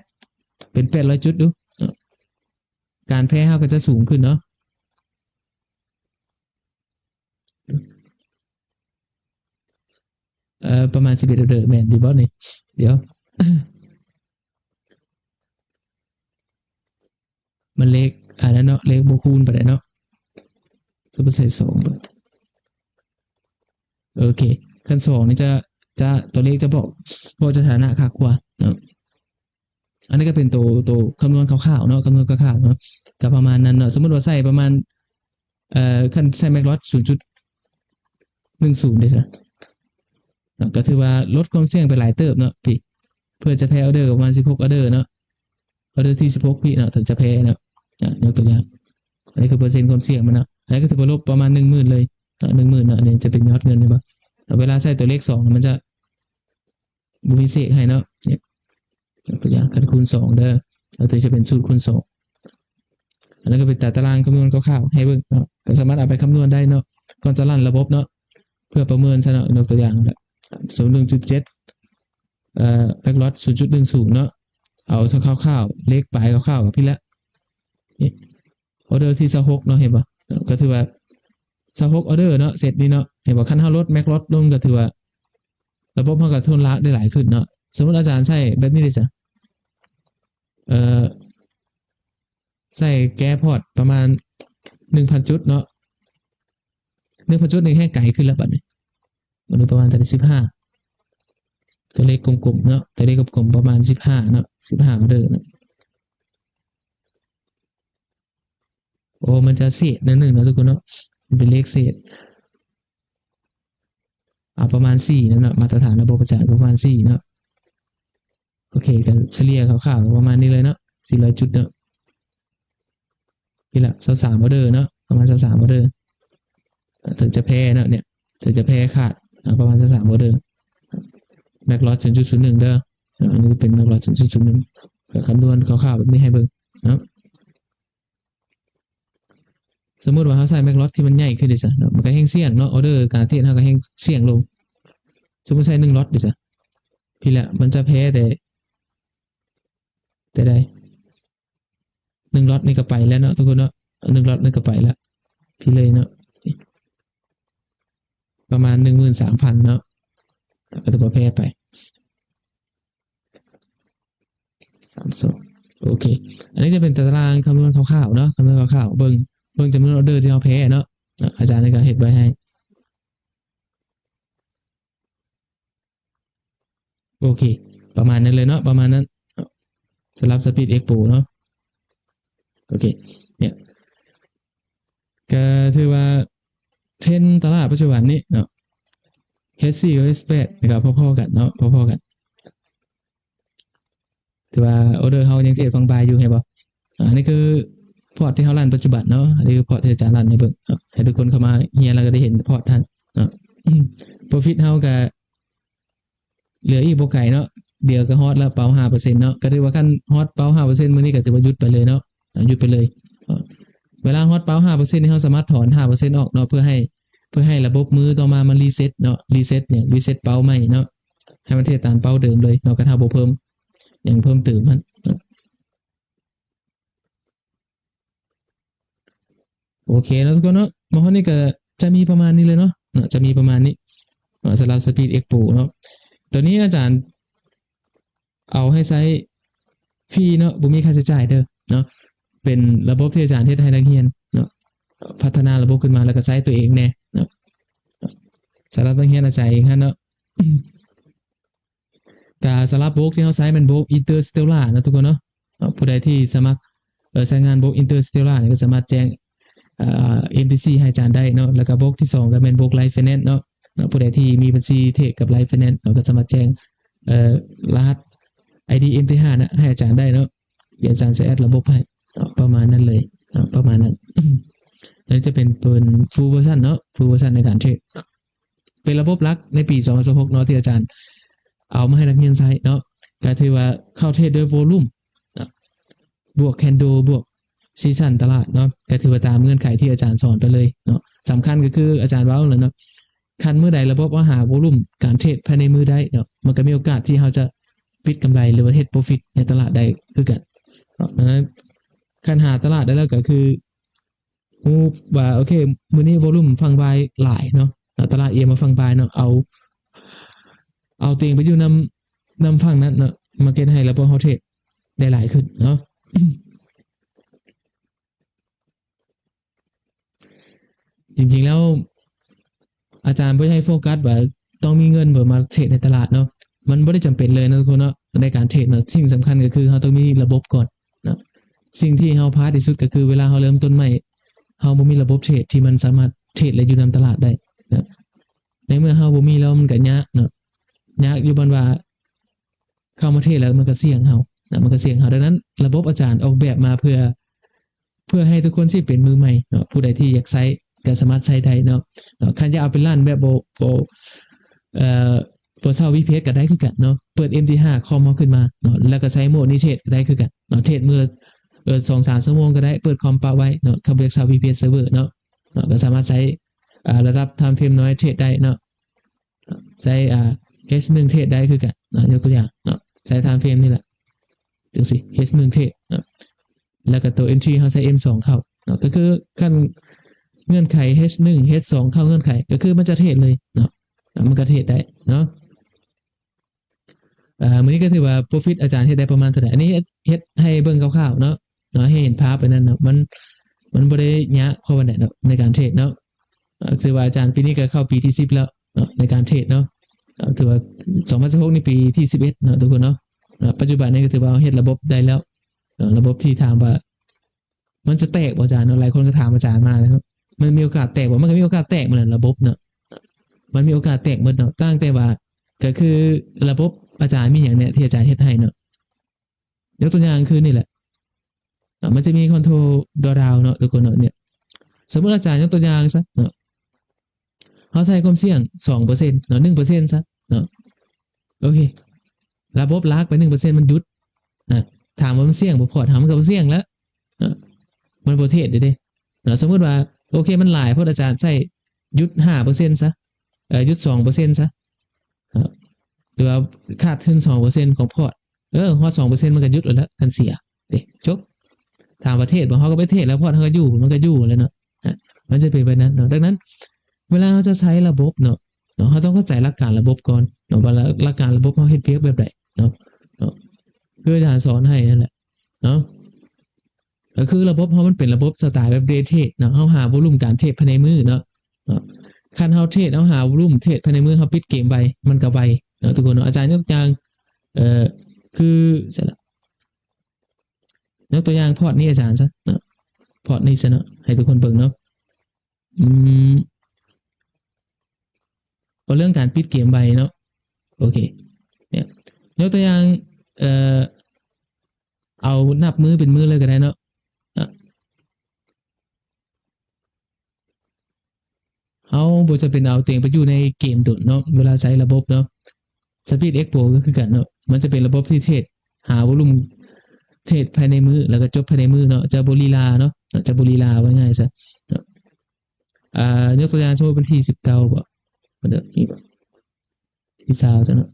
ເປັນແປດຮ້ອຍຈຸດດູເນາະ ການແພ້ເຮົາກໍຈະສູງຂຶ້ນເນາະ. ເອີ ປະມານສິບເອັດອອເດີ ແມ່ນຢູ່ບໍ່ນີ້? ດຽວ ມັນເລກອັນນັ້ນເນາະ ເລກບໍ່ຄູນປານໃດເນາະ. ສົມມຸດໃສ່ສອງ ໂອເຄ ຄັນສອງນີ້ຈະ ຈະ ຕົວເລກຈະບອກ ບອກສະຖານະຄັກກວ່າເນາະ. ອັນນີ້ກໍເປັນໂຕ ໂຕຄຳນວນຄ່າວໆເນາະ ຄຳນວນຄ່າວໆເນາະ ກໍປະມານນັ້ນເນາະ. ສົມມຸດວ່າໃສ່ປະມານ ເອີ ຄັນໃສ່ແມັກລອດສູນຈຸດໜຶ່ງສູນເດ້ຊະເນາະ ກໍຖືວ່າລົດຄວາມສ່ຽງໄປຫຼາຍເຕີບເນາະ ເພື່ອຈະແພ້ອອເດີປະມານສິບຫົກອອເດີເນາະ. ອອເດີທີສິບຫົກພີ້ເນາະ ເຖິງຈະແພ້ເນາະ. ອາ ຍົກຕົວຢ່າງ ອັນນີ້ຄືເປີເຊັນຄວາມສ່ຽງມັນເນາະ. ອັນນີ້ກໍຖືວ່າລົບປະມານໜຶ່ງໝື່ນເລີຍເນາະ ໜຶ່ງໝື່ນເນາະ. ອັນນີ້ຈະເປັນຍອດເງິນ ເຫັນບໍ່? ເວລາໃສ່ຕົວເລກສອງ ມັນຈະບໍ່ມີເສກໃຫ້ເນາະ. ນີ້ ຍົກຕົວຢ່າງ ຄັນຄູນສອງເດີ ກໍຖືຈະເປັນສູດຄູນສອງ. ອັນນັ້ນກໍເປັນຕາຕະລາງຄຳນວນຄ່າວໆໃຫ້ເບິ່ງເນາະ ກໍສາມາດເອົາໄປຄຳນວນໄດ້ເນາະ ກ່ອນຈະລັນລະບົບເນາະ ເພື່ອປະເມີນຊະເນາະ. ຍົກຕົວຢ່າງ ສູນຈຸດໜຶ່ງເຈັດ ເອີ ແມັກລອດສູນຈຸດໜຶ່ງສູນເນາະ ເອົາເທົ່າຄ່າວໆ ເລກປາຍຄ່າວໆ ກໍຜິດລະ. ນີ້ ອອເດີທີຊາວຫົກເນາະ ເຫັນບໍ່? ກໍຖືວ່າຊາວຫົກອອເດີເນາະ ເຊັດນີ້ເນາະ ເຫັນບໍ່? ຄັນເຮົາລົດແມັກລອດລົງ ກໍຖືວ່າລະບົບເຮົາກໍທົນລາກໄດ້ຫຼາຍຂຶ້ນເນາະ. ສົມມຸດອາຈານໃຊ້ແບບນີ້ເດ້ຊະ ເອີ ໃສ່ແກ້ພອດປະມານໜຶ່ງພັນຈຸດເນາະ ໜຶ່ງພັນຈຸດນີ້ແຮ່ງໄກຂຶ້ນແລ້ວບັດນີ້ ມັນປະມານເທົ່າໃດ? ສິບຫ້າ ຕົວເລກກົມໆເນາະ ຕົວເລກກົມໆປະມານສິບຫ້າເນາະ ສິບຫ້າອອເດີເນາະ. ໂອ້ ມັນຈະເສດໜ້ອຍໜຶ່ງເນາະທຸກຄົນເນາະ ມັນເປັນເລກເສດ. ເອົາປະມານສີ່ນັ້ນເນາະ ມາດຕະຖານລະບົບອາຈານປະມານສີ່ເນາະ. ໂອເຄ ກໍສະເລ່ຍຄ່າວໆປະມານນີ້ເລີຍເນາະ ສີ່ຮ້ອຍຈຸດເນາະ. ນີ້ລະ ຊາວສາມອອເດີເນາະ ປະມານຊາວສາມອອເດີ ເຖິງຈະແພ້ເນາະ ເນຍ ເຖິງຈະແພ້ຂາດ ເອົາປະມານຊາວສາມອອເດີ. ແມັກລອດສູນຈຸດສູນໜຶ່ງເດີ ອັນນີ້ເປັນແມັກລອດສູນຈຸດສູນໜຶ່ງ ກໍຄຳນວນຄ່າວໆແບບນີ້ໃຫ້ເບິ່ງເນາະ. ສົມມຸດວ່າເຮົາໃສ່ແມັກລອດທີ່ມັນໃຫຍ່ຂຶ້ນເດຊະເນາະ ມັນກໍແຮ່ງສ່ຽງເນາະ ອອເດີການເທຣດເຮົາກໍແຮ່ງສ່ຽງລົງ. ສົມມຸດໃສ່ໜຶ່ງລອດເດຊະ ພີ້ລະ ມັນຈະແພ້ແຕ່ ແຕ່ໃດ ໜຶ່ງລັອດນີ້ກໍໄປແລ້ວເນາະທຸກຄົນເນາະ ໜຶ່ງລັອດນີ້ກໍໄປແລ້ວ ພີ້ເລີຍເນາະ ປະມານໜຶ່ງໝື່ນສາມພັນເນາະ ກໍຖືວ່າແພ້ໄປ ສາມສອງ ໂອເຄ. ອັນນີ້ຈະເປັນຕາຕະລາງຄຳນວນຄ່າວໆເນາະ ຄຳນວນຄ່າວໆ ເບິ່ງ ເບິ່ງຈຳນວນອອເດີທີ່ເຮົາແພ້ເນາະ ອາຈານກໍເຮັດໄວ້ໃຫ້. ໂອເຄ ປະມານນັ້ນເລີຍເນາະ ປະມານນັ້ນ ສຳລັບ Speed Expo ເນາະ. ໂອເຄ ເນຍ ກໍຖືວ່າເທຣນຕະຫຼາດປັດຈຸບັນນີ້ເນາະ ເອັດສີ່ ກັບ ເອັດສີ່ ກໍພໍໆກັນເນາະ ພໍໆກັນ. ຖືວ່າອອເດີເຮົາຍັງເທຣດຝັ່ງບາຍຢູ່ ເຫັນບໍ່? ອາ ອັນນີ້ຄືພອດທີ່ເຮົາລັນປັດຈຸບັນເນາະ ອັນນີ້ຄືພອດທີ່ອາຈານລັນໃຫ້ເບິ່ງເນາະ ໃຫ້ທຸກຄົນເຂົ້າມາຮຽນແລ້ວກໍໄດ້ເຫັນພອດຫັ້ນເນາະ. Profit ເຮົາກໍເຫຼືອອີກບໍ່ໄກເນາະ ດຽວກໍຮອດແລ້ວ ເປົ້າຫ້າເປີເຊັນເນາະ ກໍຖືວ່າຄັນຮອດເປົ້າຫ້າເປີເຊັນມື້ນີ້ກໍຖືວ່າຢຸດໄປເລີຍເນາະ ຢຸດໄປເລີຍ. ເວລາຮອດເປົ້າຫ້າເປີເຊັນນີ້ ເຮົາສາມາດຖອນຫ້າເປີເຊັນອອກເນາະ ເພື່ອໃຫ້ ເພື່ອໃຫ້ລະບົບມື້ຕໍ່ມາມັນ reset ເນາະ reset ຫຍັງ reset ເປົ້າໃໝ່ເນາະ ໃຫ້ມັນເທຣດຕາມເປົ້າເດີມເລີຍເນາະ ຄັນເຮົາບໍ່ເພີ່ມຫຍັງເພີ່ມເຕີມຫັ້ນເນາະ. ໂອເຄເນາະທຸກຄົນເນາະ ມາຮອດນີ້ກໍຈະມີປະມານນີ້ເລີຍເນາະ ເນາະ ຈະມີປະມານນີ້ ເນາະ ສຳລັບ Speed Expo ເນາະ. ໂຕນີ້ອາຈານເອົາໃຫ້ໃຊ້ຟຣີເນາະ ບໍ່ມີຄ່າໃຊ້ຈ່າຍເດີເນາະ ເປັນລະບົບທີ່ອາຈານເຮັດໃຫ້ນັກຮຽນເນາະ ພັດທະນາລະບົບຂຶ້ນມາ ແລ້ວກໍໃຊ້ຕົວເອງແດ່ເນາະ ສຳລັບນັກຮຽນອາຈານເອງຫັ້ນເນາະ. ກະສຳລັບໂບຣກທີ່ເຮົາໃຊ້ແມ່ນໂບຣກ Interstellar ເນາະທຸກຄົນເນາະ. ເນາະ ຜູ້ໃດທີ່ສະໝັກ ເອີ ໃຊ້ງານໂບຣກ Interstellar ນີ້ກໍສາມາດແຈ້ງ ເອີ ເອັມທີສີ່ ໃຫ້ອາຈານໄດ້ເນາະ. ແລ້ວກໍໂບຣກທີສອງກໍແມ່ນໂບຣກ Line Finance ເນາະ. ເນາະ ຜູ້ໃດທີ່ມີບັນຊີເທຣດກັບ Line Finance ເນາະ ກໍສາມາດແຈງ ເອີ ລະຫັດ ໄອດີ ເອັມທີຫ້າ ນະ ໃຫ້ອາຈານໄດ້ເນາະ. ດຽວອາຈານຈະແອັດລະບົບໃຫ້ເນາະ ປະມານນັ້ນເລີຍເນາະ ປະມານນັ້ນ. ອັນນີ້ຈະເປັນ ເປັນ Full Version ເນາະ Full Version ໃນການເທຣດເນາະ. ເປັນລະບົບຫຼັກໃນປີສອງພັນຊາວຫົກເນາະ ທີ່ອາຈານເອົາມາໃຫ້ນັກຮຽນໃຊ້ເນາະ. ກໍຖືວ່າເຂົ້າເທຣດດ້ວຍ volume ເນາະ ບວກ candle ບວກ season ຕະຫຼາດເນາະ. ກໍຖືວ່າຕາມເງື່ອນໄຂທີ່ອາຈານສອນໄປເລີຍເນາະ. ສຳຄັນກໍຄືອາຈານເວົ້າແລ້ວເນາະ ຄັນມື້ໃດລະບົບເຮົາຫາ volume ການເທຣດພາຍໃນມື້ໄດ້ເນາະ ມັນກໍມີໂອກາດທີ່ເຮົາຈະປິດກຳໄລ ຫຼືວ່າເຮັດ profit ໃນຕະຫຼາດໄດ້ຄືກັນເນາະ. ດັ່ງນັ້ນ ຄັນຫາຕະຫຼາດໄດ້ແລ້ວກໍຄື ຮູ້ວ່າ ໂອເຄ ມື້ນີ້ volume ຝັ່ງບາຍຫຼາຍເນາະ ຕະຫຼາດອຽງມາຝັ່ງບາຍເນາະ ເອົາ ເອົາຕົວເອງໄປຢູ່ນຳ ນຳຝັ່ງນັ້ນເນາະ ມັນເຮັດໃຫ້ລະບົບເຮົາເທຣດໄດ້ຫຼາຍຂຶ້ນເນາະ. ຈິງໆແລ້ວ ອາຈານບໍ່ຢາກໃຫ້ໂຟກັສວ່າຕ້ອງມີເງິນເພື່ອມາເທຣດໃນຕະຫຼາດເນາະ, ມັນບໍ່ໄດ້ຈຳເປັນເລີຍເນາະທຸກຄົນເນາະ ໃນການເທຣດເນາະ. ສິ່ງສຳຄັນກໍຄືເຮົາຕ້ອງມີລະບົບກ່ອນເນາະ. ສິ່ງທີ່ເຮົາພາດທີ່ສຸດກໍຄືເວລາເຮົາເລີ່ມຕົ້ນໃໝ່ ເຮົາບໍ່ມີລະບົບເທຣດທີ່ມັນສາມາດເທຣດ ແລະ ຢູ່ນຳຕະຫຼາດໄດ້ເນາະ. ໃນເມື່ອເຮົາບໍ່ມີແລ້ວ ມັນກໍຍາກເນາະ, ຍາກຢູ່ບ່ອນວ່າ ເຂົ້າມາເທຣດແລ້ວມັນກໍສ່ຽງເຮົານະ ມັນກໍສ່ຽງເຮົາ. ດັ່ງນັ້ນລະບົບອາຈານອອກແບບມາເພື່ອ ເພື່ອໃຫ້ທຸກຄົນທີ່ເປັນມືໃໝ່ເນາະ ຜູ້ໃດທີ່ຢາກໃຊ້ກໍສາມາດໃຊ້ໄດ້ເນາະ. ເນາະ ຄັນຢາກເອົາເປັນລ້ານແບບບໍ່ ບໍ່ ເອີ ບໍ່ເຊົ່າວີພີເອັສກໍໄດ້ຄືກັນເນາະ, ເປີດເອັມທີຫ້າຄອມເຮົາຂຶ້ນມາເນາະ ແລ້ວກໍໃຊ້ໂໝດນີ້ເທຣດໄດ້ຄືກັນເນາະ, ເທຣດມື້ລະ ເອີ ສອງສາມຊົ່ວໂມງກໍໄດ້ ເປີດຄອມປະໄວ້ເນາະ. ຖ້າບໍ່ຢາກເຊົ່າວີພີເອັສເຊີເວີເນາະ ເນາະ ກໍສາມາດໃຊ້ ອາ ລະດັບທາມເຟຣມນ້ອຍເທຣດໄດ້ເນາະ. ໃຊ້ ອ່າ ເຮດໜຶ່ງເທຣດໄດ້ຄືກັນເນາະ, ຍົກຕົວຢ່າງເນາະ ໃຊ້ທາມເຟຣມນີ້ແຫຼະ ຈັ່ງຊີ້ ເຮດໜຶ່ງເທຣດເນາະ, ແລ້ວກໍຕົວເອັນທຣີເຮົາໃຊ້ເອັມສອງເຂົ້າເນາະ. ກໍຄືຄັນເງື່ອນໄຂເຮດໜຶ່ງ ເຮດສອງເຂົ້າເງື່ອນໄຂ ກໍຄືມັນຈະເທຣດເລີຍເນາະ, ມັນກໍເທຣດໄດ້ເນາະ. ເອີ ມື້ນີ້ກໍຖືວ່າໂປຣຟິດອາຈານເຮັດໄດ້ປະມານເທົ່າໃດ? ອັນນີ້ເຮັດ ເຮັດໃຫ້ເບິ່ງຄ່າວໆເນາະ ເນາະ ໃຫ້ເຫັນພາບໄປນັ້ນເນາະ, ມັນ ມັນບໍ່ໄດ້ຍາກພໍປານໃດເນາະ ໃນການເທຣດເນາະ. ເອີ ຖືວ່າອາຈານປີນີ້ກໍເຂົ້າປີທີສິບແລ້ວເນາະ ໃນການເທຣດເນາະ. ເອີ ຖືວ່າສອງພັນສິບຫົກນີ້ປີທີສິບເອັດເນາະທຸກຄົນເນາະ. ເນາະ ປັດຈຸບັນນີ້ກໍຖືວ່າເຮົາເຮັດລະບົບໄດ້ແລ້ວເນາະ, ລະບົບທີ່ຖາມວ່າ ມັນຈະແຕກບໍ່ອາຈານເນາະ? ຫຼາຍຄົນກໍຖາມອາຈານມາແລ້ວເນາະ, ມັນມີໂອກາດແຕກບໍ່? ມັນກໍມີໂອກາດແຕກໝົດແຫຼະລະບົບເນາະ, ມັນມີໂອກາດແຕກໝົດເນາະ. ຕ່າງແຕ່ວ່າ ກໍຄືລະບົບອາຈານມີຫຍັງແດ່ທີ່ອາຈານເຮັດໃຫ້ເນາະ? ຍົກຕົວຢ່າງຄືນີ້ແຫຼະເນາະ, ມັນຈະມີຄອນໂທຣດຣອບດາວເນາະທຸກຄົນເນາະ. ເນຍ ສົມມຸດອາຈານຍົກຕົວຢ່າງຊະເນາະ, ເຮົາໃສ່ຄວາມສ່ຽງສອງເປີເຊັນເນາະ ໜຶ່ງເປີເຊັນຊະເນາະ, ໂອເຄ ລະບົບລາກໄປໜຶ່ງເປີເຊັນ ມັນຢຸດ. ອາ ຖາມວ່າມັນສ່ຽງບໍ່? ພອດເຮົາມັນກໍບໍ່ສ່ຽງແລ້ວເນາະ, ມັນບໍ່ເທຣດເດ້ເນາະ. ສົມມຸດວ່າ ໂອເຄ ມັນຫຼາຍໂພດ ອາຈານໃສ່ຢຸດຫ້າເປີເຊັນຊະ ເອີ ຢຸດສອງເປີເຊັນຊະເນາະ, ຫຼືວ່າຂາດທຶນສອງເປີເຊັນຂອງພອດ ເອີ ຮອດສອງເປີເຊັນມັນກໍຢຸດແລ້ວ ຄັນເສຍເດ້ ຈົບ. ຖາມວ່າເທຣດບໍ່? ເຮົາກໍໄປເທຣດແລ້ວ ພອດເຮົາກໍຢູ່ ມັນກໍຢູ່ແລ້ວເນາະ. ອາ ມັນຈະເປັນແບບນັ້ນເນາະ. ດັ່ງນັ້ນ ເວລາເຮົາຈະໃຊ້ລະບົບເນາະ ເນາະ ເຮົາຕ້ອງເຂົ້າໃຈຫຼັກການລະບົບກ່ອນເນາະ ວ່າ ລະ ຫຼັກການລະບົບເຮົາເຮັດວຽກແບບໃດເນາະ ເນາະ ຄືອາຈານສອນໃຫ້ນັ້ນແຫຼະເນາະ. ກໍຄືລະບົບເຮົາມັນເປັນລະບົບສະໄຕລ໌ແບບເດເທຣດເນາະ, ເຮົາຫາໂວລຸມການເທຣດພາຍໃນມື້ເນາະ ເນາະ. ຄັນເຮົາເທຣດ ເຮົາຫາໂວລຸມເທຣດພາຍໃນມື້ ເຮົາປິດເກມໄວ ມັນກໍໄວເນາະທຸກຄົນເນາະ. ອາຈານຍົກຕົວຢ່າງ ເອີ ຄື ໃສລະ ຍົກຕົວຢ່າງພອດນີ້ອາຈານຊະເນາະ, ພອດນີ້ຊະເນາະ ໃຫ້ທຸກຄົນເບິ່ງເນາະ. ອືມ ເວົ້າເລື່ອງການປິດເກມໄວເນາະ. ໂອເຄ ເນຍ ຍົກຕົວຢ່າງ ເອີ ເອົານັບມື້ເປັນມື້ເລີຍກໍໄດ້ເນາະ. ເຮົາບໍ່ຈຳເປັນເອົາຕົວເອງໄປຢູ່ໃນເກມດົນເນາະ ເວລາໃຊ້ລະບົບເນາະ. ສະປີດເອັກໂປກໍຄືກັນເນາະ, ມັນຈະເປັນລະບົບທີ່ເທຣດ ຫາໂວລຸມເທຣດພາຍໃນມື້ ແລ້ວກໍຈົບພາຍໃນມື້ເນາະ, ຈະບໍ່ລີລາເນາະ, ຈະບໍ່ລີລາ ເວົ້າງ່າຍຊະເນາະ. ອ່າ ຍົກຕົວຢ່າງ ສົມມຸດວັນທີສິບເກົ້າບໍ ເດີ ນີ້ບໍ ທີຊາວຊະເນາະ.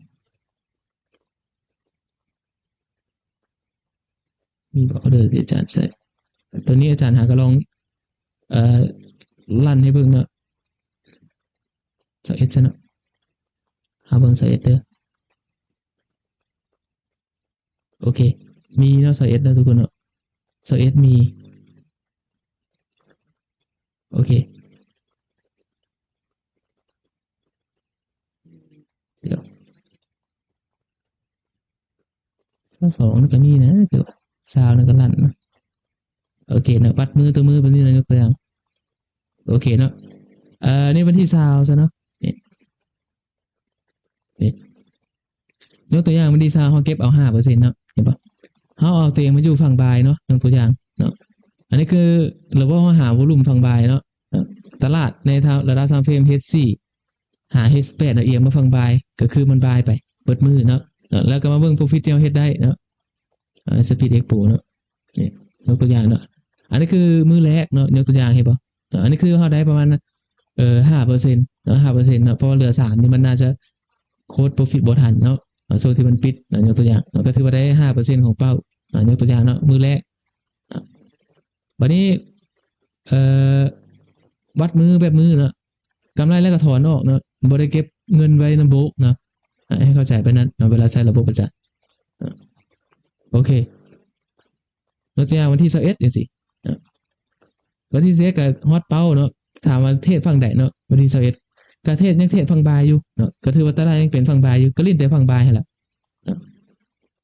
ມີບໍ່ເດີທີ່ອາຈານໃສ່? ຕົວນີ້ອາຈານຫາກໍລອງ ເອີ ລັນໃຫ້ເບິ່ງເນາະ. ຊາວເອັດຊະເນາະ, ຫາເບິ່ງຊາວເອັດເດີ. ໂອເຄ ມີເນາະ ຊາວເອັດເນາະທຸກຄົນເນາະ, ຊາວເອັດມີ. ໂອເຄ ດຽວ ຊາວສອງນີ້ກໍມີນະ ຄືວ່າຊາວນີ້ກໍລັນນະ. ໂອເຄເນາະ, ວັດມື້ຕໍ່ມື້ແບບນີ້ນະ ຍົກຕົວຢ່າງ. ໂອເຄເນາະ, ເອີ ນີ້ວັນທີຊາວຊະເນາະ. ນີ້ ນີ້ ຍົກຕົວຢ່າງວັນທີຊາວ ເຮົາເກັບເອົາຫ້າເປີເຊັນເນາະ, ເຫັນບໍ່? ເຮົາເອົາຕົວເອງມາຢູ່ຝັ່ງບາຍເນາະ, ຍົກຕົວຢ່າງເນາະ. ອັນນີ້ຄືລະບົບເຮົາຫາໂວລຸມຝັ່ງບາຍເນາະ, ຕະຫຼາດໃນລະດັບທາມເຟຣມ ເຮດສີ່ ຫາ ເຮດແປດ ເອົາອຽງມາຝັ່ງບາຍ ກໍຄືມັນບາຍໄປເບິດມື້ເນາະ, ແລ້ວກໍມາເບິ່ງໂປຣຟິດທີ່ເຮົາເຮັດໄດ້ເນາະ. ອ່າ ສະປີດເອັກໂປເນາະ, ນີ້ ຍົກຕົວຢ່າງເນາະ, ອັນນີ້ຄືມື້ແລກເນາະ, ຍົກຕົວຢ່າງ ເຫັນບໍ່? ເນາະ ອັນນີ້ຄືເຮົາໄດ້ປະມານ ເອີ ຫ້າເປີເຊັນເນາະ, ຫ້າເປີເຊັນເນາະ, ເພາະວ່າເຫຼືອສາມນີ້ມັນໜ້າຈະໂຄດໂປຣຟິດບໍ່ທັນເນາະ, ເນາະ ຊ່ວງທີ່ມັນປິດເນາະ, ຍົກຕົວຢ່າງເນາະ, ກໍຖືວ່າໄດ້ຫ້າເປີເຊັນຂອງເປົ້າເນາະ, ຍົກຕົວຢ່າງເນາະ, ມື້ແລກເນາະ. ບັດນີ້ ເອີ ວັດມື້ແບບມື້ເນາະ, ກຳໄລແລ້ວກໍຖອນອອກເນາະ, ບໍ່ໄດ້ເກັບເງິນໄວ້ນຳໂບກເນາະ. ໃຫ້ເຂົ້າໃຈໄປນັ້ນເນາະ ເວລາໃຊ້ລະບົບອາຈານ. ໂອເຄ ຍົກຕົວຢ່າງວັນທີຊາວເອັດຈັ່ງຊີ້ເນາະ ວັນທີຊາວເອັດກໍຮອດເປົ້າເນາະ. ຖາມວ່າເທຣດຝັ່ງໃດເນາະ ວັນທີຊາວເອັດ ກໍເທຣດ ຍັງເທຣດຝັ່ງບາຍຢູ່ເນາະ ກໍຖືວ່າຕະຫຼາດຍັງເປັນຝັ່ງບາຍຢູ່ ກໍຫຼິ້ນແຕ່ຝັ່ງບາຍຫັ້ນລະ.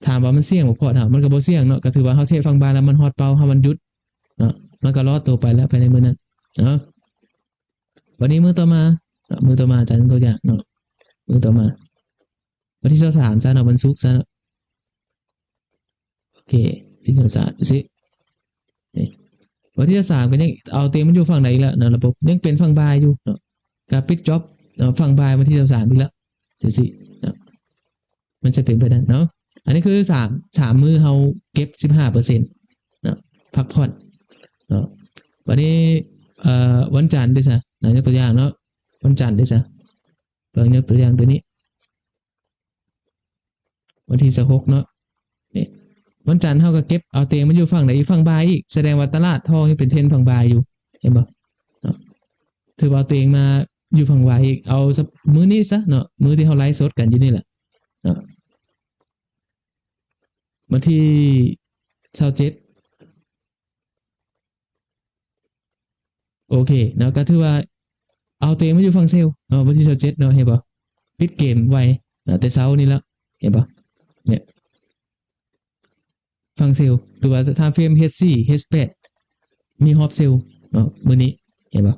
ຖາມວ່າມັນສ່ຽງບໍ່ພອດເຮົາ ມັນກໍບໍ່ສ່ຽງເນາະ ກໍຖືວ່າເຮົາເທຣດຝັ່ງບາຍແລ້ວ ມັນຮອດເປົ້າເຮົາ ມັນຢຸດເນາະ ມັນກໍລອດໂຕໄປແລ້ວພາຍໃນມື້ນັ້ນເນາະ. ບັດນີ້ມື້ຕໍ່ມາເນາະ ມື້ຕໍ່ມາອາຈານຍົກຕົວຢ່າງເນາະ ມື້ຕໍ່ມາ ວັນທີຊາວສາມຊະເນາະ ວັນສຸກຊະເນາະ. ໂອເຄ ວັນທີຊາວສາມ ຊີ້ ນີ້ ວັນທີຊາວສາມກໍຍັງເອົາເຕັງມັນຢູ່ຝັ່ງໃດອີກແລ້ວເນາະ ລະບົບຍັງເປັນຝັ່ງບາຍຢູ່ເນາະ ກໍປິດຈ໊ອບເນາະ ຝັ່ງບາຍວັນທີຊາວສາມອີກແລ້ວ ຈັ່ງຊີ້ເນາະ. ມັນຈະເປັນໄປໄດ້ເນາະ. ອັນນີ້ຄືສາມ ສາມມື້ເຮົາເກັບສິບຫ້າເປີເຊັນເນາະ ພັກຜ່ອນເນາະ. ບັດນີ້ ເອີ ວັນຈັນເດ້ຊະ ນະ ຍົກຕົວຢ່າງເນາະ ວັນຈັນເດ້ຊະ ເບິ່ງ ຍົກຕົວຢ່າງຕົວນີ້ ວັນທີຊາວຫົກເນາະ ນີ້ ວັນຈັນເຮົາກໍເກັບເອົາເຕັງມັນຢູ່ຝັ່ງໃດ ຢູ່ຝັ່ງບາຍອີກ ສະແດງວ່າຕະຫຼາດທອງຍັງເປັນເທຣນຝັ່ງບາຍຢູ່ ເຫັນບໍ່ເນາະ. ຖືວ່າເອົາເຕັງມາຢູ່ຝັ່ງບາຍອີກ ເອົາ ມື້ນີ້ຊະເນາະ ມື້ທີ່ເຮົາໄລຟ໌ສົດກັນຢູ່ນີ້ແຫຼະເນາະ ວັນທີຊາວເຈັດ ໂອເຄເນາະ ກໍຖືວ່າເອົາເຕັງມາຢູ່ຝັ່ງເຊວເນາະ ວັນທີຊາວເຈັດເນາະ ເຫັນບໍ່ ປິດເກມໄວເນາະ ແຕ່ເຊົ້ານີ້ແລ້ວ ເຫັນບໍ່ ນີ້ ຝັ່ງເຊວ ຫຼືວ່າທາມເຟຣມ ເອັດສີ່ ເອັດແປດ ມີຮອບເຊວເນາະ ມື້ນີ້ ເຫັນບໍ່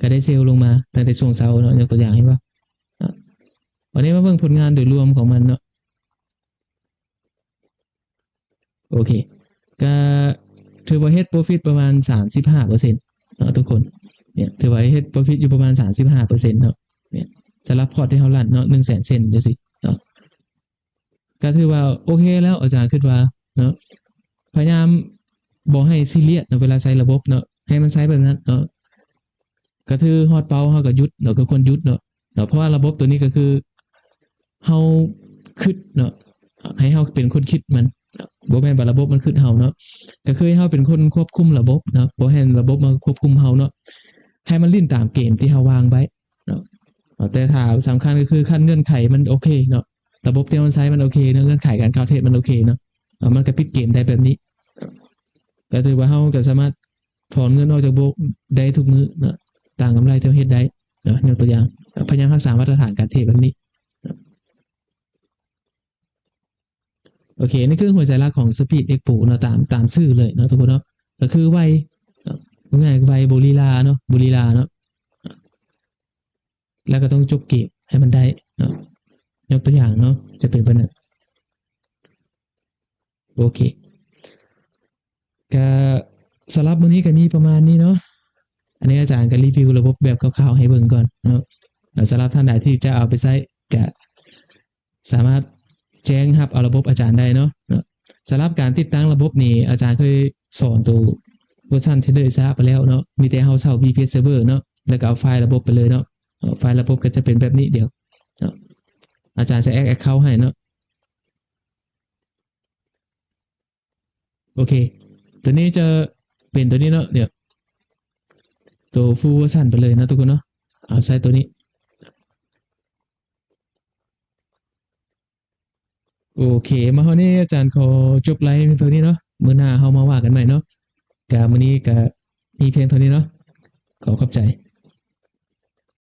ກໍໄດ້ເຊວລົງມາຕັ້ງແຕ່ຊ່ວງເຊົ້າເນາະ ຍົກຕົວຢ່າງ ເຫັນບໍ່. ອາ ບັດນີ້ມາເບິ່ງຜົນງານໂດຍລວມຂອງມັນເນາະ. ໂອເຄ ກະຖືວ່າເຮັດໂປຣຟິດປະມານສາມສິບຫ້າເປີເຊັນເນາະທຸກຄົນ ເນຍ ຖືວ່າເຮັດໂປຣຟິດຢູ່ປະມານສາມສິບຫ້າເປີເຊັນເນາະ ເນຍ ສຳລັບພອດທີ່ເຮົາລັນເນາະ ໜຶ່ງແສນເຊັນຈັ່ງຊີ້ເນາະ ກະຖືວ່າໂອເຄແລ້ວ ອາຈານຄິດວ່າເນາະ ພະຍາຍາມບໍ່ໃຫ້ຊີຣຽສເນາະ ເວລາໃຊ້ລະບົບເນາະ ໃຫ້ມັນໃຊ້ແບບນັ້ນເນາະ ກະຖືຮອດເປົ້າເຮົາກະຢຸດເນາະ ກະຄວນຢຸດເນາະ ເນາະ ເພາະວ່າລະບົບໂຕນີ້ກະຄືເຮົາຄຶດເນາະ ໃຫ້ເຮົາເປັນຄົນຄຶດມັນເນາະ ບໍ່ແມ່ນວ່າລະບົບມັນຄຶດເຮົາເນາະ ກະຄືໃຫ້ເຮົາເປັນຄົນຄວບຄຸມລະບົບເນາະ ບໍ່ໃຫ້ລະບົບມາຄວບຄຸມເຮົາເນາະ ໃຫ້ມັນຫຼິ້ນຕາມເກມທີ່ເຮົາວາງໄວ້ເນາະ ເນາະ ແຕ່ຖ້າສຳຄັນກະຄືຄັນເງື່ອນໄຂມັນໂອເຄເນາະ ລະບົບທີ່ເຮົາໃຊ້ມັນໂອເຄເນາະ ເງື່ອນໄຂການເຂົ້າເທຣດມັນໂອເຄເນາະ ເນາະ ມັນກະປິດເກມໄດ້ແບບນີ້ ກະຖືວ່າເຮົາກະສາມາດ ຖອນເງິນອອກຈາກໂບຣກໄດ້ທຸກມື້ເນາະ ຕາມກຳໄລທີ່ເຮົາເຮັດໄດ້ເນາະ ຍົກຕົວຢ່າງ ພະຍາຍາມຮັກສາມາດຕະຖານການເທຣດແບບນີ້ເນາະ ໂອເຄ ນີ້ຄືຫົວໃຈຫຼັກຂອງ Speed Expo ເນາະ ຕາມ ຕາມຊື່ເລີຍເນາະທຸກຄົນເນາະ ກະຄືໄວເນາະ ເວົ້າງ່າຍໄວ ບໍ່ລີລາເນາະ ບໍ່ລີລາເນາະ ແລ້ວກະຕ້ອງຈົບເກມໃຫ້ມັນໄດ້ເນາະ ຍົກຕົວຢ່າງເນາະ ຈະເປັນປະມານນັ້ນ ໂອເຄ ກະສຳລັບມື້ນີ້ກະມີປະມານນີ້ເນາະ ອັນນີ້ອາຈານກະຣີວິວລະບົບແບບຄ່າວໆໃຫ້ເບິ່ງກ່ອນເນາະ ແລ້ວສຳລັບທ່ານໃດທີ່ຈະເອົາໄປໃຊ້ກະສາມາດແຈ້ງຮັບເອົາລະບົບອາຈານໄດ້ເນາະ ເນາະ ສຳລັບການຕິດຕັ້ງລະບົບນີ້ ອາຈານເຄີຍສອນໂຕເວີຊັນ Trader Asia ໄປແລ້ວເນາະ ມີແຕ່ເຮົາເຊົ່າ VPS Server ເນາະ ແລ້ວກະເອົາໄຟລ໌ລະບົບໄປເລີຍເນາະ ເອົາໄຟລ໌ລະບົບກະຈະເປັນແບບນີ້ ດຽວເນາະ ອາຈານຈະ add account ໃຫ້ເນາະ ໂອເຄ ໂຕນີ້ຈະເປັນໂຕນີ້ເນາະ ດຽວ ໂຕ Full Version ໄປເລີຍເນາະທຸກຄົນເນາະ ເອົາໃຊ້ໂຕນີ້ ໂອເຄ ມາຮອດນີ້ອາຈານຂໍຈົບໄລຟ໌ພຽງເທົ່ານີ້ເນາະ ມື້ໜ້າເຮົາມາວ່າກັນໃໝ່ເນາະ ກະມື້ນີ້ກະມີພຽງເທົ່ານີ້ເນາະ ຂໍຂອບໃຈ.